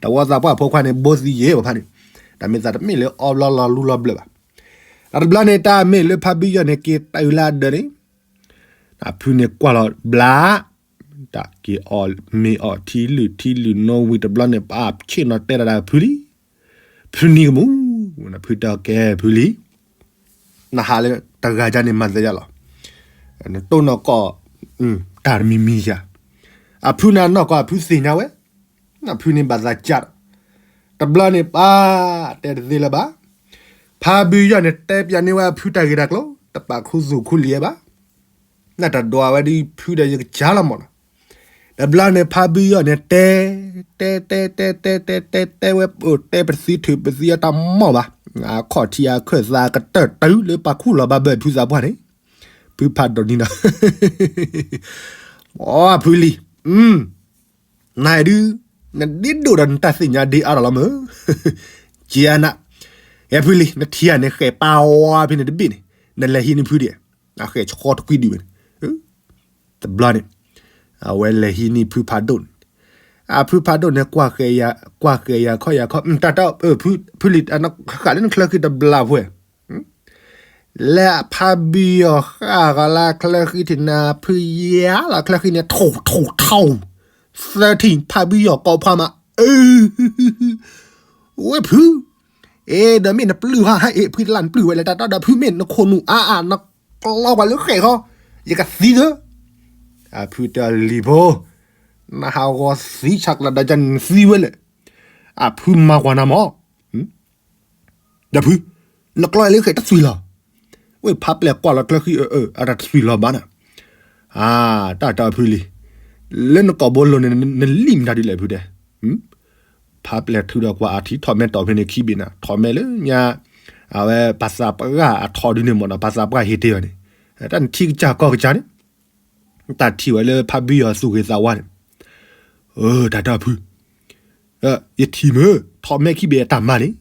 တဝီသးပှၢ်ဖိခွါန့ၣ် ဘိသံယဲၢ်ဘၣ်ဖၣ်န့ၣ် တၢ်မ့ၢ်သးတမ့ၢ်လၢအီဘျီလီၤလူလီၤဘျၢဘၣ်. တဘျီန့ၣ် တၢ်မ့ၢ်လၢဖါဘံယီၢ်န့ၣ် က့ၤတၢ်အုးလၢအဒၢးန့ၣ် အဖုန့ၣ်ကွၢ်လီၤဘျါ တၢ်က့ၤအီၣ်မ့ၤအီၣ်ထံလုၢ်ထံလုၢ်နိဝံၤတဘျီန့ၣ် ပှၤဆ့ၣ်နီၤတဲဒၣ်ဒၣ်ဖုလံ. ဖုနံၤကမူၣ် ဖုတဲကဲဖုလံ. နဟးလၢတဂၤယါန့ၣ်မၤသးယါလီၤ. နတိၢ်နီၣ်ကီၢ် တၢ်တမံၤမံၤယါ, အဖုန့ၣ်နီၢ်ကီၢ်အဖုသ့ၣ်ညါဝဲ, အဖုန့ၣ်ဘၣ်သးကးဒီး, တဘျီန့ၣ်ပၢ် တဲတသ့လၢၤဘၣ်, ဖါဘုယီၢ်န့ၣ်တဲပၠးန့ၢ်ဝဲအဖုတၢ်ဂ့ၢ်တၢ်ကျိၤ တပာ်ခူသူၣ်ခူလံၤဘၣ်, နတဒွးဝဲဒ်ဖုဒီးယကစၢ်လီၤမၢ်နီၤ. တဘျီန့ၣ်ဖါဘုယီၢ်န့ၣ်တဲ တဲတဲတဲတဲတဲတဲတဲဝဲ တဲပသံထုးပသံအတၢ်မီၢ်ဘၣ်, အခီၣ်ထံးအခၢၣ်သးကတၢၢ်တုၤလၢပာ်ခူလီၤဘၣ်ဘၢၣ်ဖုသးပှၢ်န့ၣ်, ဖုဖးဒိၣ်န့ၣ်နီၤ, အဖုလံၤ, နဒုး, နဒ့ဒိၣ်ဒီးနတၢ်သ့ၣ်ညါဒ့အါထီၣ်လီၤမၢ်, က့န, ဟဲဖုလံၤ နထံၣ်ဧါန့ၣ် ဃဲးပာ်ဝါဖဲန့ၣ်တဘ့ၣ်န့ၣ်, နလဲၤဟံးန့ၢ်ဖုဒံး, အဃဲးဆှီတကွံဒံးဝဲန့ၣ်, တဘျီန့ၣ်, အဝဲလဲၤဟံးန့ၢ်ဖုဖးဒိၣ်န့ၣ်, အဖုဖးဒိၣ်န့ၣ် ကွၢ်ဃဲးယၤခီၣ်ယၤခီၣ် တၢ်တၢ်ဖုလံၤ ဃးလၢနချၢဃံတဘျီဖိဧါ လဲၤဖါဘုယီၤဃၣ်ဂီၤလၢချၢဃံထံးနၤ ဖုယါလီၤချၢဃံန့ၣ် ထိၣ်ထိၣ်ထိၣ်, သၢထံၣ် ဖါဘုယီၤကိးဖှါမး, အၢ ဝဲဖု, အဲ ဒီးမ့ၢ်နပျုၢ်ဟါ ဟဲအ့ၣ်ဖုတလၢ်နပျုၢ်ဝဲလဲၣ် တၢ်တီဒီးဖုမ့ၢ်နခိၣ်နူာ်အါအါ နကျီကွၢ်လၢဃဲးဃီ, ယကသံသၢ, အဖုတဲလံၤဖိ, နဟးဂီၤသံဆးကျးဒီးကနသံဝဲလဲၣ်, အဖုမၤကွၢ်နၤမး ဒီးဖု, နကျီလၢဃဲးတသွံၣ်လီၤ, ဝဲဖးပျဲၢ်ကွၢ်လီၤကျၢဃံအၢအၢ အတသွံၣ်လီၤဘၣ်နၤ, အတၢ်တီဖုလံၤ, လၢနကိာ်ဘိလိၤန့ၣ် နလံၣ်မတၤဒ်လဲၣ်ဖုတဲ, ဖးပျဲၢ်ထုးဒီးကွၢ်အထံထီၣ်မဲထီၣ်ဖဲန့ၣ်ခံဘ့ၣ်နၤ ထီၣ်မဲလၢညါ, အဝဲပှၤသးပှၢ်အထီဒုန့ၣ်မ့ၢ်နီၤ ပှၤသးပှၢ်ဟ့ၣ်တ့ၢ်အီၤန့ၣ်, တၢ်နထံကစၢ်ကီၢ်ကစၢ်န့ၣ် တၢ်ထံၣ်ဝဲလၢဖးဘုယီၤသူၣ်ဂ့ၤသးဝါန့ၣ်, အၢ တၢ်တီဖု, ယထံၣ်မ့ၢ် ထီၣ်မဲခံဘ့ၣ်အတၢ်မၤန့ၣ်,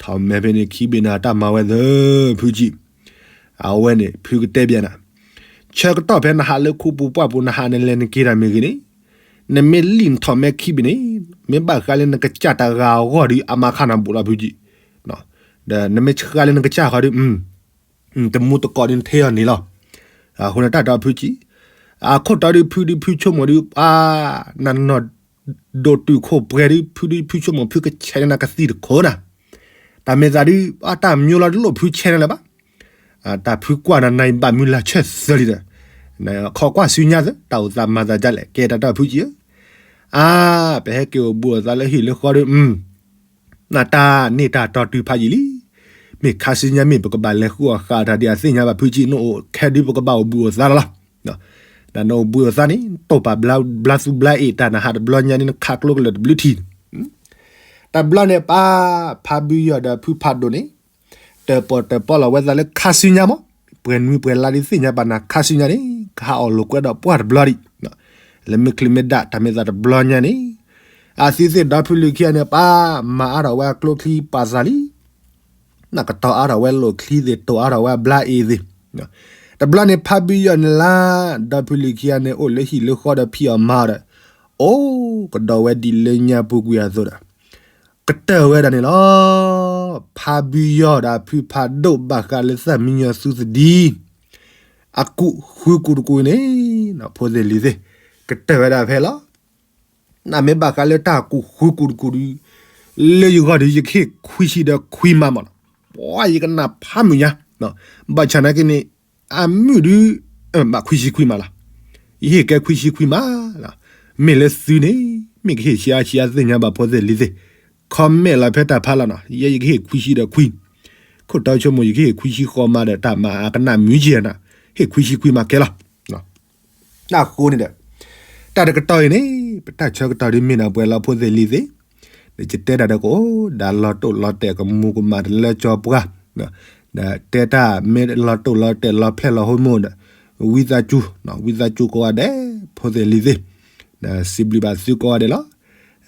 ထီၣ်မဲဖဲန့ၣ်ခံဘ့ၣ်န့ၣ်အတၢ်မၤဝဲသၢ ဖုကံ, အဝဲန့ၣ် ဖုကတဲဘၣ်နၤ, ဆၢကတီၢ်ဖဲနဟးလၢခူပူၤပှၢ်ပူၤ နဟးနလဲၤနက့ၤတၢ်မ့ၢ်ဂ့ၤန့ၣ်, နမ့ၢ်လံၣ်နထီၣ်မဲခံဘ့ၣ်န့ၣ်, မ့ၢ်ဘၣ်ဃးလၢနကစၢ်တဂၤအဂီၢ်ဒီး အမၤခါနၤဘူးလီၤဖုကံ, ဒီးနမ့ၢ်ဆှါလၢနကစၢ်ဃီဒီး တမူတကိးန့ၣ်ထဲအီၤန့ၣ်လီၤ. အဃိန့ၣ်တၢ်တီဖုကံ, အခိၣ်တီဒုးဖုဒုးဖုဆိကမိၣ်ဒုး ပှၤ, နနီၢ်ဒိၣ်တုာ်ခိၣ်ပှဲၤဒုး ဖုဒုးဖုဆိကမိၣ်ဖုကဆဲးန့ၢ်နၤကသံၣ်တခိၣ်နၤ, တၢ်မ့ၢ်သးဒုး တၢ်မံၤလီၤတလိၣ်ဖုဆဲးန့ၢ်လၢၤဘၣ်, တၢ်ဖုကွၢ်နၤနၤဘၣ်မုၢ်လၢ်ဆၢသၢလံဒီး, ခိးကွၢ်ဆူညါသၢ တၢ်အိၣ်သးမၤသးဒ်လဲၣ် ကဲတၢ်တီဖုကံဧၢ, အါ, ပဟဲက့ၤအိၣ်ဘူးအိၣ်သးလၢဟံၣ်လၢဃီဒီး နတၢ်န့ၢ်တၢ်တီတုၤဖးယံာ်လံ. မ့ၢ်ခါဆူညါမ့ၢ်ပကဘၣ်လဲၤဃုအီၣ်ဃာ်တၢ်ဒ်အသ့ၣ်ညါဘၣ်ဖုကံ နအိၣ်ခဲဒုးပကဘၣ်အိၣ်ဘူးအိၣ်သးလီၤလီၤ. ဒီးနအိၣ်ဘူးအိၣ်သးန့ၣ် တိာ်ပာ်ဘျါသူဘျါအ့ၣ်တၢ်နဟးတဘျီညါန့ၣ် နခးကျိကလၢာ်တဘျုးထံၣ် တဘျီန့ၣ်ပၢ် ဖါဘုယီၤဒီးဖုဖးဒိၣ်န့ၣ် တၢၣ်ပီၣ်တၢၣ်ပီလီၤဝဲသးလၢခါဆူညါမး, ပှဲၤနွံပှဲၤလါဒ်သ့ၣ်ညါဘၣ်နၤခါဆူညါန့ၣ် ကဟးအီၣ်လိာ်ကွဲဒီးပှၢ်တဘျီဒံး, လၢမ့ၢ်ချုးမ့ၢ်ဒၣ်တၢ်မ့ၢ်သးတဘျီညါန့ၣ်, အသံသ့ၣ်ဒီဖုလံၤခံဂၤန့ၣ် ပၢ်မၤအါထီၣ်ဝဲအကျိချံပာ်သးလံ နကတီၤအါထီၣ်ဝဲလိာ်ချံသ့ၣ် တိာ်အါထီၣ်ဝဲအဘျါအ့ၣ်သ့ၣ်, တဘျီန့ၣ်ဖါဘုယီၤန့ၣ်လၢ ဒီဖုလံၤခံဂၤန့ၣ် အိၣ်လၢဟံၣ်လၢဃီဒီးဖံးအီၣ်မၤအီၣ်ဒီး, အိၣ်ကဒီးဝဲဒ်လၢညါပူၤကွံာ်အသိးဒီး ကတၢၢ်ဝဲဒၣ်န့ၣ်လီၤ. ဖါဘုယီၤဒီးဖုဖးဒိၣ်ဘၣ်ဃးလၢသၣ်မံညီၤသူသဒံ အကူးဃုကူးတကူးန့ၣ်, ဖိသ့ၣ်လံၤသ့ၣ်, ကတၢၢ်ဝဲဒၣ်ဖဲလီၤ. နမ့ၢ်ဘၣ်ဃးလၢတၢ်ကူးဃုကူးတကူးဒီး, လၢယဂီၢ်ဒီး ယကဟ့ၣ်ခွံဆံဒီးခွံမးမးလီၤ. ပှၤယကနၣ်ဖးမုၢ်ညါ, ဘၣ်ဆၣ်နာ်က့န့ၣ်, အမုၣ်ဒုး, ဘၣ်ခွံဆံခွံမးလီၤ. ယဟ့ၣ်ကဲခွံဆံခွံမးလီၤ. မ့ၢ်လၢသုန့ၣ်, မ့ၢ်ကဟ့ၣ်ဆံးအါဆံးအါသ့ၣ်ညါဘၣ်ဖိသ့ၣ်လံၤသ့ၣ်, comment လီၤဖဲတၢ်ဖးလီၤနီၤ, ယဲယကဟ့ၣ်ခွံဆံဒီးခွံ, ခိၣ်တီဆိကမိၣ် ယကဟ့ၣ်ခွံဆံဃီမးဒီး တၢ်မၤအကနၣ်မုၢ်ကဲနၤ, ဟ့ၣ်ခွံဆံခွံမးကဲလီၤ. အဃိန့ၣ်ဒီး, တၢ်တကတီၢ်အံၤန့ၣ်, ပတၢ်ဆၢကတီၢ်ဒ်မ့ၢ်နၢ်ပှဲၤလီၤဖိသ့ၣ်လံၤသ့ၣ်, ဒီးယတဲတၢ်ဒီးကအိၣ်ဒၣ်လီၤတိၢ်လီၤတဲာ်ကမူၤကမၣ်တလၢကၠီပှၤ, ဒီးတဲတၢ်မ့ၢ်လီၤတိၢ်လီၤတဲာ်လီၤဖျဲၣ်လီၤဟိမိၣ်ဒီး, ဝံသးစူၤ, ဝံသးစူၤကိးဂၤဒဲး, ဖိသ့ၣ်လံၤသ့ၣ်, ဒီးစံးဘျုးဘၣ်သုကိးဂၤဒဲးလီၤ.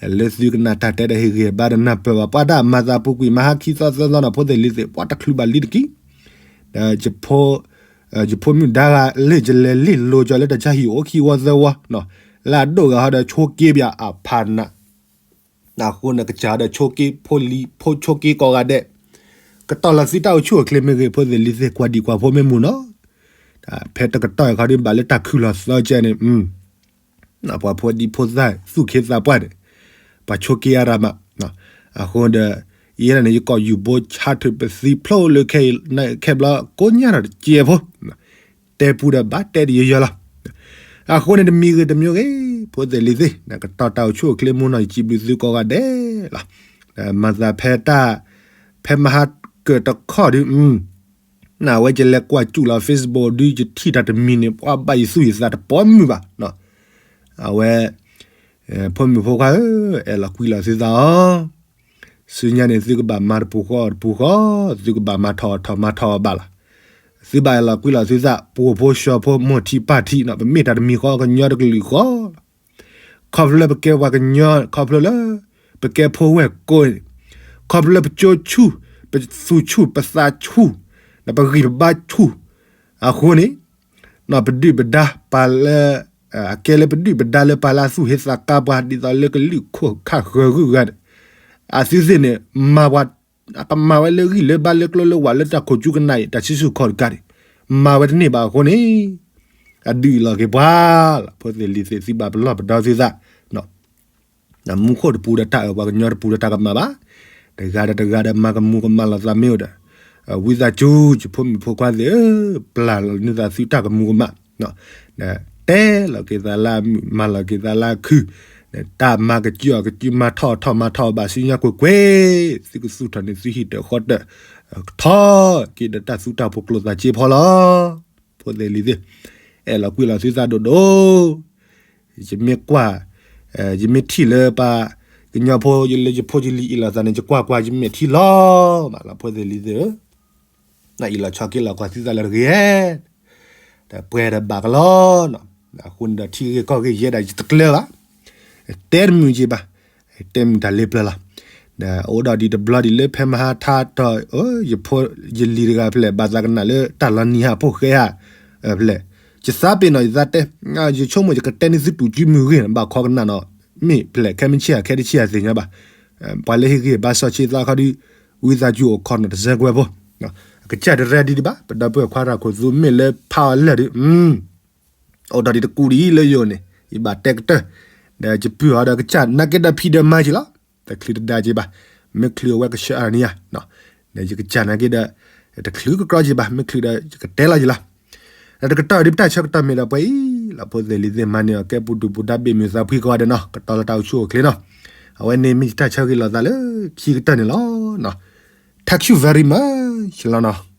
လၢသုကနၣ်တၢ်တဲဒီးဟ့ၣ်ဂံၢ်ဘါဒီးနၢ်ပၢၢ်ဘၣ်ပှၤတၢ်မၤသးပူၤကွံာ်မဟါခံသီသၢသီနီၤဖိသ့ၣ်လံၤသ့ၣ် ပှၤတချုးဘၣ်လံတက့ၢ်. ဒီး ယဖိမုၣ်ဒါဂၤလၢယလဲၤလ့ၣ်လိၤကၠီၤလၢတၢ်ဆါဟံၣ်အိၣ်ခံဝီသၢဝီ, လၢအဒိၣ်ဂၤဟီဒီးဆိက့ဘၣ်အဖးနး, အဃိန့ၣ်ကစၢ်ဒီးဆိက့ဖိလံၤဖိဆိက့ကိးဂၤဒဲး, ကတီၢ်လီၤသုတၢ်အိၣ်ဆူၣ်အိၣ်ချ့မ့ၢ်ဂ့ၤဖိသ့ၣ်လံၤသ့ၣ် ကွၢ်ဒံးကွၢ်ဖိမ့ၢ်မုာ်နီၤ, ဖဲတကတီၢ်အံၤခီဒ်ဘၣ်လၢတၢ်ခုၣ်လီၤသီကဲန့ၣ် ပှၤဖိဒံဖိသၣ်သူၣ်က့သးပှၢ်န့ၣ်, ပှၤဆိက့အါရၤမး, အဃိဒီး, ယဲဒၣ်န့ၣ် ယကိးယူၤဘိဆါထုးပသံဖျိလၢခဲအံၤခဲဘျီကိးညါဒီးတစဲးဖိ တဲပူဒီးဘၣ်တဲတယီၤယီၤလီၤ. အဃိန့ၣ်တမံၤဂ့ၤတမံၤဂ့ၤ ဖိသ့ၣ်လံၤသ့ၣ် ကတီၤတၢ်အိၣ်ဆူၣ်အိၣ်ချ့မူနီၢ် ယစံးဘျုးသုကိးဂၤဒဲးလီၤ. မၤသးဖဲတၢ် ဖဲမဟါကၢၢ်တခီဒု နဝဲယလဲၤကွၢ်စူၣ်လီၤ Facebook ဒု ယထံၣ်တၢ်တမံၤန့ၣ် ပှၤဘၣ်ယသူၣ်ယသးတပိာ်မုၢ်ဘၣ်. အဝဲ ဖိမုၣ်ဖိခွါဧၢ, အဲၣ်လီၤကွံလီၤသုသးအီၤ, ဆူညါန့ၣ် သုကဘၣ်မၤတပူၤဃီတပူၤဃီ, သုကဘၣ်မၤထီၣ်ထီၣ်မၤထီၣ်အီၤဘၣ်လီၤ. သုဘၣ်အဲၣ်လီၤကွံလီၤသုသး ပှိၤဖိဆှီဖိမိၢ်ထံပၢ်ထံနီၤ, ပမ့ၢ်တၢ်တမံၤဃီ ကညီတကလုာ်ဃီလီၤ. ခီဖျိလၢပကဲပှၤကညီ, ခီဖျိလၢ ပကဲဖိဝဲၢ်ကိးန့ၣ်, ခီဖျိလၢပကၠိဆူၣ်, ပသူၣ်ဆူၣ်, ပသးဆူၣ်, ဒီးပဂံၢ်ပဘါဆူၣ်, အဃိန့ၣ် ပဒုၣ်ပဒါပှၤလၢ အကဲလၢပဒုၣ်ပဒါလၢပှၤလၢအသူၣ်ဟ့သးကါပှၤ ဒ်သိးလၢကလုၢ်ခိၣ်ခၣ်ဃၢၤဂုၤဂၤဒီး အသုသ့ၣ်န့ၣ် မၤပှၤ အကမၤဝဲလၢဂံၢ်လၢဘါလၢကျိလၢဝးလၢတၢ်ခိၣ်ကၠူကနၣ်အံၤ တၢ်ဆံဆူၣ်ခီၣ်တကးဒံး မၤဝဲတန့ၢ်ဘၣ်အဃိန့ၣ် အဒုးအံၤလီၤက့ၤပှၤလီၤ. ဖိသ့ၣ်လံၤသ့ၣ် သုဘၣ်ပလီၢ်ပဒီသုသး မူခိၣ်တပူၤဒီးတၢ်အၢ ပှၤကညီတပူၤဒီးတၢ်ကမၣ်ဘၣ်. တဂၤဒီးတဂၤဒီးမၤကမူၤကမၣ်လိာ်သးမ့ၢ်အိၣ်ဒီး ဝံသးစူၤ ယဖိမုၣ်ဖိခွါသ့ၣ်ဧၢ, ပျၢ်လီၤန့ၢ်သးသုတၢ်ကမူၤကမၣ်, တဲလီၤက့ၤသးလၢအမုာ် မၤလီၤက့ၤသးလၢအခု, တၢ်မၤကစုၣ်အီၤကစုၣ် မၤထီၣ်ထီၣ်မၤထီၣ်ဘၣ်ဆူညါကွ့ၢ်ကွ့ၢ်, သုကသူၣ်ထီၣ်န့ၢ်သုဟံၣ်တၢၣ်ဃီတၢၣ်, ထီၣ်က့ၤဒီးတၢ်သူတၢ်ဖိးကျိၣ်သးစ့ဖီလီၤ. ဖိသ့ၣ်လံၤသ့ၣ် အဲၣ်လီၤကွံလီၤသုသးဒိၣ်ဒိၣ် ယမ့ၢ်ကွၢ်, ယမ့ၢ်ထံၣ်လၢပှၤကညီဖိ ယလၢယဖိယလံၤအ့ၣ်လိာ်သးန့ၣ် ယကွၢ်ကွၢ် ယမဲာ်ထံလီၤမးလီၤ ဖိသ့ၣ်လံၤသ့ၣ်ဧၢ, နအ့ၣ်လိာ်ဆိးက့လိာ်ကွၢ်သုသးလၢတဂ့ၤ, ဒီးပှဲၤဒီးဘၣ်ကလီလီၤ, အဃိန့ၣ်ဒီးထံဂ့ၢ်ကီၢ်ဂ့ၢ်ယဲဒၣ်ယတကျၢၤဘၣ်, တဲတမုာ်က့ၤဘၣ်, တဲမုာ်တၢ်လ့ပျၢၤလီၤ. ဒီးအိၣ်ဒီးဒံးတဘျီဒံးလၢဖဲမဟါထါတီၤ ယဖိယလံၤတဂၤဖဲလဲၣ် ဘၣ်သးကနၣ်လၢတၢ်လီၤနံၤဟးဖိဃဲဟး ဖဲလဲၣ်, ယသးပ့ၤနီၣ်ယသးတဲ, ယဆိကမိၣ်ယကတဲန့ၢ်သုတူၢ် ကၠံမုၢ်ဂ့ၢ် ဘၣ်ခီကနၣ်နီၤ, မ့ၢ်ဖဲလဲၣ် ခဲမုၢ်ဆ့ၣ်ဧါ ခဲတဆံဧါသ့ၣ်ညါဘၣ်, ပှၤလၢဟ့ၣ်ဂံၢ်ဘါစီဆှံသးခီဒု ဝံသးစူၤအိၣ်ခိးနီၤတစဲးကွဲးဖိ, အကစၢ်တရဲဒံးဒံးဘၣ် ပဒီပုၢ်ဝဲၢ်ခွါတၢ်ခိၣ် သုမ့ၢ်လၢဖးအီၤလၢာ်ဒု အိၣ်ဒီးဒံးတကူးဒံးလၢယိာ်န့ၣ် ယဘၣ်တဲကတၢၢ်, ဒီးယပုၢ်အီၤဒီးကစၢ်နာ်က့ဒီးဖံးဒီးမၤက့ၤလီၤ, တချုးတဒါက့ၤဘၣ်, မ့ၢ်ချုးအဝဲကဆှၢအါန့ၢ်ဧါ, ဒီးယကစၢ်နာ်က့ဒီး တချုးကကြီက့ၤဘၣ် မ့ၢ်ချုးဒီးယကတဲလီၤက့ၤလီၤ. ဒီးတကတီၢ်အံၤဒ်ပတၢ်ဆၢကတီၢ်မ့ၢ်ဒီးပှဲၤအံၤလီၤ ဖိသ့ၣ်လံၤသ့ၣ် မၤန့ၢ်အီၤကဲပူၤဒုၣ်ပူၤဒါ ဘ့ၣ်မုာ်သးဖှံကိးဂၤဒဲးနီၤ ကတီၤလီၤတၢ်အိၣ်ဆူၣ်အိၣ်ချ့နီၤ, အဝဲန့ၣ်မ့ၢ်ယတၢ်ဆၢဂ့ၤလိာ်သးလၢခံကတၢၢ်န့ၣ်လီၤ. Thank you very much လီၤနီၤ.